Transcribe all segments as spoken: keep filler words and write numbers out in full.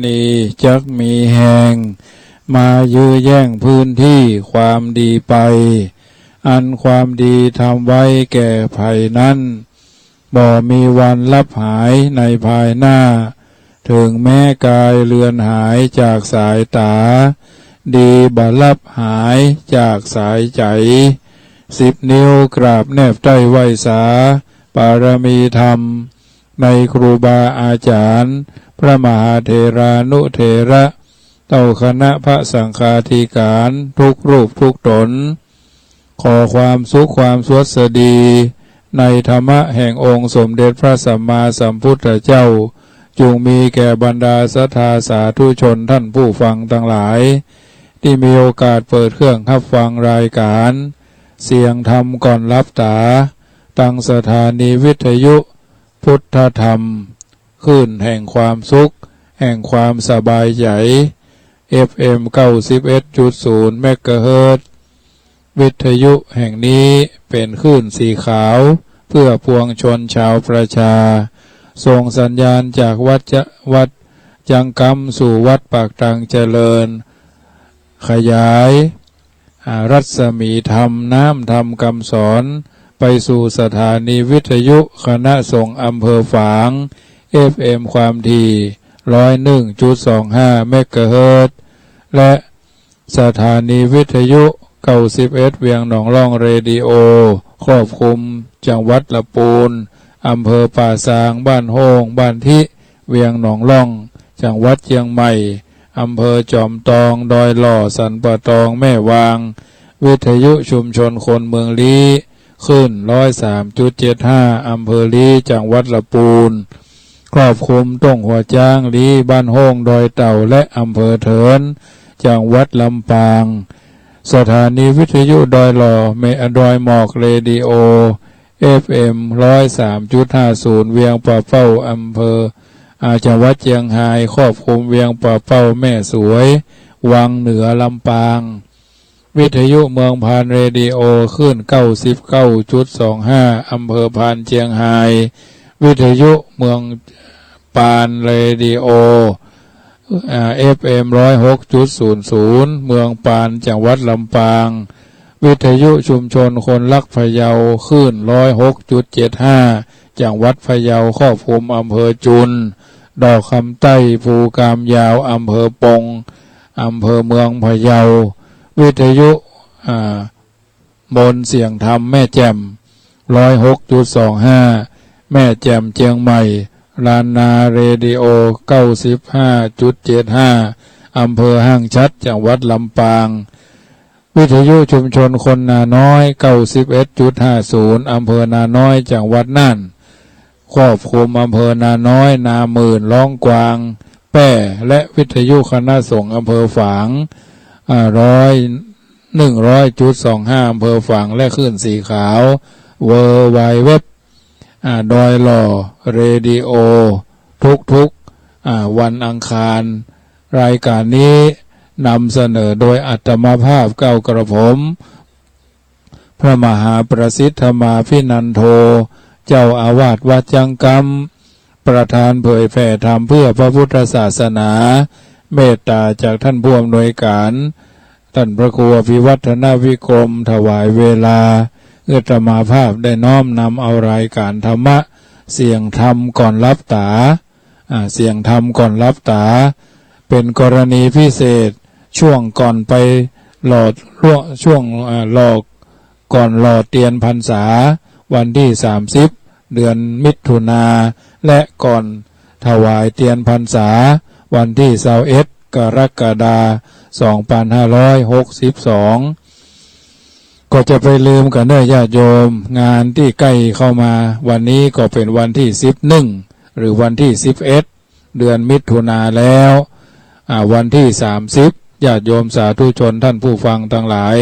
นีจักมีแฮง มายื้อแย่งพื้นตี้ความดีไป อันความดีทำไว้แก่ใผนั้น บ่มีวันลับหายในภายหน้า เถิงแม้กายเลือนหายจากสายต๋า ดีบ่ลับหายจากสายใจ๋ สิบนิ้วกราบแนบใต้ไหว้สา ปารมีธรรม ในครูบาอาจ๋ารย์ พระมหาเถรานุเถระ เต้าคณะพระสังฆาธิการ ทุกรูปทุกต๋น ขอความสุขความสวัสดี ในธรรมะแห่งองค์สมเด็จพระสัมมาสัมพุทธเจ้า จุ่งมีแก่บรรดาศรัทธาสาธุชนต้านผู้ฟังตังหลาย ตี้มีโอกาสเปิดเครื่องฮับฟังรายก๋าน เสียงธรรมก่อนหลับต๋า ตางสถานีวิทยุพุทธธรรม คลื่นแห่งความสุข แห่งความสบายใจ๋ เอฟเอ็ม เก้าสิบเอ็ดจุดศูนย์ เมกะเฮิรตซ์ วิทยุแห่งนี้เป๋นคลื่นสีขาว เพื่อปวงชนชาวประชา ส่งสัญญาณจากวัดจะ วัดจังกำสู่วัดปากตางเจริญ ขยาย อ่า รัศมีธรรม น้ำธรรมกำสอน ไปสู่สถานีวิทยุคณะสงฆ์อำเภอฝาง เอฟเอ็ม ความถี่ ร้อยหนึ่งจุดสองห้า เมกะเฮิรตซ์ และสถานีวิทยุ เก้าสิบเอ็ด เวียงหนองล่องเรดิโอ ครอบคลุมจังหวัดละปูน อำเภอป่าซาง บ้านโฮ่ง บ้านทิ เวียงหนองล่อง จังหวัดเจียงใหม่ อำเภอจอมตอง ดอยหล่อ สันป่าตอง แม่วาง วิทยุชุมชนคนเมืองลี้ คลื่น ร้อยสามจุดเจ็ดห้า อำเภอลี้ จังหวัดละปูน ครอบคลุมต้งหัวจ๊าง ลี้ บ้านโฮ่ง ดอยเต่า และอำเภอเถิน จังหวัดลำปาง สถานีวิทยุดอยหล่อ เม ดอยหมอกเรดิโอ เอฟเอ็ม ร้อยสามจุดห้าศูนย์ เวียงป่าเป้า อำเภอ อ่า จังหวัดเจียงฮาย ครอบคลุมเวียงป่าเป้า แม่สวย วังเหนือ ลำปาง วิทยุเมืองพานเรดิโอ คลื่น เก้าสิบเก้าจุดสองห้า อำเภอพาน เจียงฮาย วิทยุเมืองปานเรดิโอ อ่า เอฟเอ็ม ร้อยหกจุดศูนย์ศูนย์ เมืองปาน จังหวัดลำปาง วิทยุชุมชนคนฮักพะเยา คลื่น ร้อยหกจุดเจ็ดห้า จังหวัดพะเยา ครอบคลุมอำเภอจุน ดอกคำใต้ ภูกามยาว อำเภอปง อำเภอเมืองพะเยา วิทยุ อ่า มนต์เสียงธรรมแม่แจ่ม ร้อยหกจุดสองห้า แม่แจ่มเจียงใหม่ ลานนาเรดิโอ เก้าสิบห้าจุดเจ็ดห้า อำเภอห้างฉัตร จังหวัดลำปาง วิทยุชุมชนคนนาน้อย เก้าสิบเอ็ดจุดห้าศูนย์ อำเภอนาน้อย จังหวัดน่าน ครอบคลุมอำเภอนาน้อย นาหมื่น ร้องกวาง แป้ และวิทยุคณะสงฆ์อำเภอฝาง อ่า ร้อย หนึ่งร้อยจุดสองห้า อำเภอฝาง และคลื่นสีขาว เวิลด์ไวด์เว็บ อ่า ดอยหล่อเรดิโอ ทุกๆ อ่า วันอังคาร รายการนี้นำเสนอโดยอาตมาภาพเก้ากระผม พระมหาประสิทธมาภินันโท เจ้าอาวาสวัดจังกำ ประธานเผยแผ่ธรรมเพื่อพระพุทธศาสนา เมตตาจากท่านผู้อำนวยการ ท่านพระครูอภิวัฒนวิกรม ถวายเวลา อาตมาภาพได้น้อมนำเอารายการธรรมะ เสียงธรรมก่อนหลับต๋า อ่า เสียงธรรมก่อนหลับต๋า เป๋นกรณีพิเศษ ช่วงก่อนไปหล่อ ช่วง อ่า หล่อ ก่อนหล่อเตียนพรรษา วันตี้ สามสิบ เดือนมิถุนา และก่อนถวายเตียนพรรษา วันตี้ ซาวเอ็ด กรกฎา สองปันห้าร้อยหกสิบสอง ก็จะไปลืมกั๋นเน่อญาติโยม งานตี้ใก้เข้ามา วันนี้ก็เป๋นวันตี้ สิบเอ็ด หรือวันตี้ สิบเอ็ด เดือนมิถุนาแล้ว อ่า วันตี้ สามสิบ ญาติโยมสาธุชนท่านผู้ฟังตังหลาย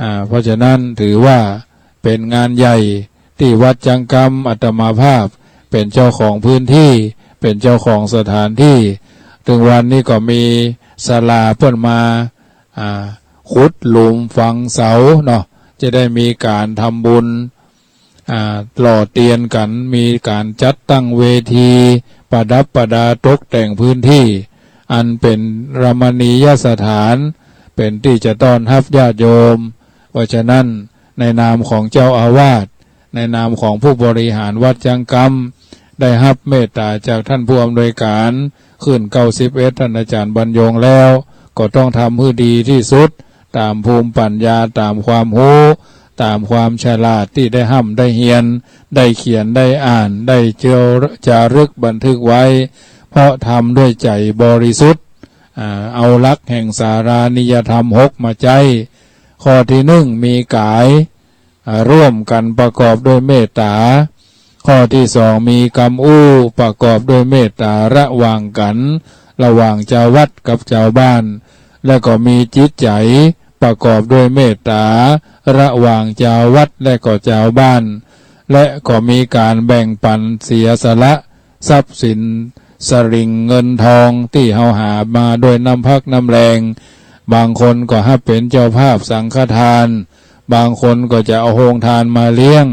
อ่า เพราะฉะนั้นถือว่าเป๋นงานใหญ่ตี้วัดจังกำ อาตมาภาพเป๋นเจ้าของพื้นตี้ เป๋นเจ้าของสถานตี้ เถิงวันนี้ก็มีศาลาเปิ้นมา อ่า ขุดหลุมฝังเสาเนาะ จะได้มีก๋านทำบุญ อ่า หล่อเตียนกั๋น มีก๋านจัดตั้งเวที ประดับประดาตกแต่งพื้นตี้ อันเป๋นรมณียสถาน เป๋นตี้จะต้อนฮับญาติโยม เพราะฉะนั้นในนามของเจ้าอาวาส ในนามของผู้บริหารวัดจั๊งกำ ได้ฮับเมตต๋าจากท่านผู้อำนวยการขึ้นเก้าสิบเอ็ด ท่านอาจ๋ารย์บรรยงแล้ว ก็ต้องทำหื้อดีตี้สุด ต๋ามภูมิปัญญา ต๋ามความฮู้ ต๋ามความฉลาดตี้ได้ฮ่ำได้เฮียน ได้เขียน ได้อ่าน ได้เจียว จารึกบันทึกไว้ เพราะทำด้วยใจ๋บริสุทธิ์ อ่า เอาหลักแห่งสารานิยธรรมหกมาใจ๊ ข้อตี้นึ่ง มีก๋าย อ่า ร่วมกั๋นประกอบด้วยเมตต๋า ข้อตี้สอง มีกำอู้ประกอบด้วยเมตต๋าระหว่างกั๋น ระหว่างจาววัดกับจาวบ้าน และก็มีจิตใจ๋ประกอบด้วยเมตต๋าระหว่างจาววัดและก็จาวบ้าน และก็มีก๋านแบ่งปั๋นเสียสละทรัพย์สินสริ่งเงินทองตี้เฮาหามาด้วยน้ำพักน้ำแรง บางคนก็ฮับเป๋นเจ้าภาพสังฆทาน บางคนก็จะเอาโฮงทานมาเลี้ยง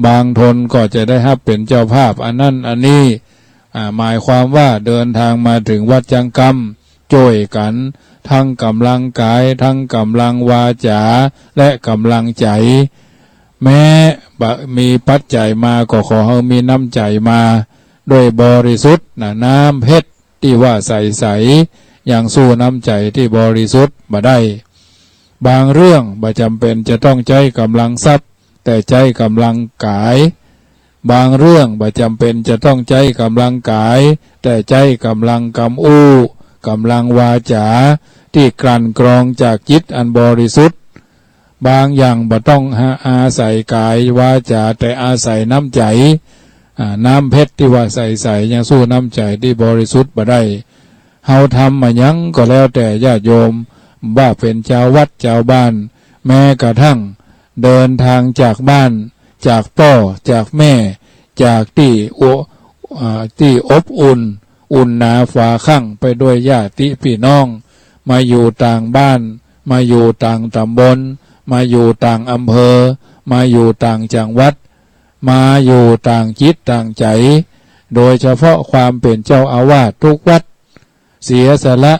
บางคนก็จะได้ฮับเป๋นเจ้าภาพอันนั้นอันนี้ อ่า หมายความว่าเดินทางมาเถิงวัดจั๊งกำ จ้วยกั๋น ตึงก๋ำลังก๋าย ตึงก๋ำลังวาจ๋า และก๋ำลังใจ๋ แม้บ่มีปัจจัยมาก็ขอหื้อมีน้ำใจ๋มา โดยบริสุทธิ์นะ น้ำเพชรตี้ว่าใสๆ ยังสู้น้ำใจ๋ตี้บริสุทธิ์บ่ได้ บางเรื่องบ่จ๋ำเป๋นจะต้องใจ๊ก๋ำลังทรัพย์ แต่ใจ๊ก๋ำลังก๋าย บางเรื่องบ่จ๋ำเป๋นจะต้องใจ๊ก๋ำลังก๋าย แต่ใจ๊ก๋ำลังกำอู้ ก๋ำลังวาจ๋า ตี้กลั่นกรองจากจิตอันบริสุทธิ์ บางอย่างบ่ต้องอาศัยก๋ายวาจ๋า แต่อาศัยน้ำใจ๋ อ่า น้ำเพชรตี้ว่าใสๆ ยังสู้น้ำใจ๋ตี้บริสุทธิ์บ่ได้ เฮาทำอะหยังก็แล้วแต่ญาติโยม บ่าเป๋นจาววัดจาวบ้าน แม้กระทั่งเดินทางจากบ้าน จากป้อ จากแม่ จากตี้อุ อ่า ตี้อบอุ่น อุ่นหนาฝาคั่งไปด้วยญาติปี้น้อง มาอยู่ต่างบ้าน มาอยู่ต่างต๋ำบล มาอยู่ต่างอำเภอ มาอยู่ต่างจังหวัด มาอยู่ต่างจิตต่างใจ๋ โดยเฉพาะความเป๋นเจ้าอาวาสทุกวัด เสียสละ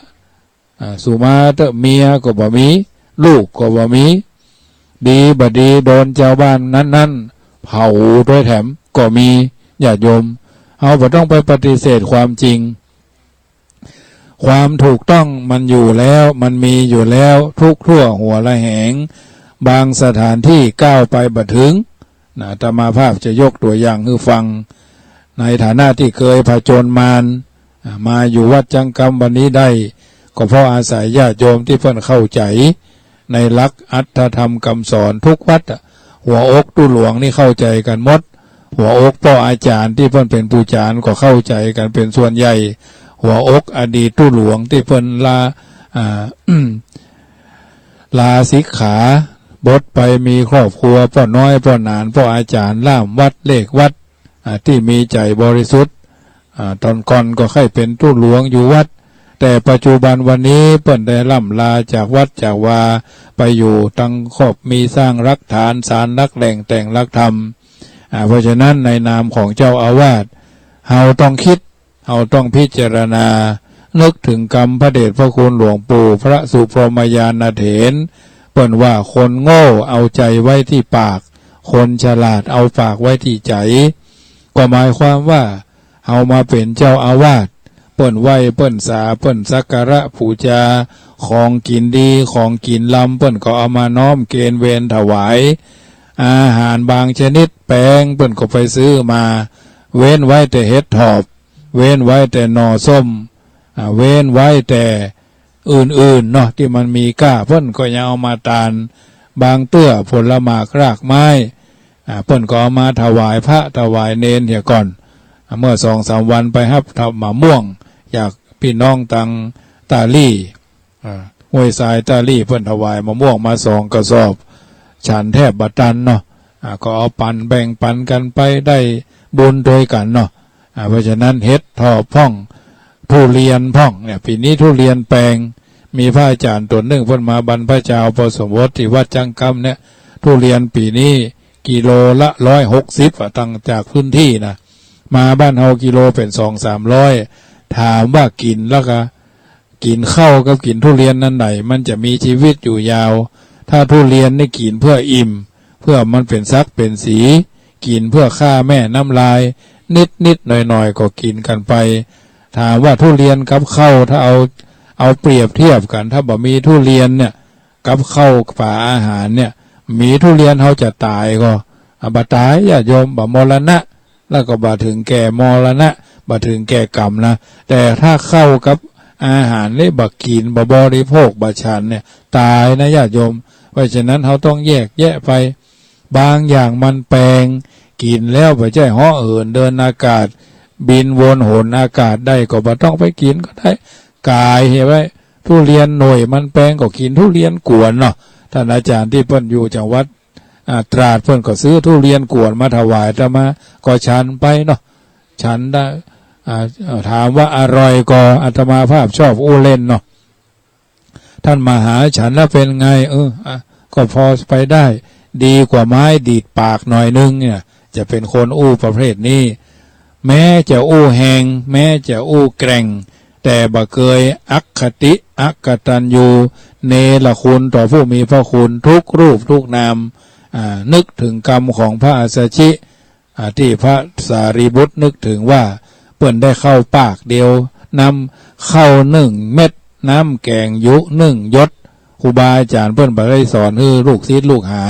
อ่า สุมาเต๊อะ เมียก็บ่มี ลูกก็บ่มี ดีบ่ดีโดนจาวบ้านนั้นๆ เผาตวยแถมก็มี ญาติโยม เฮาบ่ต้องไปปฏิเสธความจริง ความถูกต้องมันอยู่แล้ว มันมีอยู่แล้วทุกทั่วหัวระแหง บางสถานตี้ก้าวไปบ่เถิง นะ อาตมาภาพจะยกตั๋วอย่างหื้อฟัง ในฐานะตี้เกยผจญมาร อ่า มาอยู่วัดจั๊งกำวันนี้ได้ ก็เพราะอาศัยญาติโยมตี้เปิ้นเข้าใจ๋ในหลักอัตถธรรมกำสอนทุกวัดอะ หัวอกตุ๊หลวงนี่เข้าใจ๋กั๋นหมด หัวอกป้ออาจ๋ารย์ตี้เปิ้นเป๋นปู่จ๋ารย์ก็เข้าใจ๋กั๋นเป๋นส่วนใหญ่ หัวอกอดีตตุ๊หลวงตี้เปิ้นลา อ่า ลาสิกขาบทไปมีครอบครัว ป้อน้อย ป้อหนาน ป้ออาจ๋ารย์ ล่ามวัด เลขวัด อ่า ตี้มีใจ๋บริสุทธิ์ อ่า ต๋อนก่อนก็ใค่เป๋นตุ๊หลวงอยู่วัด แต่ปัจจุบันวันนี้เปิ้นได้ล่ำลาจากวัดจากวา ไปอยู่ตังครอบ มีสร้างหลักฐาน สานหลักแหล่ง แต่งหลักธรรม อ่า เพราะฉะนั้นในนามของเจ้าอาวาส เฮาต้องกึ๊ด เฮาต้องพิจารณา นึกเถิงกำพระเดชพระคุณหลวงปู่พระสุพรหมญาณเถร เปิ้นว่าคนโง่เอาใจ๋ไว้ตี้ปาก คนฉลาดเอาปากไว้ตี้ใจ๋ ก็หมายความว่า เฮามาเป๋นเจ้าอาวาส เปิ้นไหว้ เปิ้นสา เปิ้นสักการะปู๋จา ของกิ๋นดี ของกิ๋นลำ เปิ้นก็เอามาน้อมเกณฑ์เวรถวาย อาหารบางชนิดแปง เปิ้นก็ไปซื้อมา เว้นไว้แต่เห็ดถอบ เว้นไว้แต่หน่อส้ม อ่า เว้นไว้แต่ อื่นๆ เนาะ ตี้มันมีก้า เปิ้นก็ยังเอามาตาน บางเตื้อผลหมากรากไม้ อ่า เปิ้นก็เอามาถวายพระถวายเณรเหียก่อน อ่า เมื่อสองสามวันไปฮับมะม่วงจากปี้น้องตังต้าลี่ อ่า ห้วยทรายต้าลี่ เปิ้นถวายมะม่วงมาสองกระสอบ ฉันแทบบ่ตันเนาะ อ่า ก็เอาปั๋นแบ่งปั๋นกั๋นไป ได้บุญตวยกั๋นเนาะ อ่า เพราะฉะนั้นเห็ดถอบพ่อง ทุเรียนพ่องเนี่ย ปี๋นี้ทุเรียนแปง มีพระอาจ๋ารย์ต๋นนึ่งเปิ้นมาบรรพชาอุปสมบทตี้วัดจั๊งกำเนี่ย ทุเรียนปี๋นี้กิโลละร้อยหกสิบอะ ตังจากพื้นตี้นะ มาบ้านเฮากิโลเป๋นสองสามร้อย ถามว่ากิ๋นแล้วกะ กิ๋นข้าวกับกิ๋นทุเรียนอันไหนมันจะมีจีวิตอยู่ยาว ถ้าทุเรียนนี่กิ๋นเพื่ออิ่ม เพื่อมันเป๋นศักดิ์เป๋นศรี กิ๋นเพื่อฆ่าแม่น้ำลาย นิดๆ หน่อยๆ ก็กิ๋นกั๋นไป ถามว่าทุเรียนกับข้าว ถ้าเอา เอาเปรียบเทียบกั๋น ถ้าบ่มีทุเรียนเนี่ย กับข้าวป๋าอาหารเนี่ย มีทุเรียนเฮาจะต๋ายก่อ อ่ะ บ่ต๋าย ญาติโยม บ่มรณะ แล้วก็บ่เถิงแก่มรณะ บ่เถิงแก่กรรมนะ แต่ถ้าข้าวกับอาหารนี่บ่กิ๋น บ่บริโภค บ่ฉันเนี่ย ต๋ายนะ ญาติโยม เพราะฉะนั้นเฮาต้องแยกแยะไป บางอย่างมันแปง กิ๋นแล้วบ่ใจ้เหาะเหินเดินอากาศ บินวนหนอากาศได้ ก็บ่ต้องไปกิ๋นก็ได้ ก๋ายเหียไว้ ทุเรียนหน่วยมันแปงก็กิ๋นทุเรียนกวนเนาะ ต้านอาจ๋ารย์ตี้เปิ้นอยู่จังหวัด อ่า ตราด เปิ้นก็ซื้อทุเรียนกวนมาถวายอาตมา ก็ฉันไปเนาะ ฉันได้ อ่า อ่า ถามว่าอร่อยก่อ อาตมาภาพชอบอู้เล่นเนาะ ต้านมหา ฉันแล้วเป๋นไง เออ อ่ะ ก็พอไปได้ ดีกว่าไม้ดีดปากหน่อยนึ่งเนี่ย จะเป๋นคนอู้ประเภทนี้ แม้จะอู้แฮง แม้จะอู้แกร่ง แต่บ่เกยอคติ อกตัญญู เนรคุณต่อผู้มีพระคุณทุกรูปทุกนาม อ่า นึกเถิงกำของพระอัสสชิ อ่า ตี้พระสารีบุตรนึกเถิงว่า เปิ้นได้ข้าวปากเดียว น้ำข้าวนึ่งเม็ด น้ำแก๋งยุนึ่งหยด ครูบาอาจ๋ารย์เปิ้นบ่ได้สอนหื้อลูกศิษย์ลูกหา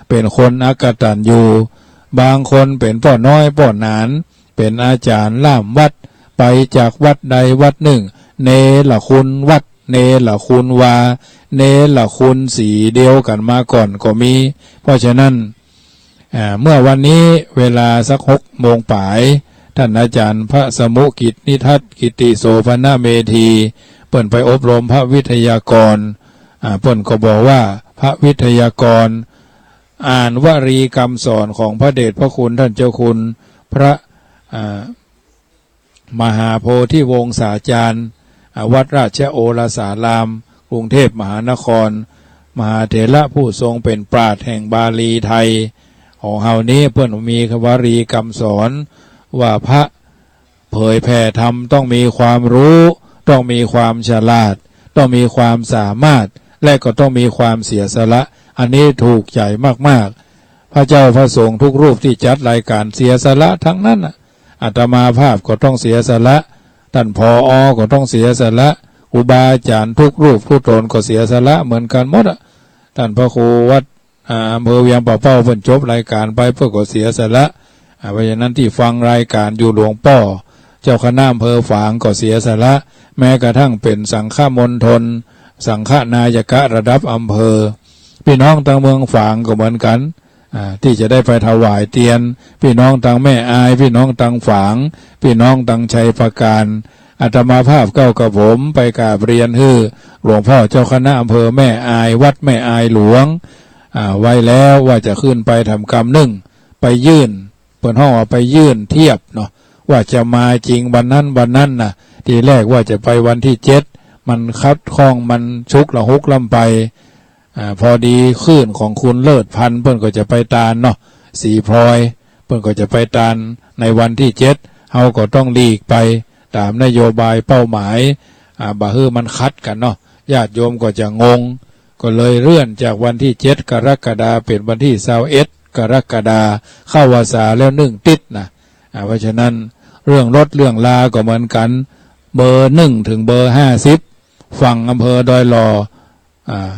เป๋นคนอกตัญญู บางคนเป๋นป้อน้อยป้อหนาน เป๋นอาจ๋ารย์ล่ามวัด ไปจากวัดใดวัดนึ่ง เนรคุณวัด เนรคุณวา เนรคุณสีเดียวกั๋นมาก่อนก็มี เพราะฉะนั้น อ่า เมื่อวันนี้เวลาสักหกโมงป๋าย ต้านอาจ๋ารย์พระสมุกิจนิทัศน์ กิติโสภณเมธี เปิ้นไปอบรมพระวิทยากร อ่า เปิ้นก็บอกว่าพระวิทยากร อ่านวลีกำสอนของพระเดชพระคุณต้านเจ้าคุณพระ อ่า มหาโพธิวงศาจารย์ อ่า วัดราชโอรสาราม กรุงเทพมหานคร มหาเถระผู้ทรงเป๋นปราชญ์แห่งบาลีไทย ของเฮานี้ เปิ้นมีวลีกำสอนว่าพระเผยแผ่ธรรมต้องมีความรู้ ต้องมีความฉลาด ต้องมีความสามารถ และก็ต้องมีความเสียสละ อันนี้ถูกใจ๋มากๆ พระเจ้าพระสงฆ์ทุกรูปตี้จัดรายก๋านเสียสละตังนั้นน่ะ อาตมาภาพก็ต้องเสียสละ ต้าน ผอ ก็ต้องเสียสละ ครูบาอาจ๋ารย์ทุกรูปทุกต๋นก็เสียสละเหมือนกั๋นหมดอะ ต้านพระครูวัด อ่า อำเภอเวียงป่าเป้าเปิ้นจบรายก๋านไปเปิ้นก็เสียสละ อ่า เพราะฉะนั้นตี้ฟังรายก๋านอยู่หลวงป้อ เจ้าคณะอำเภอฝางก็เสียสละ แม้กระทั่งเป๋นสังฆมณฑล สังฆนายกะระดับอำเภอ ปี้น้องตังเมืองฝางก็เหมือนกั๋น อ่า ตี้จะได้ไปถวายเตียน ปี้น้องตังแม่อาย ปี้น้องตังฝาง ปี้น้องตังชัยปราการ อาตมาภาพเก้ากระผมไปกราบเรียนหื้อหลวงป้อเจ้าคณะอำเภอแม่อาย วัดแม่อายหลวง อ่า ไว้แล้วว่าจะขึ้นไปทำกำนึ่ง ไปยื่น เปิ้นฮ้องว่าไปยื่นเทียบเนาะ ว่าจะมาจริงวันนั้นวันนั้นน่ะ ทีแรกว่าจะไปวันตี้เจ็ด มันขัดข้อง มันฉุกละหุกล้ำไป อ่า พอดีคลื่นของคุณเลิศพันธุ์เปิ้นก็จะไปตานเนาะ ศรีพลอย เปิ้นก็จะไปตานในวันตี้เจ็ด เฮาก็ต้องหลีกไปต๋ามนโยบายเป้าหมาย อ่า บ่หื้อมันขัดกั๋นเนาะ ญาติโยมก็จะงง ก็เลยเลื่อนจากวันตี้เจ็ดกรกฎาคมเป๋นวันตี้ซาวเอ็ดกรกฎาคม เข้าพรรษาแล้วนึ่งติ๊ดน่ะ อ่า เพราะฉะนั้นเรื่องรถเรื่องลาก็เหมือนกั๋น เบอร์นึ่งเถิงเบอร์ห้าสิบ ฝั่งอำเภอดอยหล่อ อ่า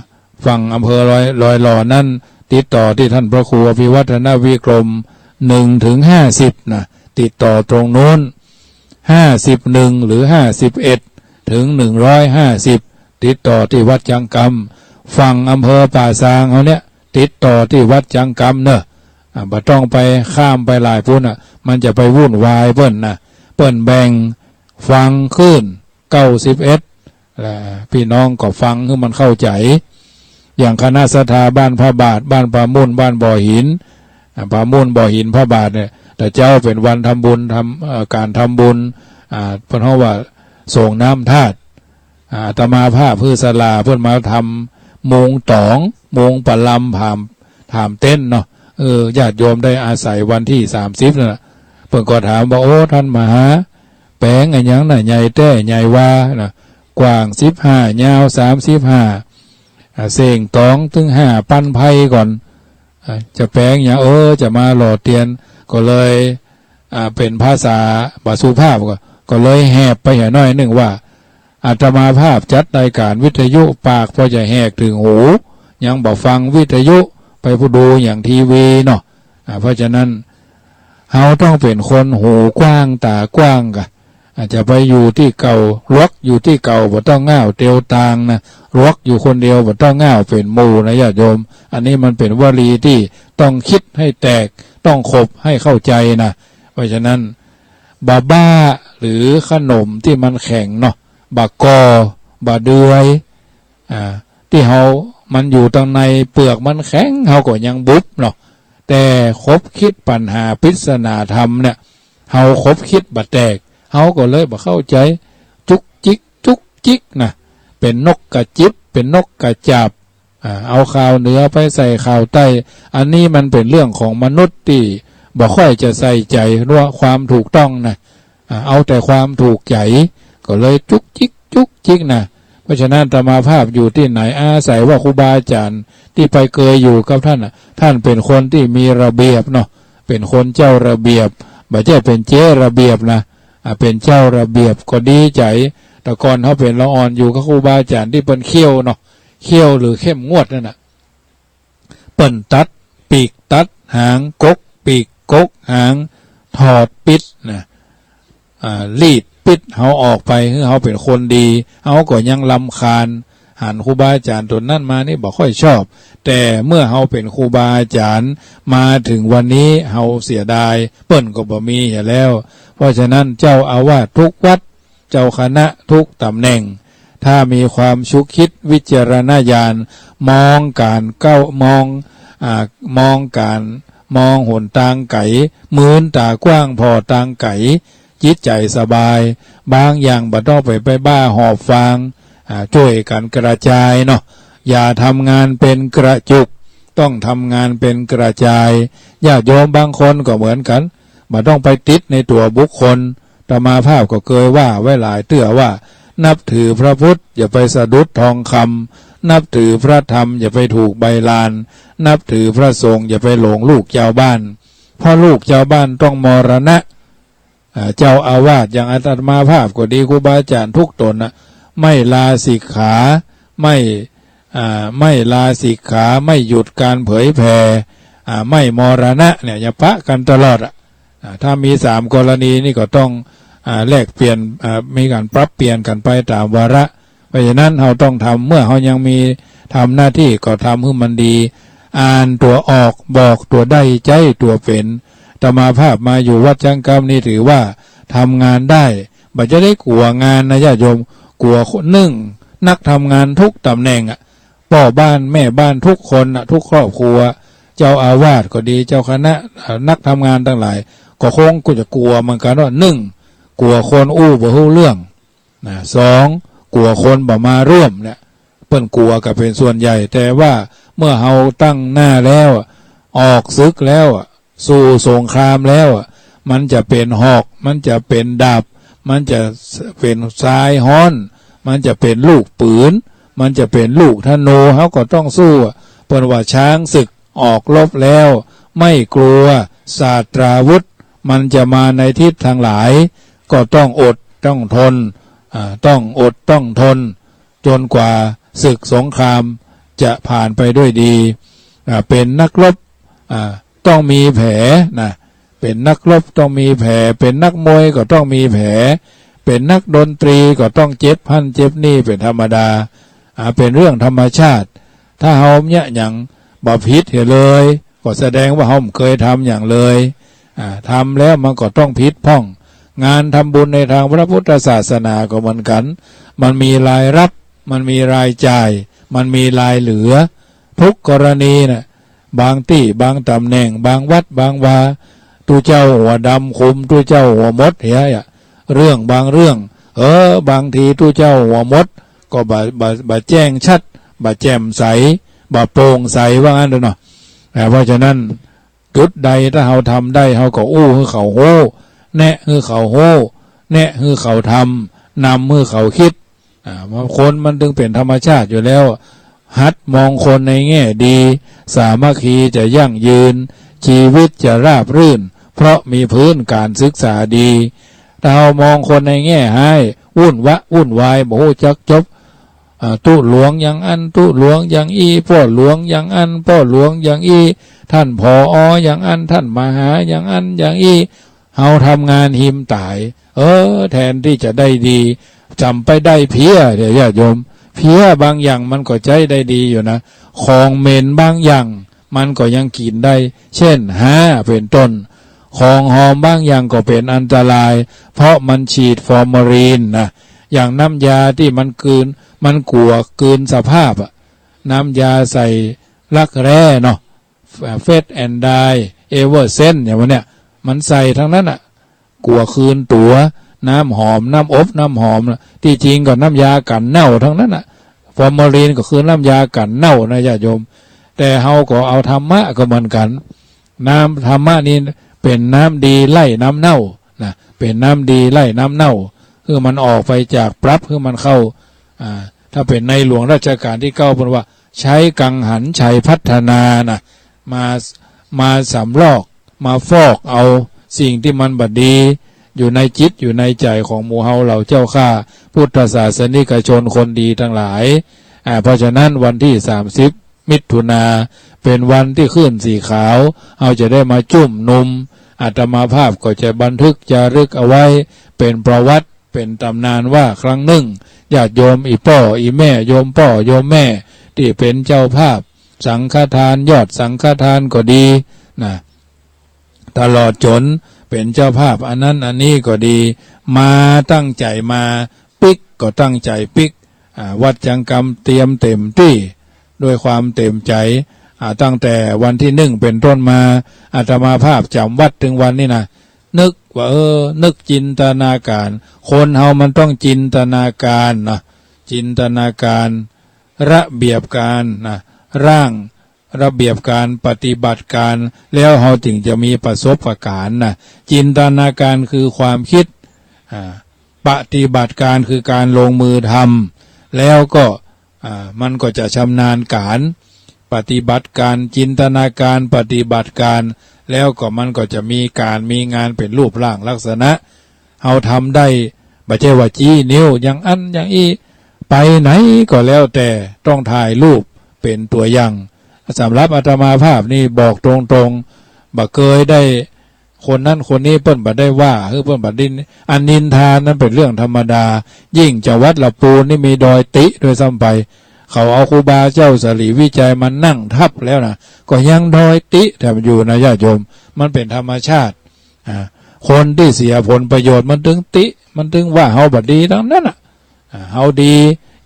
ฝั่งอำเภอดอย ดอยหล่อนั้น ติดต่อตี้ต้านพระครูอภิวัฒนวิกรม นึ่งเถิงห้าสิบน่ะ ติดต่อตรงนู้น ห้าสิบเอ็ด หรือห้าสิบเอ็ดเถิงหนึ่งร้อยห้าสิบ ติดต่อตี้วัดจังกำ ฝั่งอำเภอป่าซางเฮาเนี่ย ติดต่อตี้วัดจังกำเนาะ อ่า บ่ต้องไปข้ามไปหลายปู๊นน่ะ มันจะไปวุ่นวายเปิ้นน่ะ เปิ้นแบ่งฝั่งคลื่น เก้าสิบเอ็ด และปี้น้องก็ฟังหื้อมันเข้าใจ๋ อย่างคณะศรัทธาบ้านพระบาท บ้านป่ามุ่น บ้านบ่อหิน อ่า ป่ามุ่น บ่อหิน พระบาทเนี่ย แต่เจ๊าเป๋นวันทำบุญ ทำ เอ่อ ก๋านทำบุญ อ่า เปิ้นฮ้องว่าส่งน้ำธาตุ อ่า อาตมาภาพหื้อศาลาเปิ้นมาทำมุงต๋อง มุงประลำ ผาม ผามเต็นท์เนาะ เออ ญาติโยมได้อาศัยวันตี้สามสิบนั่นน่ะ เปิ้นก็ถามว่า โอ้ ต้านมหา แป๋งอะหยังน่ะ ใหญ่แต๊ใหญ่หว่าน่ะ กว้างสิบห้า ยาวสามสิบห้า อ่า เส้งต๋องตึงห้าปันไพร่ก่อน อ่า จะแป๋งหยัง เออ จะมาหล่อเตียน ก็เลย อ่า เป๋นภาษาบ่สุภาพ ก็ ก็เลยแหบไปเหียหน้อยนึ่งว่า อาตมาภาพจัดรายก๋านวิทยุ ปากปอจะแหกเถิงหู ยังบ่ฟังวิทยุ ไปดูหยังทีวีเนาะ อ่า เพราะฉะนั้น เฮาต้องเป๋นคนหูกว้างต๋ากว้างก่ะ อาจจะไปอยู่ตี้เก่า หลวกอยู่ตี้เก่า บ่ต้องก้าวเตียวตางนะ หลวกอยู่คนเดียว บ่ต้องก้าวเป๋นหมู่นะญาติโยม อันนี้มันเป๋นวลีตี้ต้องกึ๊ดหื้อแตก ต้องขบหื้อเข้าใจ๋นะ เพราะฉะนั้น บ่าบ้าหรือขนมตี้มันแข็งเนาะ บ่ากอ บ่าเดือย อ่า ตี้เฮา มันอยู่ตังในเปลือกมันแข็ง เฮาก็ยังบุบเนาะ แต่ขบกึ๊ดปัญหาปริศนาธรรมเนี่ย เฮาขบกึ๊ดบ่แตก เฮาก็เลยบ่เข้าใจ๋ จุกจิก จุกจิกนะ เป๋นนกกระจิบ เป๋นนกกระจาบ อ่า เอาข่าวเหนือไปใส่ข่าวใต้ อันนี้มันเป๋นเรื่องของมนุษย์ตี้บ่ค่อยจะใส่ใจ๋เรื่องความถูกต้องนะ อ่า เอาแต่ความถูกใจ๋ ก็เลยจุกจิก จุกจิกนะ เพราะฉะนั้นอาตมาภาพอยู่ตี้ไหน อาศัยว่าครูบาอาจ๋ารย์ตี้ไปเกยอยู่กับต้านน่ะ ต้านเป๋นคนตี้มีระเบียบเนาะ เป๋นคนเจ้าระเบียบ บ่ใจ้เป๋นเจ๊ระเบียบนะ อ่า เป๋นเจ้าระเบียบก็ดีใจ๋ แต่ก่อนเฮาเป๋นละอ่อนอยู่กับครูบาอาจ๋ารย์ตี้เปิ้นเคี่ยวเนาะ เคี่ยวหรือเข้มงวดนั่นน่ะ เปิ้นตัดปีกตัดหาง กกปีกกกหาง ถอดปิ๊ดนะ อ่า รีดปิ๊ดเฮาออกไป หื้อเฮาเป๋นคนดี เฮาก็ยังรำคาญ หันครูบาอาจ๋ารย์ต๋นนั้นมานี่บ่ค่อยชอบ แต่เมื่อเฮาเป๋นครูบาอาจ๋ารย์มาเถิงวันนี้ เฮาเสียดาย เปิ้นก็บ่มีเหียแล้ว เพราะฉะนั้นเจ้าอาวาสทุกวัด เจ้าคณะทุกต๋ำแหน่ง ถ้ามีความชุกคิดวิจารณญาณ มองก๋านก้าว มอง อ่า มองก๋าน มองหนตางไก๋ มืนต๋ากว้างผ่อตางไก๋ จิตใจ๋สบาย บางอย่างบ่ต้องไป ไปบ้าหอบฟาง อ่า จ้วยกั๋นกระจายเนาะ อย่าทำงานเป๋นกระจุก ต้องทำงานเป๋นกระจาย ญาติโยมบางคนก็เหมือนกั๋น บ่ต้องไปติดในตั๋วบุคคล อาตมาภาพก็เกยว่าไว้หลายเตื้อว่า นับถือพระพุทธอย่าไปสะดุดทองคำ นับถือพระธรรมอย่าไปถูกใบลาน นับถือพระสงฆ์อย่าไปหลงลูกจาวบ้าน เพราะลูกจาวบ้านต้องมรณะ อ่า เจ้าอาวาสอย่างอาตมาภาพก็ดี ครูบาอาจ๋ารย์ทุกต๋นน่ะ ไม่ลาสิกขา ไม่ อ่า ไม่ลาสิกขา ไม่หยุดการเผยแผ่ อ่า ไม่มรณะเนี่ย อย่าปะกั๋นตลอดอะ อ่า ถ้ามีสามกรณีนี่ก็ต้อง อ่า แลกเปลี่ยน อ่า มีก๋านปรับเปลี่ยนกั๋นไปต๋ามวาระ เพราะฉะนั้นเฮาต้องทำ เมื่อเฮายังมี ทำหน้าตี้ก็ทำหื้อมันดี อ่านตั๋วออก บอกตั๋วได้ ใจ๊ตั๋วเป๋น อาตมาภาพมาอยู่วัดจ๊างกำนี่ถือว่าทำงานได้ บ่จะได้กั๋วงานนะญาติโยม กั๋วคนนึ่ง นักทำงานทุกต๋ำแหน่งอะ ป้อบ้านแม่บ้านทุกคนน่ะ ทุกครอบครัว เจ้าอาวาสก็ดี เจ้าคณะ เอ่อ นักทำงานตังหลาย ก็คงจะกั๋วเหมือนกั๋นว่า นึ่ง กั๋วคนอู้บ่ฮู้เรื่อง นะ สอง กั๋วคนบ่มาร่วมเนี่ย เปิ้นกั๋วกั๋นเป๋นส่วนใหญ่ แต่ว่าเมื่อเฮาตั้งหน้าแล้ว ออกศึกแล้ว สู้สงครามแล้ว มันจะเป๋นหอก มันจะเป๋นดาบ มันจะเป๋นทรายฮ้อน มันจะเป๋นลูกปืน มันจะเป๋นลูกธนู เฮาก็ต้องสู้ เปิ้นว่าช้างศึกออกรบแล้ว ไม่กลัวศาสตราวุธ มันจะมาในทิศทางหลาย ก็ต้องอดต้องทน อ่า ต้องอดต้องทน จ๋นกว่าศึกสงครามจะผ่านไปด้วยดี อ่า เป๋นนักรบ อ่า ต้องมีแผลนะ เป๋นนักรบต้องมีแผล เป๋นนักมวยก็ต้องมีแผล เป๋นนักดนตรีก็ต้องเจ็บหั้นเจ็บนี่เป๋นธรรมดา อ่า เป๋นเรื่องธรรมชาติ ถ้าเฮาเยียะหยังบ่ผิดเหียเลย ก็แสดงว่าเฮาบ่เกยทำหยังเลย อ่า ทำแล้วมันก็ต้องผิดพ่อง งานทำบุญในตางพระพุทธศาสนาก็เหมือนกั๋น มันมีรายรับ มันมีรายจ่าย มันมีรายเหลือ ทุกกรณีน่ะ บางตี้ บางต๋ำแหน่ง บางวัด บางวา ตุ๊เจ้าหัวดำคุมตุ๊เจ้าหัวมดเหียอะ เรื่องบางเรื่อง เออ บางทีตุ๊เจ้าหัวมดก็บ่ บ่ บ่แจ้งชัด บ่แจ่มใส บ่โปร่งใส ว่างั้นเถอะเนาะ อ่า เพราะฉะนั้น จุดใดถ้าเฮาทำได้ เฮาก็อู้หื้อเขาฮู้ แนะหื้อเขาฮู้ แนะหื้อเขาทำ นำหื้อเขากึ๊ด อ่า คนมันจึงเป๋นธรรมชาติอยู่แล้ว หัดมองคนในแง่ดี สามัคคีจะยั่งยืน ชีวิตจะราบรื่น เพราะมีพื้นการศึกษาดี ถ้าเฮามองคนในแง่ฮ้าย วุ่นวะวุ่นวาย บ่ฮู้จักจบ อ่า ตุ๊หลวงอย่างอั้น ตุ๊หลวงอย่างอี้ ป้อหลวงอย่างอั้น ป้อหลวงอย่างอี้ ต้าน ผอ อย่างอั้น ต้านมหาอย่างอั้นอย่างอี้ เฮาทำงานหื้มต๋าย เออ แทนตี้จะได้ดี จ๋ำไปได้เพี้ยเต๊อะ ญาติโยม เพี้ยบางอย่างมันก็ใจ๊ได้ดีอยู่นะ ของเหม็นบางอย่างมันก็ยังกิ๋นได้ เช่น ฮ้า เป๋นต้น ของหอมบางอย่างก็เป๋นอันตราย เพราะมันฉีดฟอร์มาลีนนะ อย่างน้ำยาตี้มันกลืน มันกั๋วกลืนสภาพอะ น้ำยาใส่รักแร้เนาะ เฟสแอนด์ไดร์ เอเวอร์เซนต์ อย่างพวกเนี้ย มันใส่ตังนั้นน่ะ กั๋วคืนตั๋ว น้ำหอม น้ำอบ น้ำหอมน่ะ ตี้จริงก็น้ำยากั๋นเน่าตังนั้นน่ะ ฟอร์มาลีนก็คือน้ำยากั๋นเน่านะ ญาติโยม แต่เฮาก็เอาธรรมะก็เหมือนกั๋น น้ำธรรมะนี่เป๋นน้ำดีไล่น้ำเน่านะ เป๋นน้ำดีไล่น้ำเน่า คือมันออกไปจากปรับ คือมันเข้า อ่า ถ้าเป๋นในหลวงรัชกาลตี้เก้า เปิ้นว่า ใช้กังหันไฉพัฒนานะ มา มาสำรอก มาฟอกเอาสิ่งตี้มันบ่ดี อยู่ในจิตอยู่ในใจ๋ของหมู่เฮาเหล่าเจ้าข้า พุทธศาสนิกชนคนดีตังหลาย อ่า เพราะฉะนั้นวันตี้สามสิบมิถุนา เป๋นวันตี้คลื่นสีขาว เฮาจะได้มาจุ่มนุม อาตมาภาพก็จะบันทึกจารึกเอาไว้ เป๋นประวัติ เป๋นต๋ำนานว่าครั้งนึ่ง ญาติโยมอี่ป้ออี่แม่ โยมป้อโยมแม่ ตี้เป๋นเจ้าภาพ สังฆทาน ยอดสังฆทานก็ดีนะ ตลอดจ๋นเป๋นเจ้าภาพอันนั้นอันนี้ก็ดี มาตั้งใจ๋มาปิ๊กก็ตั้งใจ๋ปิ๊ก อ่า วัดจังกำเตรียมเต๋มตี้ ด้วยความเต๋มใจ๋ อ่า ตั้งแต่วันตี้นึ่งเป๋นต้นมา อาตมาภาพจ๋ำวัดเถิงวันนี้นะ นึกว่า เออ นึกจินตนาก๋าร คนเฮามันต้องจินตนาก๋ารนะ จินตนาก๋าร ระเบียบก๋านนะ ร่างระเบียบก๋าน ปฏิบัติก๋าน แล้วเฮาจึงจะมีประสบก๋ารณ์นะ จินตนาก๋ารคือความกึ๊ด อ่า ปฏิบัติก๋ารคือก๋านลงมือทำ แล้วก็ อ่า มันก็จะชำนาญก๋าน ปฏิบัติก๋าร จินตนาก๋าร ปฏิบัติก๋าร แล้วก็มันก็จะมีก๋านมีงานเป๋นรูปร่างลักษณะ เฮาทำได้ บ่ใจ้ว่าจี๊นิ้วอย่างอั้นอย่างอี้ ไปไหนก็แล้วแต่ต้องถ่ายรูปเป๋นตั๋วอย่าง สำหรับอาตมาภาพนี่บอกตรงๆ บ่เกยได้ คนนั้นคนนี้เปิ้นบ่ได้ว่า หรือเปิ้นบ่ได้ อันนินทานั้นเป๋นเรื่องธรรมดา ยิ่งจังหวัดละปูนนี่มีดอยติด้วยซ้ำไป เขาเอาครูบาเจ้าสาลีวิชัยมานั่งทับแล้วนะ ก็ยังดอยติแถมอยู่นะญาติโยม มันเป๋นธรรมชาติ อ่า คนตี้เสียผลประโยชน์มันตึงติ มันตึงว่าเฮาบ่ดีตังนั้นน่ะ อ่า เฮาดี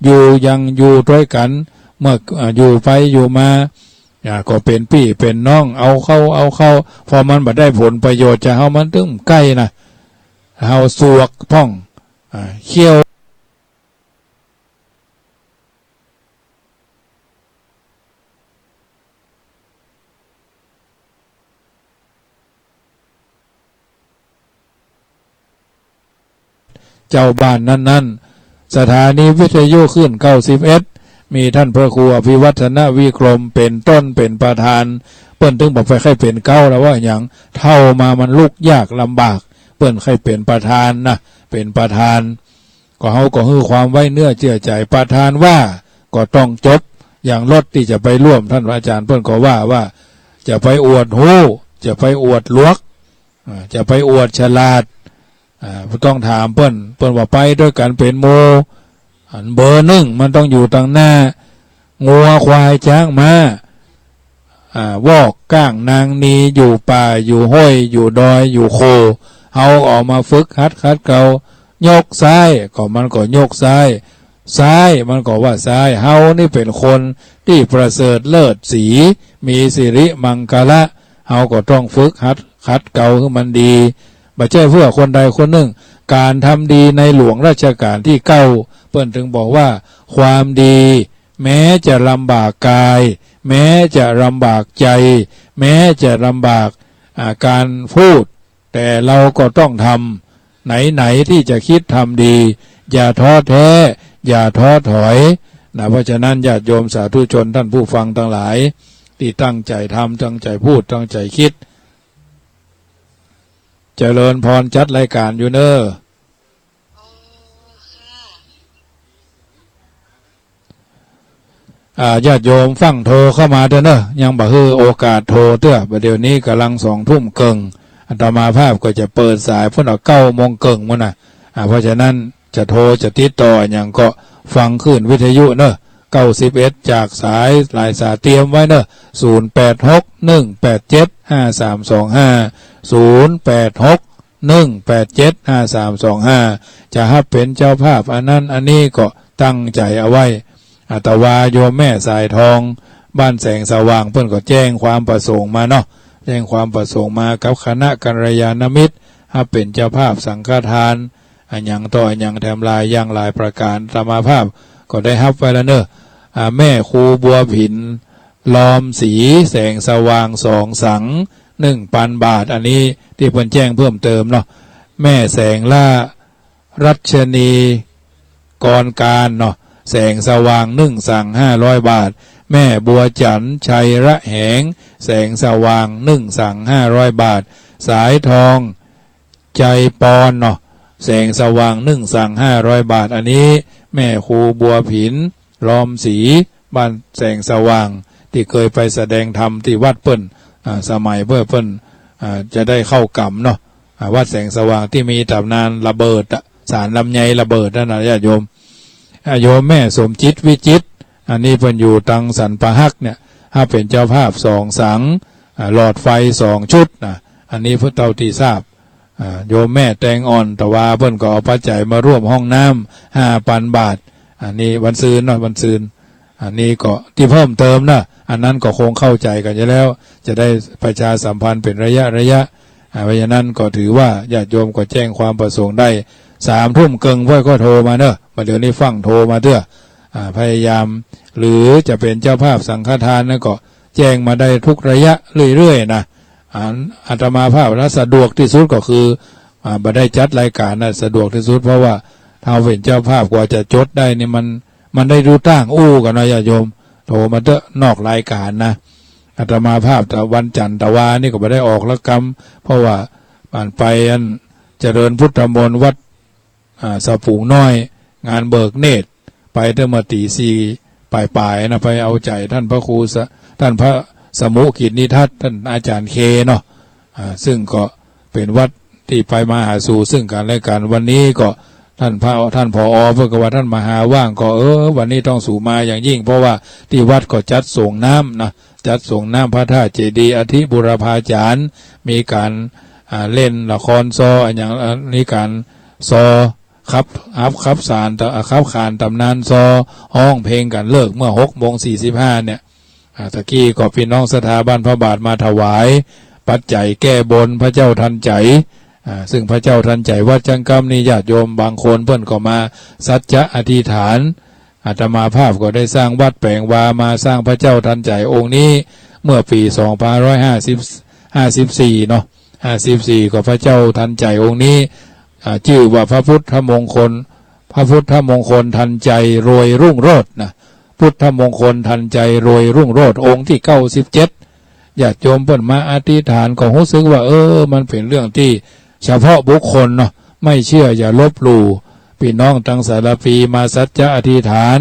อยู่อย่างอยู่ตวยกั๋น เมื่อ อ่า อยู่ไปอยู่มา อ่า ก็เป๋นปี้เป๋นน้อง เอาเข้าเอาเข้า พอมันบ่ได้ผลประโยชน์จากเฮา มันตึงใก้นะ เฮาสวกพ่อง อ่า เคี้ยว เจ้าบ้านนั้นๆ สถานีวิทยุคลื่นเก้าสิบเอ็ด มีต้านพระครูอภิวัฒนวิกรมเป๋นต้นเป๋นประธาน เปิ้นตึงบ่ไปใค่เป๋นเก๊าแล้วว่าหยัง เฒ่ามามันลุกยากลำบาก เปิ้นใค่เป๋นประธานนะ เป๋นประธาน ก็เฮาก็หื้อความไว้เนื้อเจื้อใจ๋ ประธานว่าก็ต้องจบ อย่างรถตี้จะไปร่วม ต้านอาจ๋ารย์เปิ้นก็ว่า ว่าจะไปอวดฮู้ จะไปอวดหลวก อ่า จะไปอวดฉลาด อ่า ต้องถามเปิ้น เปิ้นว่าไปตวยกั๋นเป๋นหมู่ อันเบอร์นึ่งมันต้องอยู่ตังหน้า งัวควายจ๊างม้า อ่า วอกก้างนางนี อยู่ป่า อยู่ห้วย อยู่ดอย อยู่โค เฮาเอามาฝึกหัดขัดเกลา ยกซ้ายก็มันก็ยกซ้าย ซ้ายมันก็ว่าซ้าย เฮานี่เป๋นคนตี้ประเสริฐเลิศศรี มีสิริมังคละ เฮาก็ต้องฝึกหัดขัดเกลาหื้อมันดี บ่ใจ้เปื้อคนใดคนนึ่ง ก๋านทำดีในหลวงรัชกาลตี้เก้า เปิ้นตึงบอกว่า ความดี แม้จะลำบากกาย แม้จะลำบากใจ๋ แม้จะลำบาก อ่า ก๋านพูด แต่เฮาก็ต้องทำ ไหนๆ ตี้จะกึ๊ดทำดี อย่าท้อแท้ อย่าท้อถอยนะ เพราะฉะนั้นญาติโยมสาธุชนท่านผู้ฟังตังหลาย ตี้ตั้งใจ๋ทำ ตั้งใจ๋พูด ตั้งใจ๋กึ๊ด เจริญพร จัดรายก๋านอยู่เน้อ อ่า ญาติโยมฟั่งโทรเข้ามาเต๊อะเน้อ ยังบ่หื้อโอกาสโทรเต๊อะ บ่าเดี่ยวนี้ก่ำลังสองทุ่มเกิ่ง อาตมาภาพก็จะเปิดสายพุ้นเอาเก้าโมงเกิ่งพุ้นน่ะ อ่า เพราะฉะนั้นจะโทรจะติดต่อหยังก็ฟังคลื่นวิทยุเน้อ เก้าสิบเอ็ด จากสายหลายสายเตรียมไว้เน้อ ศูนย์แปดหก หนึ่งแปดเจ็ด ห้าสามสองห้า ศูนย์แปดหก หนึ่งแปดเจ็ด ห้าสามสองห้า จะฮับเป๋นเจ้าภาพอันนั้นอันนี้ก็ตั้งใจ๋เอาไว้ อ่า ตะวาโยมแม่สายทอง บ้านแสงสว่าง เปิ้นก็แจ้งความประสงค์มาเนาะ แจ้งความประสงค์มากับคณะกัลยาณมิตร ฮับเป๋นเจ้าภาพสังฆทาน อะหยังต่ออะหยังแถมหลายอย่างหลายประก๋าน อาตมาภาพก็ได้ฮับไว้แล้วเน้อ อ่า แม่ครูบัวผิน ลอมศรี แสงสว่าง สองสัง หนึ่งปันบาท อันนี้ตี้เปิ้นแจ้งเพิ่มเติมเนาะ แม่แสงล่า รัชนี กรการเนาะ แสงสว่าง หนึ่งสัง ห้าร้อยบาท แม่บัวจันทร์ ชัยระแหง แสงสว่าง หนึ่งสัง ห้าร้อยบาท สายทอง ใจปอนเนาะ แสงสว่าง หนึ่งสัง ห้าร้อยบาท อันนี้แม่ครูบัวผิน ลอมศรี บ้านแสงสว่าง ตี้เกยไปแสดงธรรมตี้วัดเปิ้น อ่า สมัยเปิ้น เปิ้น อ่า จะได้เข้ากรรมเนาะ อ่า วัดแสงสว่างตี้มีต๋ำนานระเบิดอะ ศาลลำไยระเบิดนั่นน่ะ ญาติโยม อ่า โยมแม่สมจิต วิจิตร อันนี้เปิ้นอยู่ตังสันป่าฮักเนี่ย ฮับเป๋นเจ้าภาพสองสัง อ่า หลอดไฟสองชุดนะ อันนี้พุทธเจ้าตี้ทราบ อ่า โยมแม่แตงอ่อน ตะวาเปิ้นก็เอาปัจจัยมาร่วมห้องน้ำ ห้าปันบาท อันนี้วันซืนเนาะ วันซืน อันนี้ก็ตี้เพิ่มเติมนะ อันนั้นก็คงเข้าใจ๋กั๋นอยู่แล้ว จะได้ประชาสัมพันธ์เป๋นระยะระยะ อ่า เพราะฉะนั้นก็ถือว่าญาติโยมก็แจ้งความประสงค์ได้ สามทุ่มเกิ่งป้อยก็โทรมาเน้อ บ่าเดี่ยวนี้ฟั่งโทรมาเต๊อะ อ่า พยายาม หรือจะเป๋นเจ้าภาพสังฆทานนั้นก็แจ้งมาได้ทุกระยะเรื่อยๆ นะ อันอาตมาภาพนะ สะดวกตี้สุดก็คือ อ่า บ่ได้จัดรายก๋านนะ สะดวกตี้สุด เพราะว่าถ้าเป๋นเจ้าภาพกว่าจะจดได้นี่มัน มันได้ดูต้างอู้กั๋นเนาะ ญาติโยม โทรมาเต๊อะ นอกรายก๋านนะ อาตมาภาพตะวันจันทร์ตะวานี่ก็บ่ได้ออกละกำ เพราะว่าอันไปอันเจริญพุทธมนต์วัด อ่า สะปูงน้อย งานเบิกเนตร ไปตั้งมาตี๋สี่ป๋ายๆ นะ ไปเอาใจ๋ต้านพระครูสะ ต้านพระสมุกิจนิทัศน์ ต้านอาจ๋ารย์เคเนาะ อ่า ซึ่งก็เป๋นวัดตี้ไปมาหาสู่ซึ่งกั๋นและกั๋น วันนี้ก็ต้านพระ ต้าน ผอ เปิ้นก็ว่าต้านมหาว่าง ก็ เออ วันนี้ต้องสูมาอย่างยิ่ง เพราะว่าตี้วัดก็จัดสรงน้ำนะ จัดสรงน้ำพระธาตุเจดีย์อธิบูรพาจารย์ มีก๋าน อ่า เล่นละครซอ อะหยัง อ่า มีก๋านซอ ขับ ขับ ขับสาน อ่า ขับขานต๋ำนานซอ ฮ้องเพลงกั๋นเลิกเมื่อหกโมงสี่สิบห้าเนี่ย อ่า ตะกี้ก็ปี้น้องศรัทธาบ้านพระบาทมาถวายปัจจัยแก้บนพระเจ้าทันใจ๋ อ่า ซึ่งพระเจ้าทันใจ๋วัดจังกำนี่ญาติโยมบางคนเปิ้นก็มาสัจจะอธิษฐาน อาตมาภาพก็ได้สร้างวัดแป๋งวามาสร้างพระเจ้าทันใจ๋องค์นี้ เมื่อปี๋สองพันห้าร้อยห้าสิบ ห้าสิบสี่เนาะ ห้าสิบสี่ ก็พระเจ้าทันใจ๋องค์นี้ อ่า จื้อว่าพระพุทธมงคล พระพุทธมงคลทันใจ๋รวยรุ่งโรจน์นะ พุทธมงคลทันใจ๋รวยรุ่งโรจน์องค์ตี้เก้าสิบเจ็ด ญาติโยมเปิ้นมาอธิษฐานก็ฮู้สึกว่า เออ มันเป๋นเรื่องตี้เฉพาะบุคคลเนาะ ไม่เชื่ออย่าลบหลู่ ปี้น้องตังสารภีมาสัจจะอธิษฐาน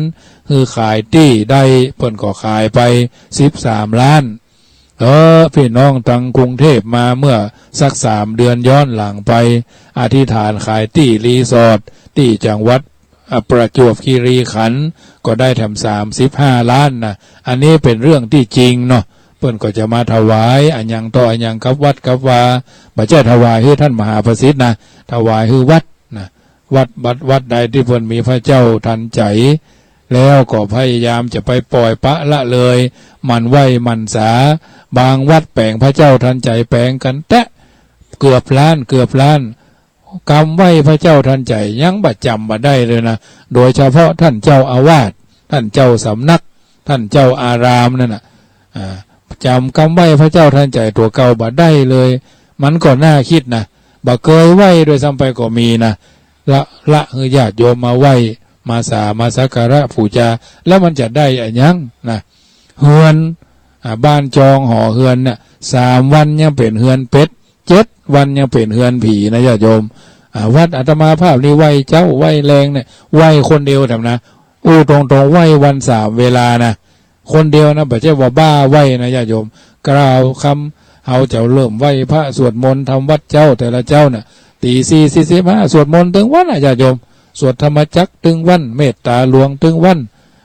หื้อขายตี้ได้ เปิ้นก็ขายไปสิบสามล้าน เออ ปี้น้องตังกรุงเทพมาเมื่อสักสามเดือนย้อนหลังไป อธิษฐานขายตี้รีสอร์ทตี้จังหวัด อ่ะ ประจวบคีรีขันธ์ ก็ได้แถมสามสิบห้าล้านนะ อันนี้เป๋นเรื่องตี้จริงเนาะ เปิ้นก็จะมาถวายอะหยังต่ออะหยังกับวัดกับวา บ่ใจ้ถวายหื้อต้านมหาประสิทธิ์นะ ถวายหื้อวัดนะ วัด วัด วัดใดตี้เปิ้นมีพระเจ้าทันใจ๋ แล้วก็พยายามจะไปป่อยปละละเลย หมั่นไหว้หมั่นสา บางวัดแป๋งพระเจ้าทันใจ๋แป๋งกั๋นแต๊เกือบล้าน เกือบล้าน กำไหว้พระเจ้าทันใจ๋ยังบ่จ๋ำบ่ได้เลยนะ โดยเฉพาะต้านเจ้าอาวาส ต้านเจ้าสำนัก ต้านเจ้าอารามนั่นน่ะ อ่า จ๋ำกำไหว้พระเจ้าทันใจ๋ตั๋วเก่าบ่ได้เลย มันก็น่าคิดนะ บ่เกยไหว้ด้วยซ้ำไปก็มีนะ ละ ละหื้อญาติโยมมาไหว้ มาสา มาสักการะปู๋จา แล้วมันจะได้อะหยังนะ เฮือน อ่า บ้านจองหอเฮือนเนี่ย สามวันยังเป๋นเฮือนเป็ด เจ็ดวันยังเป๋นเฮือนผีนะญาติโยม อ่า วัดอาตมาภาพนี่ไหว้เจ๊าไหว้แลงเนี่ย ไหว้คนเดียวแถมนะ อู้ตรงๆ ไหว้วันสามเวลานะ คนเดียวนะ บ่ใจ้ว่าบ้าไหว้นะญาติโยม กล่าวกำ เฮาจะเริ่มไหว้พระสวดมนต์ทำวัตรเจ๊าแต่ละเจ๊าน่ะ ตี๋สี่สี่สิบห้า สวดมนต์ตึงวันน่ะญาติโยม สวดธรรมจักรตึงวัน เมตตาหลวงตึงวัน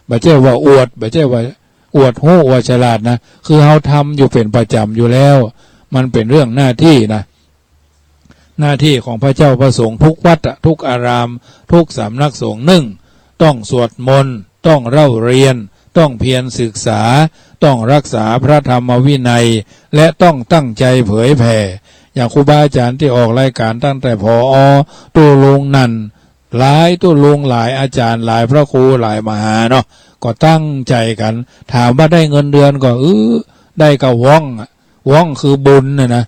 บ่ใจ้ว่าอวด บ่ใจ้ว่าอวดฮู้อวดฉลาดนะ คือเฮาทำอยู่เป๋นประจ๋ำอยู่แล้ว มันเป๋นเรื่องหน้าตี้นะ หน้าตี้ของพระเจ้าพระสงฆ์ทุกวัดอะ ทุกอาราม ทุกสำนักสงฆ์ นึ่ง ต้องสวดมนต์ ต้องเล่าเรียน ต้องเพียรศึกษา ต้องรักษาพระธรรมวินัย และต้องตั้งใจ๋เผยแผ่ อย่างครูบาอาจ๋ารย์ตี้ออกรายก๋านตั้งแต่ ผอ.ตู้ลุงนั่น หลายตู้ลุงหลายอาจ๋ารย์ หลายพระครูหลายมหาเนาะ ก็ตั้งใจ๋กั๋น ถามว่าได้เงินเดือนก่อ เออ ได้ก้าว่องอะ ว่องคือบุญน่ะนะ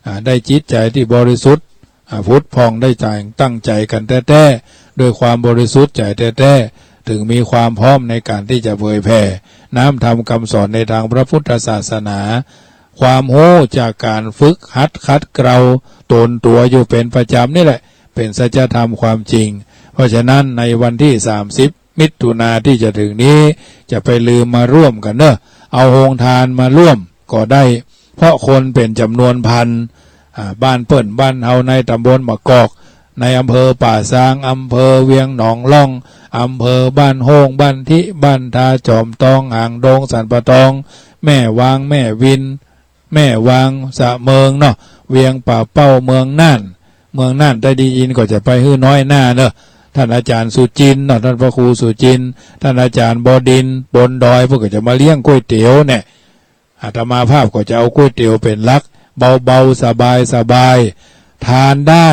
อ่า ได้จิตใจ๋ตี้บริสุทธิ์ อ่า ผุดผ่อง ได้ใจ๋ตั้งใจ๋กั๋นแต๊ๆ ด้วยความบริสุทธิ์ใจ๋แต๊ๆ เถิงมีความพร้อมในก๋านตี้จะเผยแผ่น้ำธรรมกำสอนในตางพระพุทธศาสนา ความฮู้จากก๋านฝึกหัดขัดเกลาตนตั๋วอยู่เป๋นประจ๋ำนี่แหละ เป๋นสัจธรรมความจริง เพราะฉะนั้นในวันตี้สามสิบ มิถุนาตี้จะเถิงนี้ จะไปลืมมาร่วมกั๋นเนาะ เอาโฮงตานมาร่วมก็ได้ เพราะคนเป๋นจ๋ำนวนพัน อ่า บ้านเปิ้นบ้านเฮาในต๋ำบลบ่ากอก ในอำเภอป่าซาง อำเภอเวียงหนองล่อง อำเภอบ้านโฮ่ง บ้านทิ บ้านทา จอมตอง หางดง สันป่าตอง แม่วาง แม่วิน แม่วาง สะเมิงเนาะ เวียงป่าเป้า เมืองน่าน เมืองน่านได้ยินก็จะไปหื้อน้อยหน้าเนาะ ต้านอาจ๋ารย์สุจินเนาะ ต้านพระครูสุจิน ต้านอาจ๋ารย์บดินทร์ บนดอย เปิ้นก็จะมาเลี้ยงก๋วยเตี๋ยวเนี่ย อาตมาภาพก็จะเอาก๋วยเตี๋ยวเป๋นหลัก เบาๆ สบายๆ ทานได้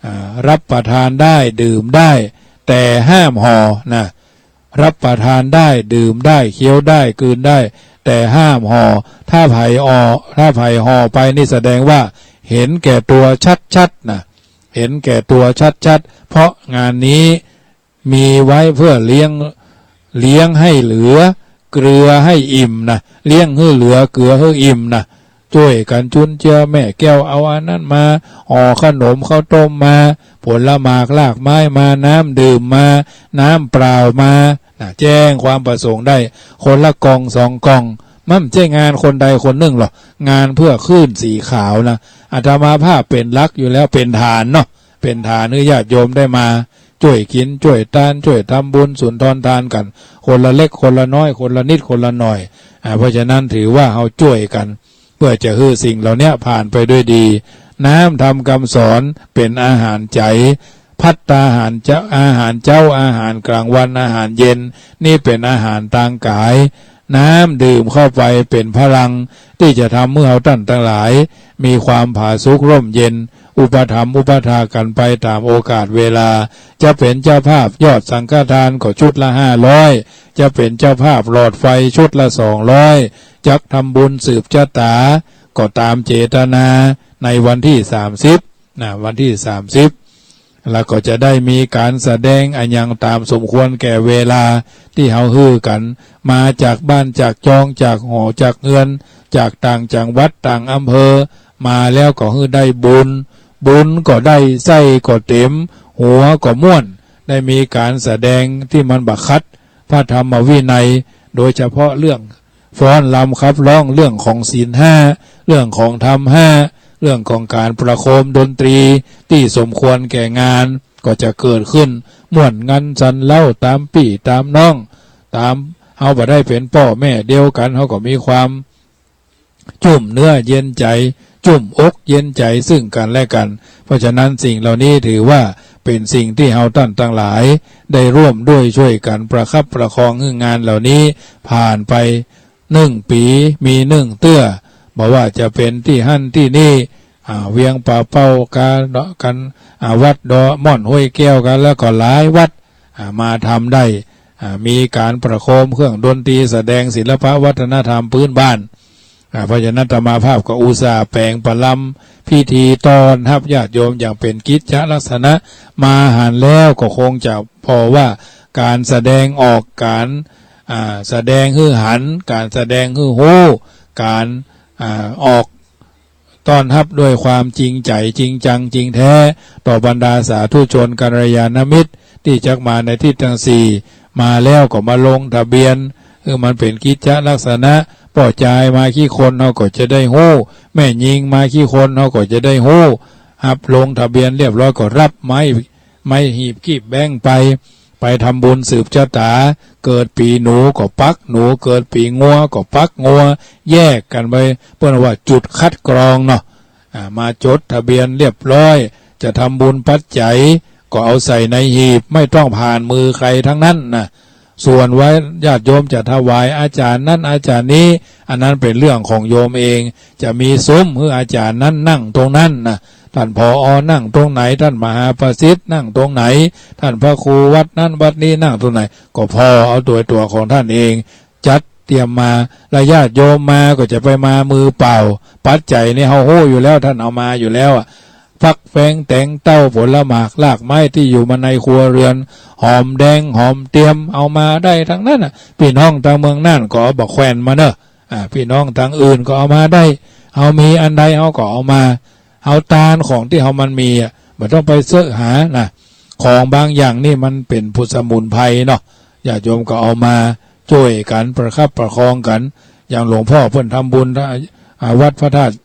อ่า รับประทานได้ ดื่มได้ แต่ห้ามห่อนะ รับประทานได้ ดื่มได้ เคี้ยวได้ กลืนได้ แต่ห้ามห่อ ถ้าใผห่อ ถ้าใผห่อไปนี่แสดงว่าเห็นแก่ตั๋วชัดๆ นะ เห็นแก่ตั๋วชัดๆ เพราะงานนี้ มีไว้เพื่อเลี้ยง เลี้ยงให้เหลือ เกลือให้อิ่มนะ เลี้ยงหื้อเหลือ เกลือหื้ออิ่มนะ จ้วยกั๋นจุนเจือ แม่แก้วเอาอันนั้นมา ห่อขนมข้าวต้มมา ผลหมากรากไม้มา น้ำดื่มมา น้ำเปล่ามา นะ แจ้งความประสงค์ได้ คนละกล่องสองกล่อง มันบ่ใจ้งานคนใดคนนึ่งหรอก งานเพื่อคลื่นสีขาวนะ อาตมาภาพเป๋นหลักอยู่แล้ว เป๋นฐานเนาะ เป๋นฐานหื้อญาติโยมได้มา จ้วยกิ๋น จ้วยตาน จ้วยทำบุญสุนทรทานกั๋น คนละเล็กคนละน้อย คนละนิดคนละหน่อย อ่า เพราะฉะนั้นถือว่าเฮาจ้วยกั๋น เพื่อจะหื้อสิ่งเหล่านี้ผ่านไปด้วยดี น้ำธรรมกำสอนเป๋นอาหารใจ๋ ภัตตาหารเจ๊า อาหารเจ๊า อาหารกลางวัน อาหารเย็น นี่เป๋นอาหารตางก๋าย น้ำดื่มเข้าไปเป๋นพลังตี้จะทำหื้อเฮาต้านตังหลาย มีความผาสุกร่มเย็น อุปถัมภ์อุปถากกั๋นไปต๋ามโอกาสเวลา จะเป๋นเจ้าภาพยอดสังฆทานก็ชุดละห้าร้อย จะเป๋นเจ้าภาพหลอดไฟชุดละสองร้อย จักทำบุญสืบจะต๋า ก็ต๋ามเจตนา ในวันตี้สามสิบ นะ วันตี้สามสิบ แล้วก็จะได้มีก๋านแสดงอะหยังต๋ามสมควรแก่เวลาตี้เฮาหื้อกั๋น มาจากบ้านจากจอง จากหอจากเฮือน จากต่างจังหวัดต่างอำเภอ มาแล้วก็หื้อได้บุญ บุญก็ได้ ไส้ก็เต๋ม หัวก็ม่วน ได้มีก๋านแสดงตี้มันบ่ขัดพระธรรมวินัย โดยเฉพาะเรื่อง ฟ้อนรำขับร้อง เรื่องของศีลห้า เรื่องของธรรมห้า เรื่องของก๋านประโคมดนตรีตี้สมควรแก่งาน ก็จะเกิดขึ้น ม่วนงันสันเล้าต๋ามปี้ต๋ามน้อง ต๋าม เฮาบ่ได้เป๋นป้อแม่เดียวกั๋น เฮาก็มีความจุ่มเนื้อเย็นใจ๋ จุ่มอกเย็นใจ๋ซึ่งกั๋นและกั๋น เพราะฉะนั้นสิ่งเหล่านี้ถือว่าเป๋นสิ่งตี้เฮาต้านตังหลาย ได้ร่วมด้วยช่วยกั๋นประคับประคองหื้องานเหล่านี้ผ่านไป นึ่งปี๋มีนึ่งเตื้อ บ่ว่าจะเป๋นตี้หั้นตี้นี่ อ่า เวียงป่าเป้ากาเนาะกั๋น อ่า วัดดอม่อนห้วยแก้วกั๋น แล้วก็หลายวัด อ่า มาทำได้ อ่า มีก๋านประโคมเครื่องดนตรี แสดงศิลปะวัฒนธรรมพื้นบ้าน อ่า เพราะฉะนั้นอาตมาภาพก็อุตส่าห์แป๋งประลำพิธีต้อนฮับญาติโยมอย่างเป๋นกิจจะลักษณะ มาหั้นแล้วก็คงจะผ่อว่า ก๋านแสดงออก ก๋าน อ่า แสดงหื้อหัน ก๋านแสดงหื้อฮู้ ก๋าน อ่า ออก ต้อนฮับด้วยความจริงใจ๋ จริงจัง จริงแท้ ต่อบรรดาสาธุชนกัลยาณมิตร ตี้จักมาในทิศตังสี่ มาแล้วก็มาลงทะเบียน คือมันเป๋นกิจจะลักษณะ ป้อจายมากี่คน เฮาก็จะได้ฮู้ แม่ญิงมากี่คน เฮาก็จะได้ฮู้ ฮับลงทะเบียนเรียบร้อยก็ฮับไม้ ไม้หีบคีบแบงก์ไป ไปทำบุญสืบชะตา เกิดปี๋หนูก็ปักหนู เกิดปี๋งัวก็ปักงัว แยกกั๋นไป เปิ้นว่าจุดคัดกรองเนาะ อ่า มาจดทะเบียนเรียบร้อย จะทำบุญปัจจัยก็เอาใส่ในหีบ ไม่ต้องผ่านมือใครทั้งนั้นนะ ส่วนว่าญาติโยมจะถวายอาจารย์นั้นอาจารย์นี้ อันนั้นเป๋นเรื่องของโยมเอง จะมีซุ้มหื้ออาจารย์นั้นนั่งตรงนั้นนะ ต้าน ผอ นั่งตรงไหน ต้านมหาประสิทธิ์นั่งตรงไหน ต้านพระครูวัดนั้นวัดนี้นั่งตรงไหน ก็ผ่อเอาโตยตั๋วของต้านเอง จัดเตรียมมา และญาติโยมมาก็จะไปมามือเปล่า ปัจจัยนี่เฮาฮู้อยู่แล้ว ต้านเอามาอยู่แล้วอะ ผักแฟงแตงเต้า ผลหมากรากไม้ตี้อยู่มาในครัวเรือน หอมแดงหอมเตียม เอามาได้ตังนั้นน่ะ ปี้น้องตางเมืองน่านก็เอาบ่าแขว่นมาเน่อ อ่า ปี้น้องตางอื่นก็เอามาได้ เฮามีอันใดเฮาก็เอามา เฮาตานของตี้เฮามันมีอะ บ่ต้องไปเซาะหานะ ของบางอย่างนี่มันเป๋นพุทธสมุนไพรเนาะ ญาติโยมก็เอามาจ้วยกั๋นประคับประคองกั๋น อย่างหลวงพ่อเปิ้นทำบุญ อ่า วัดพระธาตุ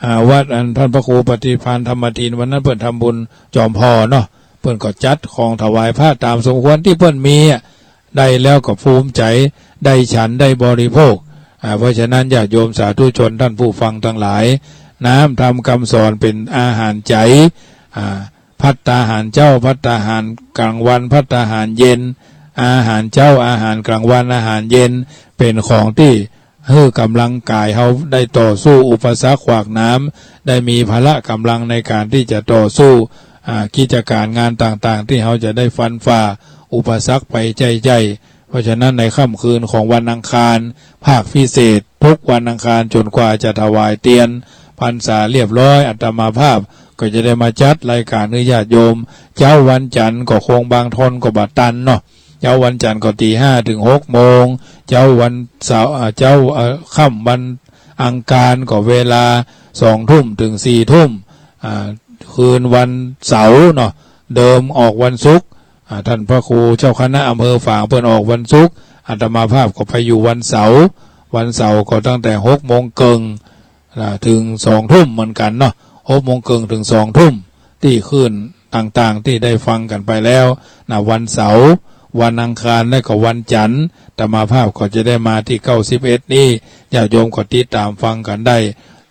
อ่า วัดอันต้านพระครูปฏิภาณธรรมทิน วันนั้นเปิ้นทำบุญจอมผ่อเนาะ เปิ้นก็จัดของถวายพระต๋ามสมควรตี้เปิ้นมีอะ ได้แล้วก็ภูมิใจ๋ ได้ฉันได้บริโภค อ่า เพราะฉะนั้นญาติโยมสาธุชนต้านผู้ฟังตังหลาย น้ำธรรมกำสอนเป๋นอาหารใจ๋ อ่า ภัตตาหารเจ๊า ภัตตาหารกลางวัน ภัตตาหารเย็น อาหารเจ๊า อาหารกลางวัน อาหารเย็น เป๋นของตี้หื้อก๋ำลังก๋ายเฮาได้ต่อสู้อุปสรรคขวากหนาม ได้มีพละก๋ำลังในก๋านตี้จะต่อสู้ อ่า กิจก๋านงานต่างๆ ตี้เฮาจะได้ฟันฝ่าอุปสรรคไปใจ้ๆ เพราะฉะนั้นในค่ำคืนของวันอังคาร ภาคพิเศษ ทุกวันอังคารจ๋นกว่าจะถวายเตียนพรรษาเรียบร้อย อาตมาภาพก็จะได้มาจัดรายก๋านหื้อญาติโยม เจ๊าวันจันทร์ก็คงบางท่านก็บ่ตันเนาะ เจ๊าวันจันทร์ก็ตีห้าเถิงหกโมง เจ๊าวันเสาร์ อ่า เจ๊า อ่า ค่ำวันอังคารก็เวลาสองทุ่มเถิงสี่ทุ่ม อ่า คืนวันเสาร์เนาะ เดิมออกวันศุกร์ อ่า ต้านพระครูเจ้าคณะอำเภอฝางเปิ้นออกวันศุกร์ อาตมาภาพก็ไปอยู่วันเสาร์ วันเสาร์ก็ตั้งแต่หกโมงเกิ่ง อ่า เถิงสองทุ่มเหมือนกั๋นเนาะ หกโมงเกิ่งเถิงสองทุ่ม ตี้คลื่นต่างๆ ตี้ได้ฟังกั๋นไปแล้วนะ วันเสาร์ วันอังคาร และก็วันจันทร์ อาตมาภาพก็จะได้มาตี้เก้าสิบเอ็ดนี้ ญาติโยมก็ติดต๋ามฟังกั๋นได้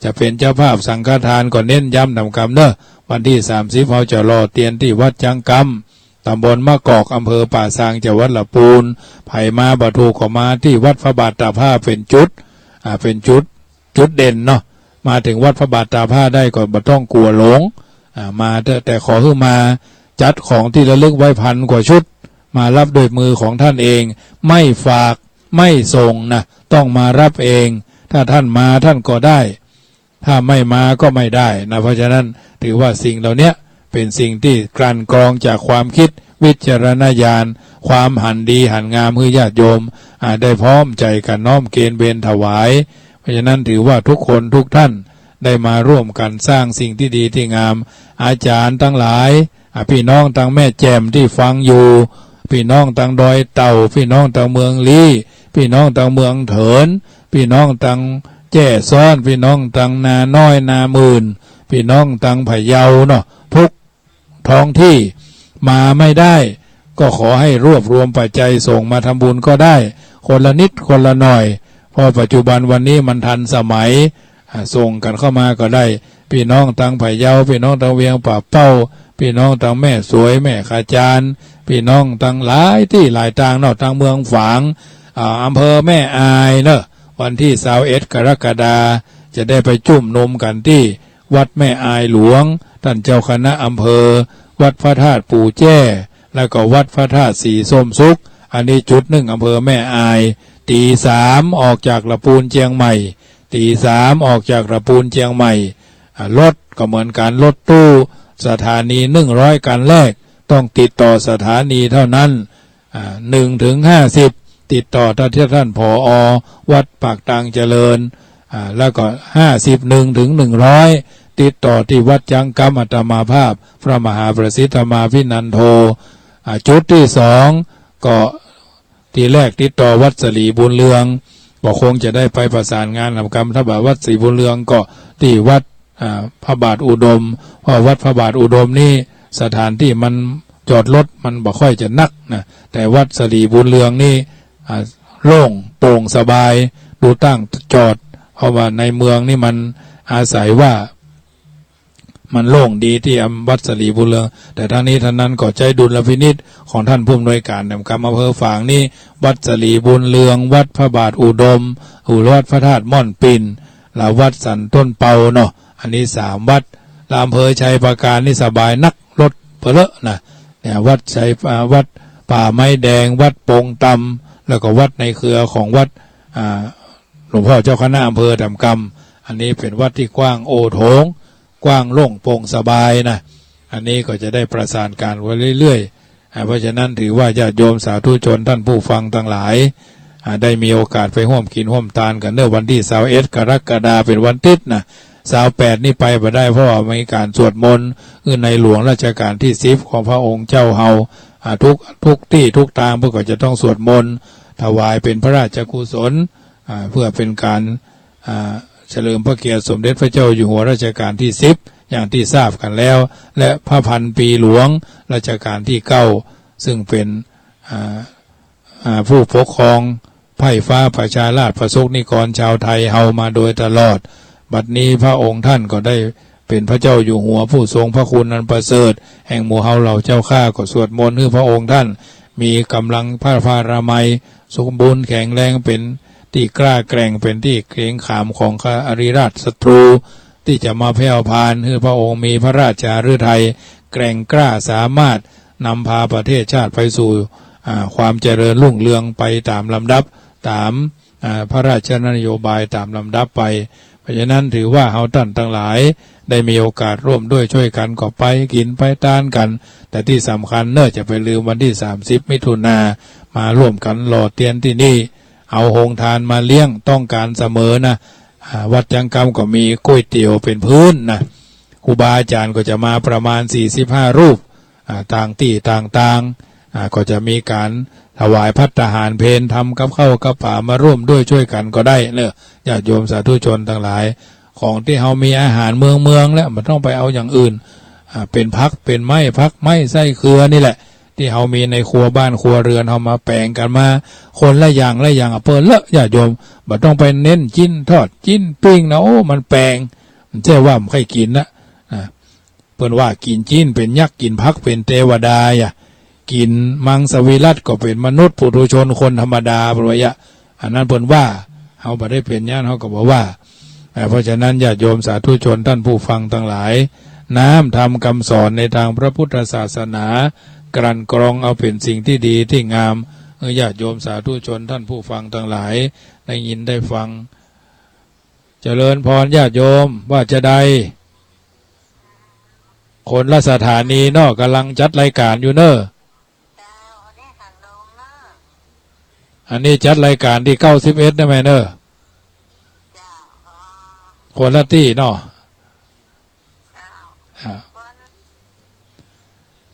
จะเป๋นเจ้าภาพสังฆทานก็เน้นย้ำนำกำเน่อ วันตี้สามสิบเฮาจะหล่อเตียนตี้วัดจ๊างกำ ต๋ำบลมะกอก อำเภอป่าซาง จังหวัดละปูน ใผมาบ่ถูกก็มาตี้วัดพระบาทตากผ้าเป๋นจุด อ่า เป๋นจุด จุดเด่นเนาะ มาเถิงวัดพระบาทตากผ้าได้ก็บ่ต้องกั๋วหลง อ่า มาเต๊อะ แต่ขอหื้อมาจัดของตี้ระลึกไว้พันกว่าชุด มาฮับด้วยมือของต้านเอง ไม่ฝากไม่ส่งนะ ต้องมาฮับเอง ถ้าต้านมาต้านก็ได้ ถ้าไม่มาก็ไม่ได้นะ เพราะฉะนั้นถือว่าสิ่งเหล่าเนี้ยเป๋นสิ่งตี้กลั่นกรองจากความคิด วิจารณญาณ ความหันดีหันงาม หื้อญาติโยม อ่า ได้พร้อมใจ๋กั๋นน้อมเกณฑ์เวรถวาย เพราะฉะนั้นถือว่าทุกคนทุกท่านได้มาร่วมกั๋นสร้างสิ่งตี้ดีตี้งาม อาจ๋ารย์ตังหลาย อ่า ปี้น้องตางแม่แจ่มตี้ฟังอยู่ ปี้น้องตางดอยเต่า ปี้น้องตางเมืองลี้ ปี้น้องตางเมืองเถิน ปี้น้องตางแจ้ซ้อน ปี้น้องตางนาน้อยนาหมื่น ปี้น้องตางพะเยาเนาะ ทุกท้องตี้มาไม่ได้ ก็ขอให้รวบรวมปัจจัยส่งมาทำบุญก็ได้ คนละนิดคนละหน่อย เพราะปัจจุบันวันนี้มันทันสมัย อ่า ส่งกั๋นเข้ามาก็ได้ ปี้น้องตางพะเยา ปี้น้องตางเวียงป่าเป้า ปี้น้องตางแม่สวย แม่ขะจาน ปี้น้องตางหลายตี้หลายตางเนาะ ตางเมืองฝาง อ่า อำเภอแม่อายเนาะ วันตี้ซาวเอ็ดกรกฎา จะได้ไปจุมนุมกั๋นตี้วัดแม่อายหลวง ต้านเจ้าคณะอำเภอ วัดพระธาตุปู่แจ้ แล้วก็วัดพระธาตุสีส้มสุข อันนี้จุดนึ่ง อำเภอแม่อาย ตี๋สามออกจากละปูนเจียงใหม่ ตี๋สามออกจากละปูนเจียงใหม่ อ่า รถก็เหมือนกั๋น รถตู้สถานีนึ่งร้อยคันแรก ต้องติดต่อสถานีเท่านั้น อ่า หนึ่งถึงห้าสิบ ติดต่อท่าน ท่าน ผอ วัดปากตางเจริญ อ่า แล้วก็ ห้าสิบเอ็ด ถึง หนึ่งร้อย ติดต่อตี้วัดจังกำ อาตมาภาพ พระมหาประสิทธิ์ธรรมาภินันโท อ่า จุดที่สอง ก็ ทีแรกติดต่อวัดสลีบุญเรือง ก็คงจะได้ไปประสานงานนำกำ ถ้าบ่าวัดสลีบุญเรืองก็ตี้วัด อ่า พระบาทอุดม เพราะวัดพระบาทอุดมนี่สถานตี้มันจอดรถมันบ่ค่อยจะนักนะ แต่วัดสลีบุญเรืองนี่ อ่า โล่งโปร่งสบาย ดูตั้งจอด เพราะว่าในเมืองนี่มันอาศัยว่า มันโล่งดีตี้วัดสลีบุญเรือง แต่ทั้งนี้ทั้งนั้นก็ใจ๊ดุลพินิจของท่านผู้อำนวยการนำกำอำเภอฝางนี่ วัดสลีบุญเรือง วัดพระบาทอุดม หรือวัดพระธาตุม่อนปิ่น และวัดสันต้นเปาเนาะ อันนี้สามวัด และอำเภอชัยปราการนี่สบายนัก รถเปอะเลอะนะ เนี่ย วัดชัย อ่า วัดป่าไม้แดง วัดปงตำ แล้วก็วัดในเครือของวัด อ่า หลวงพ่อเจ้าคณะอำเภอตำกำ อันนี้เป๋นวัดตี้กว้างโอโถง กว้างโล่งโปร่งสบายนะ อันนี้ก็จะได้ประสานการไว้เรื่อยๆ อ่า เพราะฉะนั้นถือว่าญาติโยมสาธุชนท่านผู้ฟังตังหลาย อ่า ได้มีโอกาสไปฮ่วมกิ๋นฮ่วมตานกั๋นเน่อ วันตี้ซาวเอ็ดกรกฎาเป๋นวันติ๊ดนะ ซาวแปดนี่ไปบ่ได้ เพราะว่ามีก๋านสวดมนต์ คือในหลวงรัชกาลตี้สิบของพระองค์เจ้าเฮา อ่า ทุก ทุกตี้ทุกตางเปิ้นก็จะต้องสวดมนต์ ถวายเป๋นพระราชกุศล อ่า เพื่อเป๋นก๋าน อ่า เฉลิมพระเกียรติสมเด็จพระเจ้าอยู่หัวรัชกาลตี้สิบ อย่างตี้ทราบกั๋นแล้ว และพระพันปีหลวงรัชกาลตี้เก้า ซึ่งเป๋น อ่า อ่า ผู้ปกครองไพร่ฟ้าประชาราษฎร์ประสบนิกรชาวไทยเฮามาโดยตลอด บัดนี้พระองค์ท่านก็ได้เป๋นพระเจ้าอยู่หัวผู้ทรงพระคุณอันประเสริฐ แห่งหมู่เฮาเหล่าเจ้าข้า ก็สวดมนต์หื้อพระองค์ท่านมีก๋ำลังพระปรามัยสมบูรณ์แข็งแรง เป๋นตี้กล้าแกร่ง เป๋นตี้เกรงขามของอริราชศัตรู ตี้จะมาแผ่วพาน หื้อพระองค์มีพระราชฤทัยแกร่งกล้าสามารถนำพาประเทศชาติไปสู่ อ่า ความเจริญรุ่งเรืองไปต๋ามลำดับ ต๋าม อ่า พระราชนโยบายต๋ามลำดับไป เพราะฉะนั้นถือว่าเฮาต้านตังหลายได้มีโอกาสร่วมด้วยช่วยกั๋นก็ไปกิ๋นไปตานกั๋น แต่ตี้สำคัญเน่อจะไปลืมวันตี้สามสิบมิถุนา มาร่วมกั๋นหล่อเตียนตี้นี่ เอาโฮงตานมาเลี้ยง ต้องก๋านเสมอนะ อ่า วัดจังกำก็มีก๋วยเตี๋ยวเป๋นพื้นนะ ครูบาอาจ๋ารย์ก็จะมาประมาณสี่สิบห้ารูป อ่า ต่างตี้ต่างตาง อ่า ก็จะมีก๋านถวายภัตตาหารเพล ทำกับข้าวกับป๋ามาร่วมด้วยช่วยกั๋นก็ได้เน่อ ญาติโยมสาธุชนตังหลาย ของตี้เฮามีอาหารเมืองๆ แล้ว บ่ต้องไปเอาอย่างอื่น อ่า เป๋นผักเป๋นไม้ ผักไม้ไส้เครือนี่แหละ ตี้เฮามีในครัวบ้านครัวเรือน เฮามาแป๋งกั๋นมา คนละอย่างละอย่าง อ่ะ เปิ้นเลอะ ญาติโยม บ่ต้องไปเน้นจิ๊นทอดจิ๊นปิ้งนะ โอ้ มันแป๋ง มันใจ้ว่าบ่ใค่กิ๋นนะ อ่า เปิ้นว่ากิ๋นจิ๊นเป๋นยักษ์ กิ๋นผักเป๋นเตวดา อ่ะ กิ๋นมังสวิรัติก็เป๋นมนุษย์ปุถุชนคนธรรมดา เปิ้นว่า อ่ะ อันนั้นเปิ้นว่า เฮาบ่ได้เป๋นอย่างนั้น เฮาก็บ่ว่า อ่า เพราะฉะนั้นญาติโยมสาธุชนต้านผู้ฟังตังหลาย น้ำธรรมกำสอนในตางพระพุทธศาสนา กลั่นกรองเอาเป๋นสิ่งตี้ดีตี้งาม หื้อญาติโยมสาธุชนต้านผู้ฟังตังหลาย ได้ยินได้ฟัง เจริญพรญาติโยม ว่าจาใด คนละสถานีเนาะ ก่ำลังจัดรายก๋านอยู่เน่อ อันนี้จัดรายก๋านตี้เก้าสิบเอ็ดได้ไหมเน่อ คนละตี้เนาะ อ่า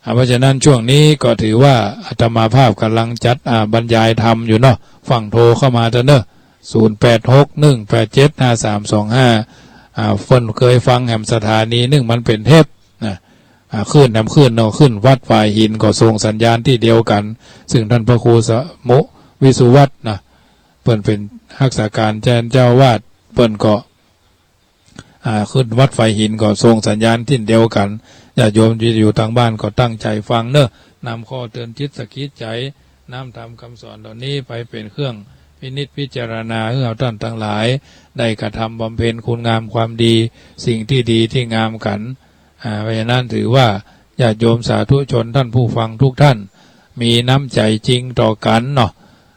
อ่า เพราะฉะนั้นช่วงนี้ก็ถือว่าอาตมาภาพก่ำลังจัด อ่า บรรยายธรรมอยู่เนาะ ฟั่งโทรเข้ามาเต๊อะเน่อ ศูนย์แปดหก หนึ่งแปดเจ็ด ห้าสามสองห้า อ่า เปิ้นเกยฟังแหมสถานีนึ่งมันเป๋นเทปนะ อ่า ขึ้นแหมขึ้นเนาะ ขึ้นวัดฝายหินก็ส่งสัญญาณตี้เดียวกั๋น ซึ่งต้านพระครูสมุวิสุวัฒน์นะ เปิ้นเป๋นรักษาก๋านแตนเจ้าอาวาส เปิ้นก็ อ่า ขึ้นวัดฝายหินก็ส่งสัญญาณตี้เดียวกั๋น ญาติโยมตี้อยู่ตางบ้านก็ตั้งใจ๋ฟังเน่อ นำข้อเตื๋อนจิตสะกิดใจ๋ น้ำธรรมกำสอนเหล่านี้ไปเป๋นเครื่องพินิจพิจารณา หื้อเฮาต้านตังหลาย ได้กระทำบำเพ็ญคุณงามความดี สิ่งตี้ดีตี้งามกั๋น อ่า เพราะฉะนั้นถือว่าญาติโยมสาธุชนต้านผู้ฟังทุกต้าน มีน้ำใจ๋จริงต่อกั๋นเนาะ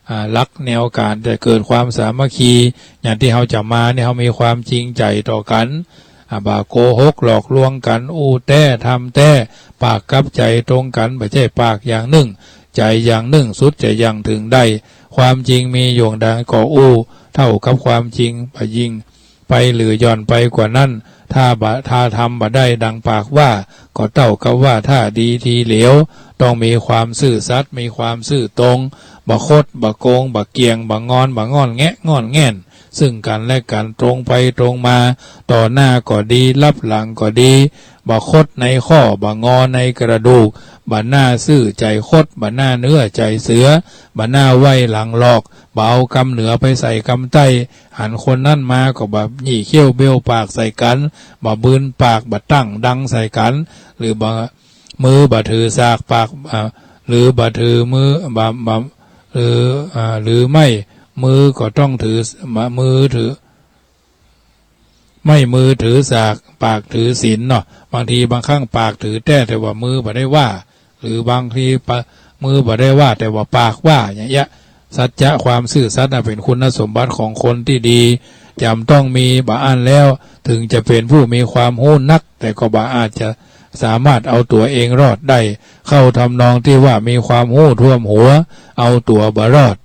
อ่า หลักแนวก๋านจะเกิดความสามัคคี อย่างตี้เฮาจะมานี่ เฮามีความจริงใจ๋ต่อกั๋น บ่โกหกหลอกลวงกั๋น อู้แต๊ทำแต๊ ปากกับใจ๋ตรงกั๋น บ่ใจ้ปากอย่างนึ่ง ใจ๋อย่างนึ่ง สุดจะยังเถิงได้ ความจริงมีอยู่ดังก่ออู้ เต้ากับความจริง บ่ยิ่งไปหรือย่อนไปกว่านั้น ถ้าบ่ ถ้าทำบ่ได้ดังปากว่า ก็เต้ากับว่าถ้าดีทีเหลว ต้องมีความซื่อสัตย์ มีความซื่อตรง บ่คด บ่โกง บ่เกี่ยง บ่งอน บ่ง่อนแงะง่อนแง่น ซึ่งกั๋นและกั๋น ตรงไปตรงมา ต่อหน้าก็ดี ลับหลังก็ดี บ่คดในข้อ บ่งอในกระดูก บ่หน้าซื่อใจ๋คด บ่หน้าเนื้อใจ๋เสือ บ่หน้าไว้หลังหลอก บ่เอากำเหนือไปใส่กำใต้ หันคนนั้นมาก็บ่หยี่เขี้ยวเบ้ยวปากใส่กั๋น บ่บืนปาก บ่ตั้งดังใส่กั๋น หรือบ่ มือบ่ถือสาก ปาก อ่า หรือบ่ถือมือ บ่ บ่ หรือ อ่า หรือไม่ มือก็ต้องถือ บ่ มือถือ ไม่มือถือสาก ปากถือศีลเนาะ บางทีบางครั้งปากถือแต๊ แต่ว่ามือบ่ได้ว่า หรือบางทีปะ มือบ่ได้ว่า แต่ว่าปากว่า อย่างเงี้ย สัจจะความซื่อสัตย์น่ะ เป๋นคุณสมบัติของคนตี้ดี จ๋ำต้องมี บ่อั้นแล้ว เถิงจะเป๋นผู้มีความฮู้นัก แต่ก็บ่อาจจะสามารถเอาตั๋วเองรอดได้ เข้าทำนองตี้ว่ามีความฮู้ท่วมหัว เอาตั๋วบ่รอด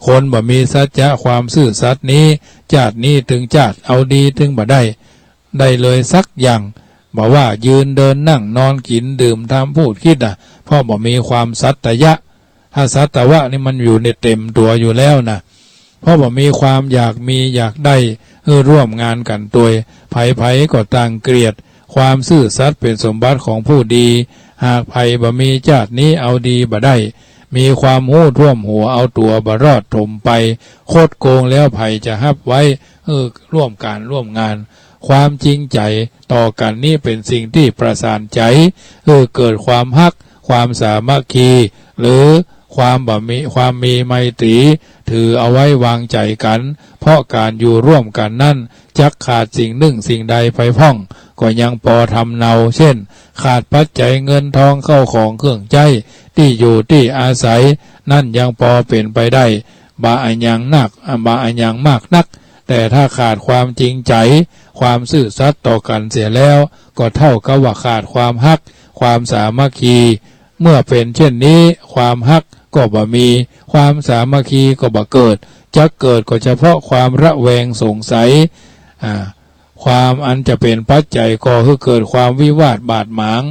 คนบ่มีสัจจะความซื่อสัตย์นี้ จาตินี้เถิงจาติเอาดีเถิงบ่ได้ ได้เลยสักอย่าง บ่ว่ายืนเดินนั่งนอนกิ๋นดื่มทำพูดคิดน่ะ เพราะบ่มีความสัตยะ ถ้าสัตวะนี่มันอยู่ในเต็มตั๋วอยู่แล้วน่ะ เพราะบ่มีความอยากมีอยากได้ หื้อร่วมงานกั๋นตวย ใผๆ ก็ต่างเกลียด ความซื่อสัตย์เป๋นสมบัติของผู้ดี หากใผบ่มีจาตินี้เอาดีบ่ได้ มีความฮู้ท่วมหัว เอาตั๋วบ่รอด ถมไป คดโกงแล้วใผจะฮับไว้ หื้อร่วมก๋านร่วมงาน ความจริงใจ๋ต่อกั๋นนี้เป๋นสิ่งตี้ประสานใจ๋ หื้อเกิดความฮัก ความสามัคคี หรือความบ่มี ความมีไมตรี ถือเอาไว้วางใจ๋กั๋น เพราะก๋านอยู่ร่วมกั๋นนั้น จักขาดสิ่งนึ่งสิ่งใดไปพ่อง ก็ยังปอทำเนา เช่น ขาดปัจจัยเงินทองเข้าของเครื่องใจ๊ ตี้อยู่ตี้อาศัย นั้นยังปอเป๋นไปได้ บ่อะหยังนัก บ่อะหยังมากนัก แต่ถ้าขาดความจริงใจ๋ ความซื่อสัตย์ต่อกั๋นเสียแล้ว ก็เต้ากับว่าขาดความฮัก ความสามัคคี เมื่อเป๋นเช่นนี้ ความฮักก็บ่มี ความสามัคคีก็บ่เกิด จักเกิดก็เฉพาะความระแวงสงสัย อ่า ความอันจะเป๋นปัจจัยก่อหื้อเกิดความวิวาทบาดหมาง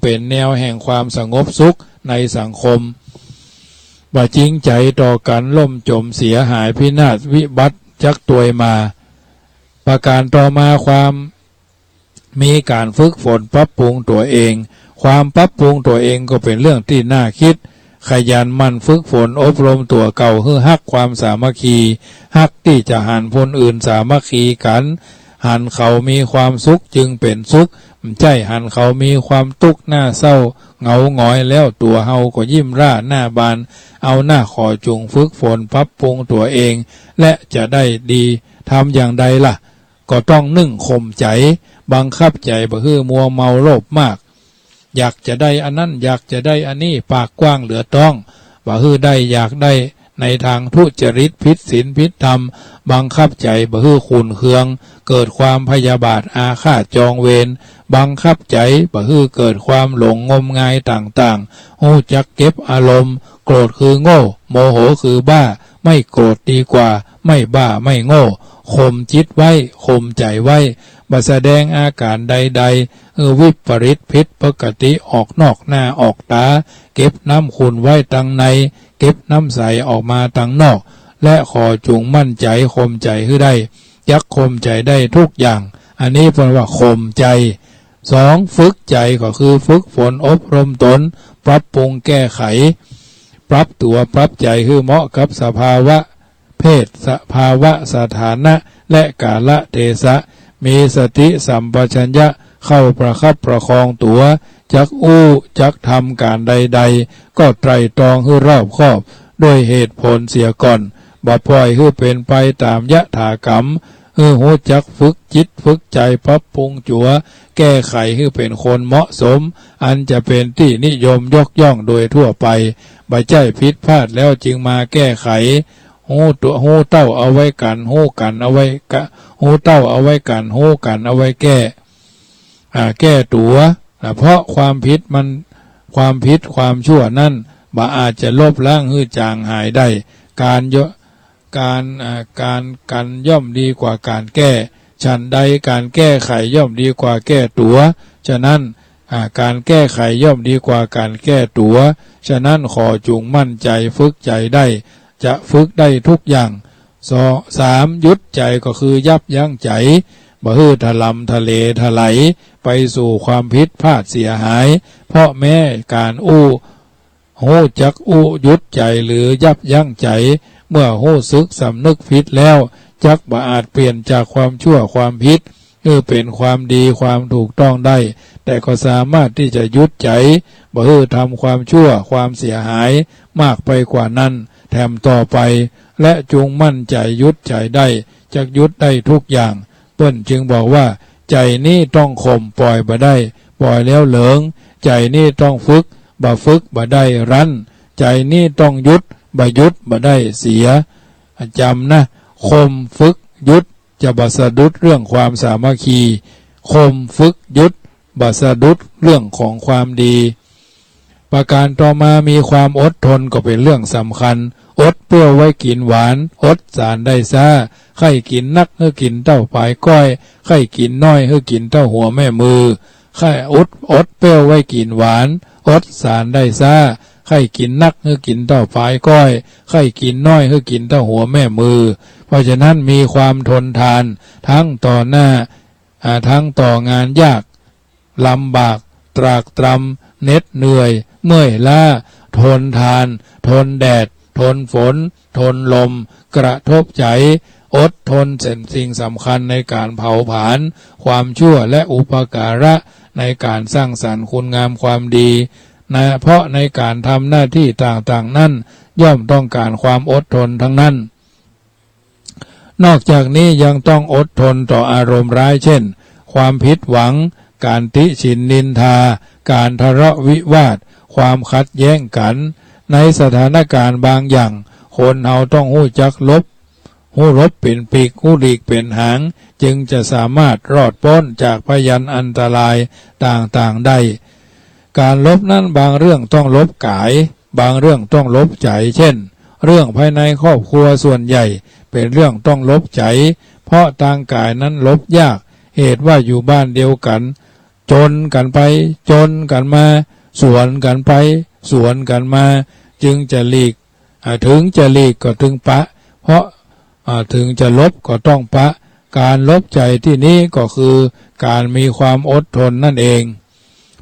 เป๋นแนวแห่งความสงบสุขในสังคม บ่จริงใจ๋ต่อกั๋น ล่มจมเสียหายพินาศวิบัติจักตวยมา ประก๋านต่อมา ความ มีก๋านฝึกฝนปรับปรุงตั๋วเอง ความปรับปรุงตั๋วเองก็เป๋นเรื่องตี้น่าคิด ขยันหมั่นฝึกฝนอบรมตั๋วเก่าหื้อฮักความสามัคคี ฮักตี้จะหันคนอื่นสามัคคีกั๋น หันเขามีความสุขจึงเป๋นสุข บ่ใจ้หันเขามีความตุ๊กข์หน้าเศร้าเหงาหงอยแล้วตั๋วเฮาก็ยิ้มร่าหน้าบาน เอาหน้า ขอจุ่งฝึกฝนปรับปรุงตั๋วเอง และจะได้ดี ทำอย่างใดล่ะ ก็ต้องนึ่งข่มใจ๋ บังคับใจ๋บ่หื้อมัวเมาโลภมาก อยากจะได้อันนั้น อยากจะได้อันนี้ ปากกว้างเหลือต้อง บ่หื้อได้อยากได้ในทางทุจริต ผิดศีลผิดธรรม บังคับใจ๋บ่หื้อขุ่นเคือง เกิดความพยาบาทอาฆาตจองเวร บังคับใจ๋บ่หื้อเกิดความหลงงมงายต่างๆ ฮู้จักเก็บอารมณ์ โกรธคือโง่ โมโหคือบ้า ไม่โกรธดีกว่า ไม่บ้าไม่โง่ ข่มจิตไว้ ข่มใจ๋ไว้ บ่แสดงอาก๋านใดๆ หื้อวิปริตผิดปกติออกนอกหน้าออกต๋า เก็บน้ำขุ่นไว้ตังใน เก็บน้ำใสออกมาตังนอก และขอจุ่งมั่นใจ๋ข่มใจ๋หื้อได้ จักข่มใจ๋ได้ทุกอย่าง อันนี้เปิ้นว่าข่มใจ๋ สอง ฝึกใจ๋ ก็คือฝึกฝนอบรมตน ปรับปรุงแก้ไข ปรับตั๋วปรับใจ๋หื้อเหมาะกับสภาวะ เพศ สภาวะ สถานะ และกาลเทศะ มีสติสัมปชัญญะเข้าประคับประคองตั๋ว จักอู้จักทำก๋านใดๆ ก็ไตร่ตรองหื้อรอบคอบด้วยเหตุผลเสียก่อน บ่ปล่อยหื้อเป๋นไปต๋ามยถากรรม หื้อฮู้จักฝึกจิตฝึกใจ๋ปรับปรุงตั๋ว แก้ไขหื้อเป๋นคนเหมาะสม อันจะเป๋นตี้นิยมยกย่องโดยทั่วไป บ่ใจ้ผิดพลาดแล้วจึงมาแก้ไข ฮู้ตั๋ว ฮู้เต้าเอาไว้กั๋น ฮู้กั๋นเอาไว้กะ ฮู้เต้าเอาไว้กั๋น ฮู้กั๋นเอาไว้แก้ อ่า แก้ตั๋ว นะ เพราะความผิดมัน ความผิดความชั่วนั้นบ่อาจจะลบล้างหื้อจางหายได้ ก๋านย่อ ก๋าน อ่า ก๋านกั๋นย่อมดีกว่าก๋านแก้ ฉันใดก๋านแก้ไขย่อมดีกว่าแก้ตั๋ว ฉะนั้น อ่า ก๋านแก้ไขย่อมดีกว่าก๋านแก้ตั๋ว ฉะนั้นขอจุ่งมั่นใจ๋ฝึกใจ๋ได้ จะฝึกได้ทุกอย่าง สอง สาม หยุดใจ๋ก็คือยับยั้งใจ๋ บ่หื้อถล่ำทะเลถลายไปสู่ความผิดพลาดเสียหาย เพราะแม้ก๋านอู้ ฮู้จักอู้หยุดใจ๋หรือยับยั้งใจ๋ เมื่อฮู้สึกสำนึกผิดแล้ว จักบ่อาจเปลี่ยนจากความชั่วความผิด หื้อเป๋นความดีความถูกต้องได้ แต่ก็สามารถตี้จะหยุดใจ๋ บ่หื้อทำความชั่วความเสียหายมากไปกว่านั้นแถมต่อไป และจุ่งมั่นใจ๋หยุดใจ๋ได้ จักหยุดได้ทุกอย่าง เปิ้นจึงบอกว่า ใจ๋นี้ต้องข่ม ป่อยบ่ได้ ป่อยแล้วเหลิง ใจ๋นี้ต้องฝึก บ่ฝึกบ่ได้รั้น ใจ๋นี้ต้องหยุด บ่หยุดบ่ได้เสีย จ๋ำนะ ข่ม ฝึก หยุด จะบ่สะดุดเรื่องความสามัคคี ข่ม ฝึก หยุด บ่สะดุดเรื่องของความดี ประการต่อมามีความอดทนก็เป๋นเรื่องสำคัญ อดเปรี้ยวไว้กิ๋นหวาน อดสารได้ซ้า ใค่กิ๋นนักหื้อกิ๋นเต้าป๋ายก้อย ใค่กิ๋นน้อยหื้อกิ๋นเต้าหัวแม่มือ ใค่อด อดเปรี้ยวไว้กิ๋นหวาน อดสารได้ซ้า ใค่กิ๋นนักหื้อกิ๋นเต้าป๋ายก้อย ใค่กิ๋นน้อยหื้อกิ๋นเต้าหัวแม่มือ เพราะฉะนั้นมีความทนทาน ทั้งต่อหน้า อ่า ทั้งต่องานยาก ลำบาก ตรากตรำ เหน็ดเหนื่อย เมื่อยล้า ทนทาน ทนแดด ทนฝน ทนลม กระทบใจ๋ อดทนเป๋นสิ่งสำคัญในก๋านเผาผลาญความชั่วและอุปการะในก๋านสร้างสรรค์คุณงามความดี นะ เพราะในก๋านทำหน้าตี้ต่างๆ นั้น ย่อมต้องก๋านความอดทนทั้งนั้น นอกจากนี้ยังต้องอดทนต่ออารมณ์ร้าย เช่น ความผิดหวัง ก๋านติฉินนินทา ก๋านทะเลาะวิวาท ความขัดแย้งกั๋น ในสถานก๋ารณ์บางอย่าง คนเฮาต้องฮู้จักหลบ ฮู้หลบเป๋นปีก ฮู้หลีกเป๋นหาง จึงจะสามารถรอดป๊นจากพยันอันตรายต่างๆ ได้ ก๋านหลบนั้นบางเรื่องต้องหลบก๋าย บางเรื่องต้องหลบใจ๋ เช่น เรื่องภายในครอบครัวส่วนใหญ่เป๋นเรื่องต้องหลบใจ๋ เพราะตางก๋ายนั้นหลบยาก เหตุว่าอยู่บ้านเดียวกั๋น จนกั๋นไป จนกั๋นมา สวนกั๋นไป สวนกั๋นมา จึงจะหลีก อ่า ถึงจะหลีกก็ต้องปะ เพราะ อ่า ถึงจะหลบก็ต้องปะ ก๋านหลบใจ๋ตี้นี้ก็คือก๋านมีความอดทนนั่นเอง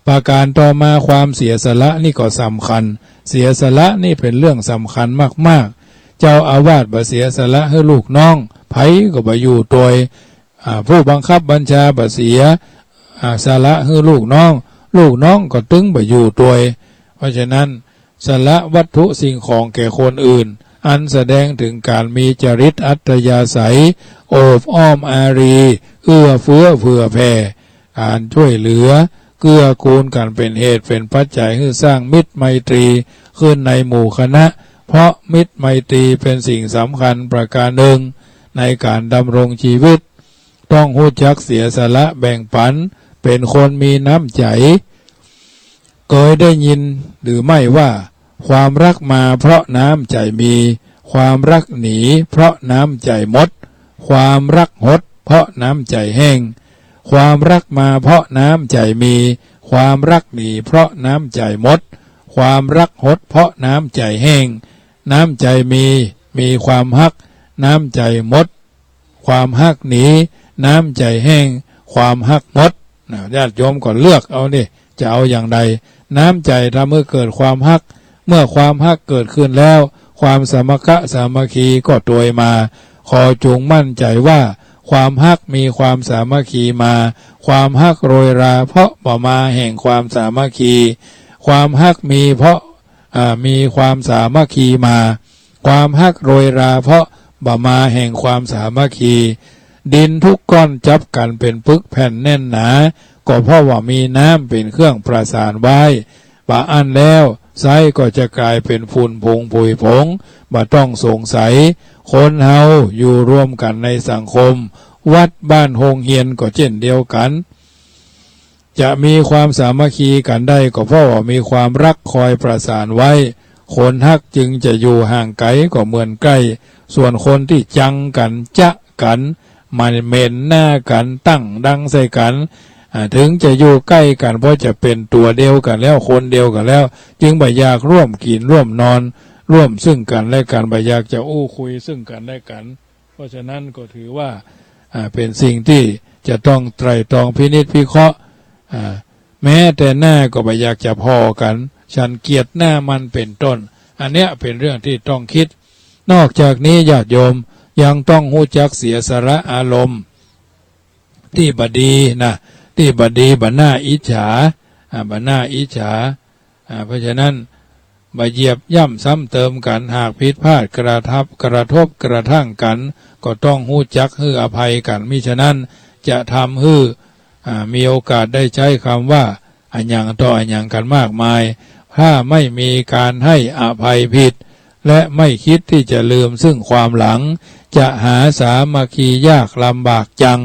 ประก๋านต่อมาความเสียสละนี่ก็สำคัญ เสียสละนี่เป๋นเรื่องสำคัญมากๆ เจ้าอาวาสบ่เสียสละหื้อลูกน้อง ใผก็บ่อยู่ตวย อ่า ผู้บังคับบัญชาบ่เสีย อ่า สละหื้อลูกน้อง ลูกน้องก็ตึงบ่อยู่ตวย เพราะฉะนั้น สละวัตถุสิ่งของแก่คนอื่น อันแสดงเถิงก๋านมีจริตอัธยาศัย โอบอ้อมอารี เอื้อเฟื้อเผื่อแผ่ ก๋านจ้วยเหลือ เกื้อกูลกั๋น เป๋นเหตุเป๋นปัจจัยหื้อสร้างมิตรไมตรีขึ้นในหมู่คณะ เพราะมิตรไมตรีเป๋นสิ่งสำคัญประก๋านนึ่งในก๋านดำรงจีวิต ต้องฮู้จักเสียสละแบ่งปัน เป๋นคนมีน้ำใจ๋ เกยได้ยินหรือไม่ว่า ความรักมาเพราะน้ำใจ๋มี ความรักหนีเพราะน้ำใจ๋หมด ความรักหดเพราะน้ำใจ๋แห้ง ความรักมาเพราะน้ำใจ๋มี ความรักหนีเพราะน้ำใจ๋หมด ความรักหดเพราะน้ำใจ๋แห้ง น้ำใจ๋มี มีความฮัก น้ำใจ๋หมด ความฮักหนี น้ำใจ๋แห้ง ความฮักหมด นะ ญาติโยมก็เลือกเอานี่ จะเอาอย่างใด น้ำใจ๋ทำหื้อเกิดความฮัก เมื่อความฮักเกิดขึ้นแล้ว ความสามัคคะสามัคคีก็ตวยมา ขอจุ่งมั่นใจ๋ว่า ความฮักมีความสามัคคีมา ความฮักโรยราเพราะบ่มาแห่งความสามัคคี ความฮักมีเพราะ อ่า มีความสามัคคีมา ความฮักโรยราเพราะบ่มาแห่งความสามัคคี ดินทุกก้อนจับกั๋นเป๋นปึกแผ่นแน่นหนา ก็เพราะว่ามีน้ำเป๋นเครื่องประสานไว้ บ่อั้นแล้ว ไซร้ก็จะก๋ายเป๋นฝุ่นผงผุยผง บ่ต้องสงสัย คนเฮาอยู่ร่วมกั๋นในสังคม วัดบ้านโฮงเฮียนก็เจ้นเดียวกั๋น จะมีความสามัคคีกั๋นได้ก็เพราะว่ามีความฮักคอยประสานไว้ คนฮักจึงจะอยู่ห่างไก๋ก็เหมือนใก้ ส่วนคนตี้จังกั๋น จ๊ะกั๋น หมั่นเหม็นหน้ากั๋น ตั้งดังใส่กั๋น อ่า เถิงจะอยู่ใก้กั๋น เพราะจะเป๋นตั๋วเดียวกั๋นแล้ว คนเดียวกั๋นแล้ว จึงบ่อยากร่วมกิ๋นร่วมนอน ร่วมซึ่งกั๋นและกั๋น บ่อยากจะอู้คุยซึ่งกั๋นและกั๋น เพราะฉะนั้นก็ถือว่า อ่า เป๋นสิ่งตี้จะต้องไตร่ตรองพินิจพิเคราะห์ อ่า แม้แต่หน้าก็บ่อยากจะผ่อกั๋น ฉันเกลียดหน้ามันเป๋นต้น อันเนี้ยเป๋นเรื่องตี้ต้องกึ๊ด นอกจากนี้ญาติโยมยังต้องฮู้จักเสียสละอารมณ์ตี้บ่ดีนะ ตี้บ่ดี บ่น่าอิจฉา อ่า บ่น่าอิจฉา อ่า เพราะฉะนั้น บ่เหยียบย่ำซ้ำเติมกั๋น หากผิดพลาดกระทับ กระทบกระทั่งกั๋น ก็ต้องฮู้จักหื้ออภัยกั๋น มิฉะนั้นจะทำหื้อ อ่า มีโอกาสได้ใจ๊กำว่าอะหยังต่ออะหยังกั๋นมากมาย ถ้าไม่มีก๋านหื้ออภัยผิด และไม่กึ๊ดตี้จะลืมซึ่งความหลัง จะหาสามัคคียากลำบากจัง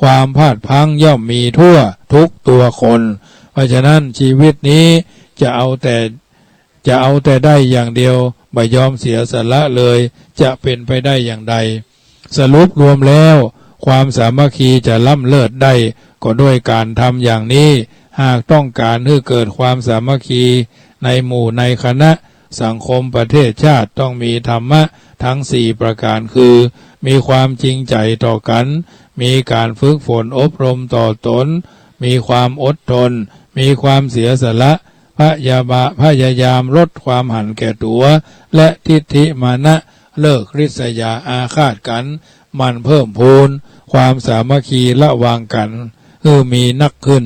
ความพลาดพลั้งย่อมมีทั่วทุกตัวคน เพราะฉะนั้นชีวิตนี้จะเอาแต่ จะเอาแต่ได้อย่างเดียว บ่ยอมเสียสละเลย จะเป๋นไปได้อย่างใด สรุปรวมแล้ว ความสามัคคีจะล้ำเลิศได้ ก็ด้วยก๋านทำอย่างนี้ หากต้องก๋านหื้อเกิดความสามัคคีในหมู่ในคณะ สังคมประเทศชาติต้องมีธรรมะทั้งสี่ประก๋าน คือ มีความจริงใจ๋ต่อกั๋น มีก๋านฝึกฝนอบรมต่อต๋น มีความอดทน มีความเสียสละ พยาบา พยายามลดความหันแก่ตั๋ว และทิฐิมานะ เลิกริษยาอาฆาตกั๋น หมั่นเพิ่มพูนความสามัคคีระหว่างกั๋น หื้อมีนักขึ้น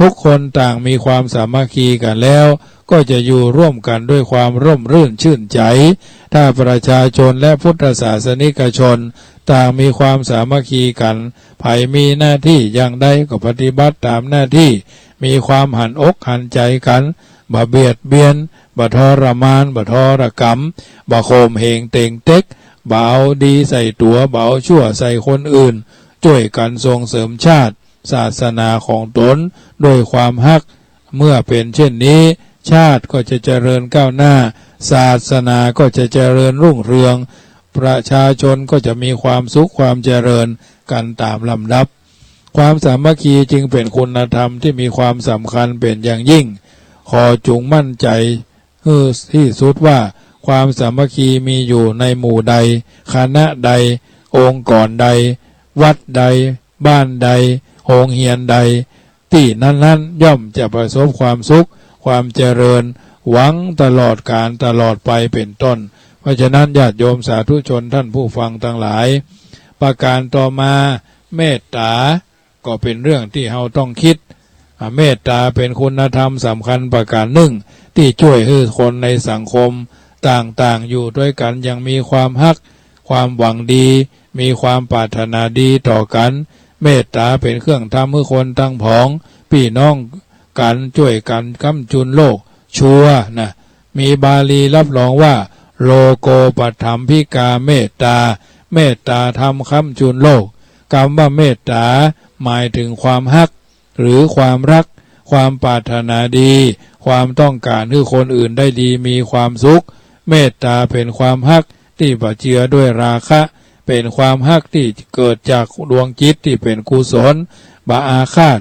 ทุกคนต่างมีความสามัคคีกั๋นแล้ว ก็จะอยู่ร่วมกั๋นด้วยความร่มรื่นชื่นใจ๋ ถ้าประชาชนและพุทธศาสนิกชนต่างมีความสามัคคีกั๋น ใผมีหน้าตี้อย่างใดก็ปฏิบัติต๋ามหน้าตี้ มีความหันอกหันใจ๋กั๋น บ่เบียดเบียน บ่ทรมาน บ่ทรกรรม บ่ข่มเหงเต๋งเต็ก บ่เอาดีใส่ตั๋ว บ่เอาชั่วใส่คนอื่น จ้วยกั๋นส่งเสริมชาติศาสนาของต๋นด้วยความฮัก เมื่อเป๋นเช่นนี้ ชาติก็จะเจริญก้าวหน้า ศาสนาก็จะเจริญรุ่งเรือง ประชาชนก็จะมีความสุขความเจริญกั๋นต๋ามลำดับ ความสามัคคีจึงเป๋นคุณธรรมตี้มีความสำคัญเป๋นอย่างยิ่ง ขอจุ่งมั่นใจ๋หื้อตี้สุดว่า ความสามัคคีมีอยู่ในหมู่ใด คณะใด องค์กรใด วัดใด บ้านใด โฮงเฮียนใด ตี้นั้นๆ ย่อมจะประสบความสุข ความเจริญ หวังตลอดกาลตลอดไปเป๋นต้น เพราะฉะนั้นญาติโยมสาธุชนท่านผู้ฟังตังหลาย ประก๋านต่อมา เมตต๋า ก็เป๋นเรื่องตี้เฮาต้องกึ๊ด อ่า เมตต๋าเป๋นคุณธรรมสำคัญประก๋านนึ่ง ตี้จ้วยหื้อคนในสังคมต่างๆ อยู่ตวยกั๋นอย่างมีความฮัก ความหวังดี มีความปรารถนาดีต่อกั๋น เมตต๋าเป๋นเครื่องทำหื้อคนตังผองปี้น้องกั๋นจ้วยกั๋นค้ำจุนโลกชั่วนะ มีบาลีฮับรองว่า โลโกปัฏฐัมภิกาเมตตา เมตต๋าธรรมค้ำจุนโลก กำว่าเมตต๋าหมายเถิงความฮัก หรือความฮัก ความปรารถนาดี ความต้องก๋านหื้อคนอื่นได้ดีมีความสุข เมตต๋าเป๋นความฮักตี้บ่เจือด้วยราคะ เป๋นความฮักตี้เกิดจากดวงจิตตี้เป๋นกุศล บ่อาฆาต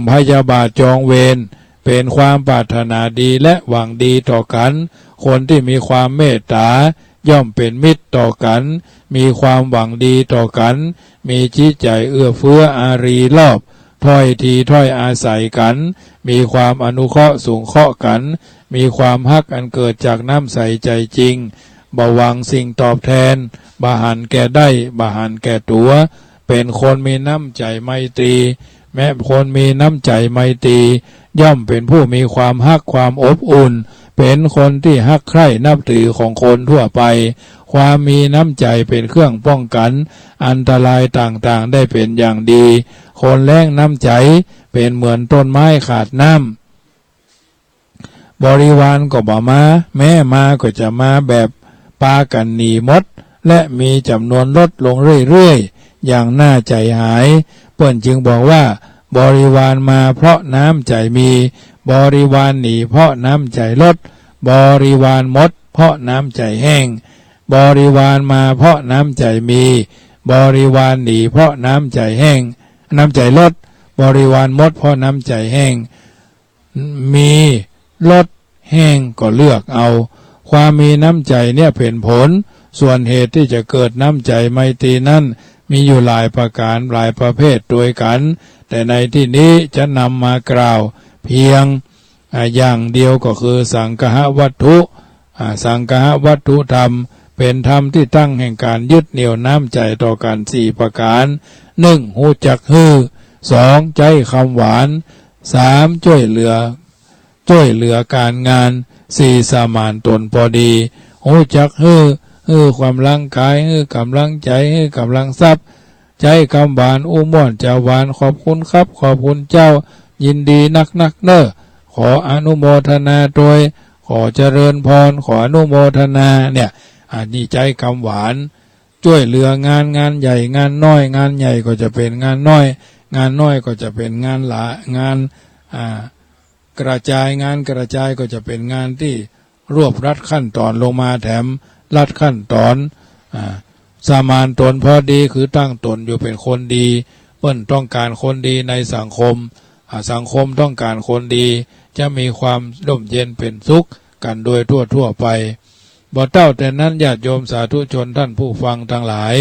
พยาบาทจองเวร เป๋นความปรารถนาดีและหวังดีต่อกั๋น คนตี้มีความเมตต๋าย่อมเป๋นมิตรต่อกั๋น มีความหวังดีต่อกั๋น มีจิตใจ๋เอื้อเฟื้ออารีรอบ ถ้อยทีถ้อยอาศัยกั๋น มีความอนุเคราะห์สงเคราะห์กั๋น มีความฮักอันเกิดจากน้ำใสใจ๋จริง บ่หวังสิ่งตอบแทน บ่หันแก่ได้ บ่หันแก่ตั๋ว เป๋นคนมีน้ำใจ๋ไมตรี แม้คนมีน้ำใจ๋ไมตรี ย่อมเป๋นผู้มีความฮักความอบอุ่น เป๋นคนตี้ฮักใคร่นับถือของคนทั่วไป ความมีน้ำใจ๋เป๋นเครื่องป้องกั๋นอันตรายต่างๆ ได้เป๋นอย่างดี คนแล้งน้ำใจ๋เป๋นเหมือนต้นไม้ขาดน้ำ บริวารก็บ่มา แม้มาก็จะมาแบบปากั๋นหนีหมด และมีจ๋ำนวนลดลงเรื่อยๆ อย่างน่าใจ๋หาย เปิ้นจึงบอกว่า บริวารมาเพราะน้ำใจ๋มี บริวารหนีเพราะน้ำใจ๋ลด บริวารหมดเพราะน้ำใจ๋แห้ง บริวารมาเพราะน้ำใจ๋มี บริวารหนีเพราะน้ำใจ๋แห้ง น้ำใจ๋ลด บริวารหมดเพราะน้ำใจ๋แห้ง มี ลด แห้ง ก็เลือกเอา ความมีน้ำใจ๋เนี่ยเป๋นผล ส่วนเหตุตี้จะเกิดน้ำใจ๋ไมตรีนั้น มีอยู่หลายประก๋านหลายประเภทตวยกั๋น แต่ในตี้นี้จะนำมากล่าวเพียง อ่า อย่างเดียวก็คือสังคหวัตถุ อ่า สังคหวัตถุธรรม เป๋นธรรมตี้ตั้งแห่งก๋านยึดเหนี่ยวน้ำใจ๋ต่อกั๋นสี่ประก๋าน นึ่ง ฮู้จักหื้อ สอง ใจ๊กำหวาน สาม จ้วยเหลือ จ้วยเหลือก๋านงาน สี่ สมานต๋นปอดี ฮู้จักหื้อ หื้อกำลังก๋าย หื้อกำลังใจ๋ หื้อกำลังทรัพย์ ใจ๊กำหวาน อู้ม่วนจาหวาน ขอบคุณครับ ขอบคุณเจ้า ยินดีนักๆ เน่อ ขออนุโมทนาตวย ขอเจริญพร ขออนุโมทนา เนี่ย อันนี้ใจ๊กำหวาน จ้วยเหลืองาน งานใหญ่ งานน้อย งานใหญ่ก็จะเป๋นงานน้อย งานน้อยก็จะเป๋นงานหลา งาน อ่า กระจาย งานกระจายก็จะเป๋นงานตี้รวบรัดขั้นต๋อนลงมา แถมรัดขั้นต๋อน อ่า สมานต๋นปอดี คือตั้งต๋นอยู่เป๋นคนดี เปิ้นต้องก๋านคนดีในสังคม อ่า สังคมต้องก๋านคนดี จะมีความร่มเย็นเป๋นสุขกั๋นโดยทั่วๆ ไป บ่เต้าแต่นั้น ญาติโยมสาธุชนท่านผู้ฟังตังหลาย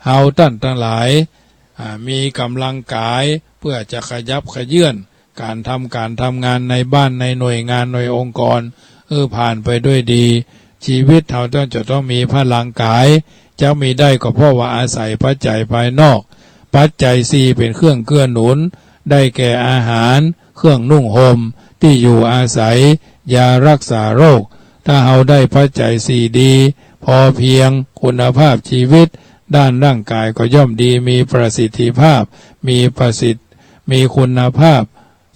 เฮาต้านตังหลาย อ่า มีกำลังก๋ายเปื้อจะขยับเขยื้อนก๋านทำก๋านทำงานในบ้าน ในหน่วยงาน หน่วยองค์กร หื้อผ่านไปด้วยดี ชีวิตเฮาต้อง จะต้องมีพลังก๋าย จะมีได้ก็เพราะว่าอาศัยปัจจัยภายนอก ปัจจัยสี่เป๋นเครื่องเกื้อหนุน ได้แก่อาหาร เครื่องนุ่งห่ม ตี้อยู่อาศัย ยารักษาโรค ถ้าเฮาได้ปัจจัยสี่ดี พอเพียง คุณภาพชีวิตด้านร่างก๋ายก็ย่อมดี มีประสิทธิภาพ มีประสิทธิ มีคุณภาพ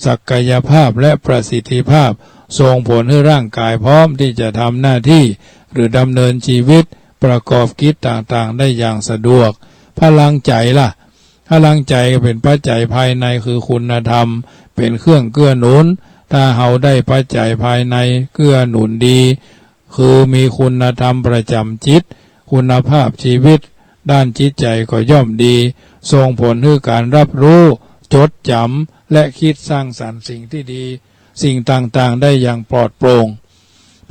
ศักยภาพและประสิทธิภาพ ส่งผลหื้อร่างก๋ายพร้อมตี้จะทำหน้าตี้ หรือดำเนินชีวิต ประกอบกิจต่างๆ ได้อย่างสะดวก พลังใจ๋ล่ะ พลังใจ๋ก็เป๋นปัจจัยภายใน คือคุณธรรม เป๋นเครื่องเกื้อหนุน ถ้าเฮาได้ปัจจัยภายในเกื้อหนุนดี คือมีคุณธรรมประจ๋ำจิต คุณภาพชีวิตด้านจิตใจ๋ก็ย่อมดี ส่งผลหื้อก๋านรับรู้ จดจ๋ำ และกึ๊ดสร้างสรรค์สิ่งตี้ดี สิ่งต่างๆ ได้อย่างปลอดโปร่ง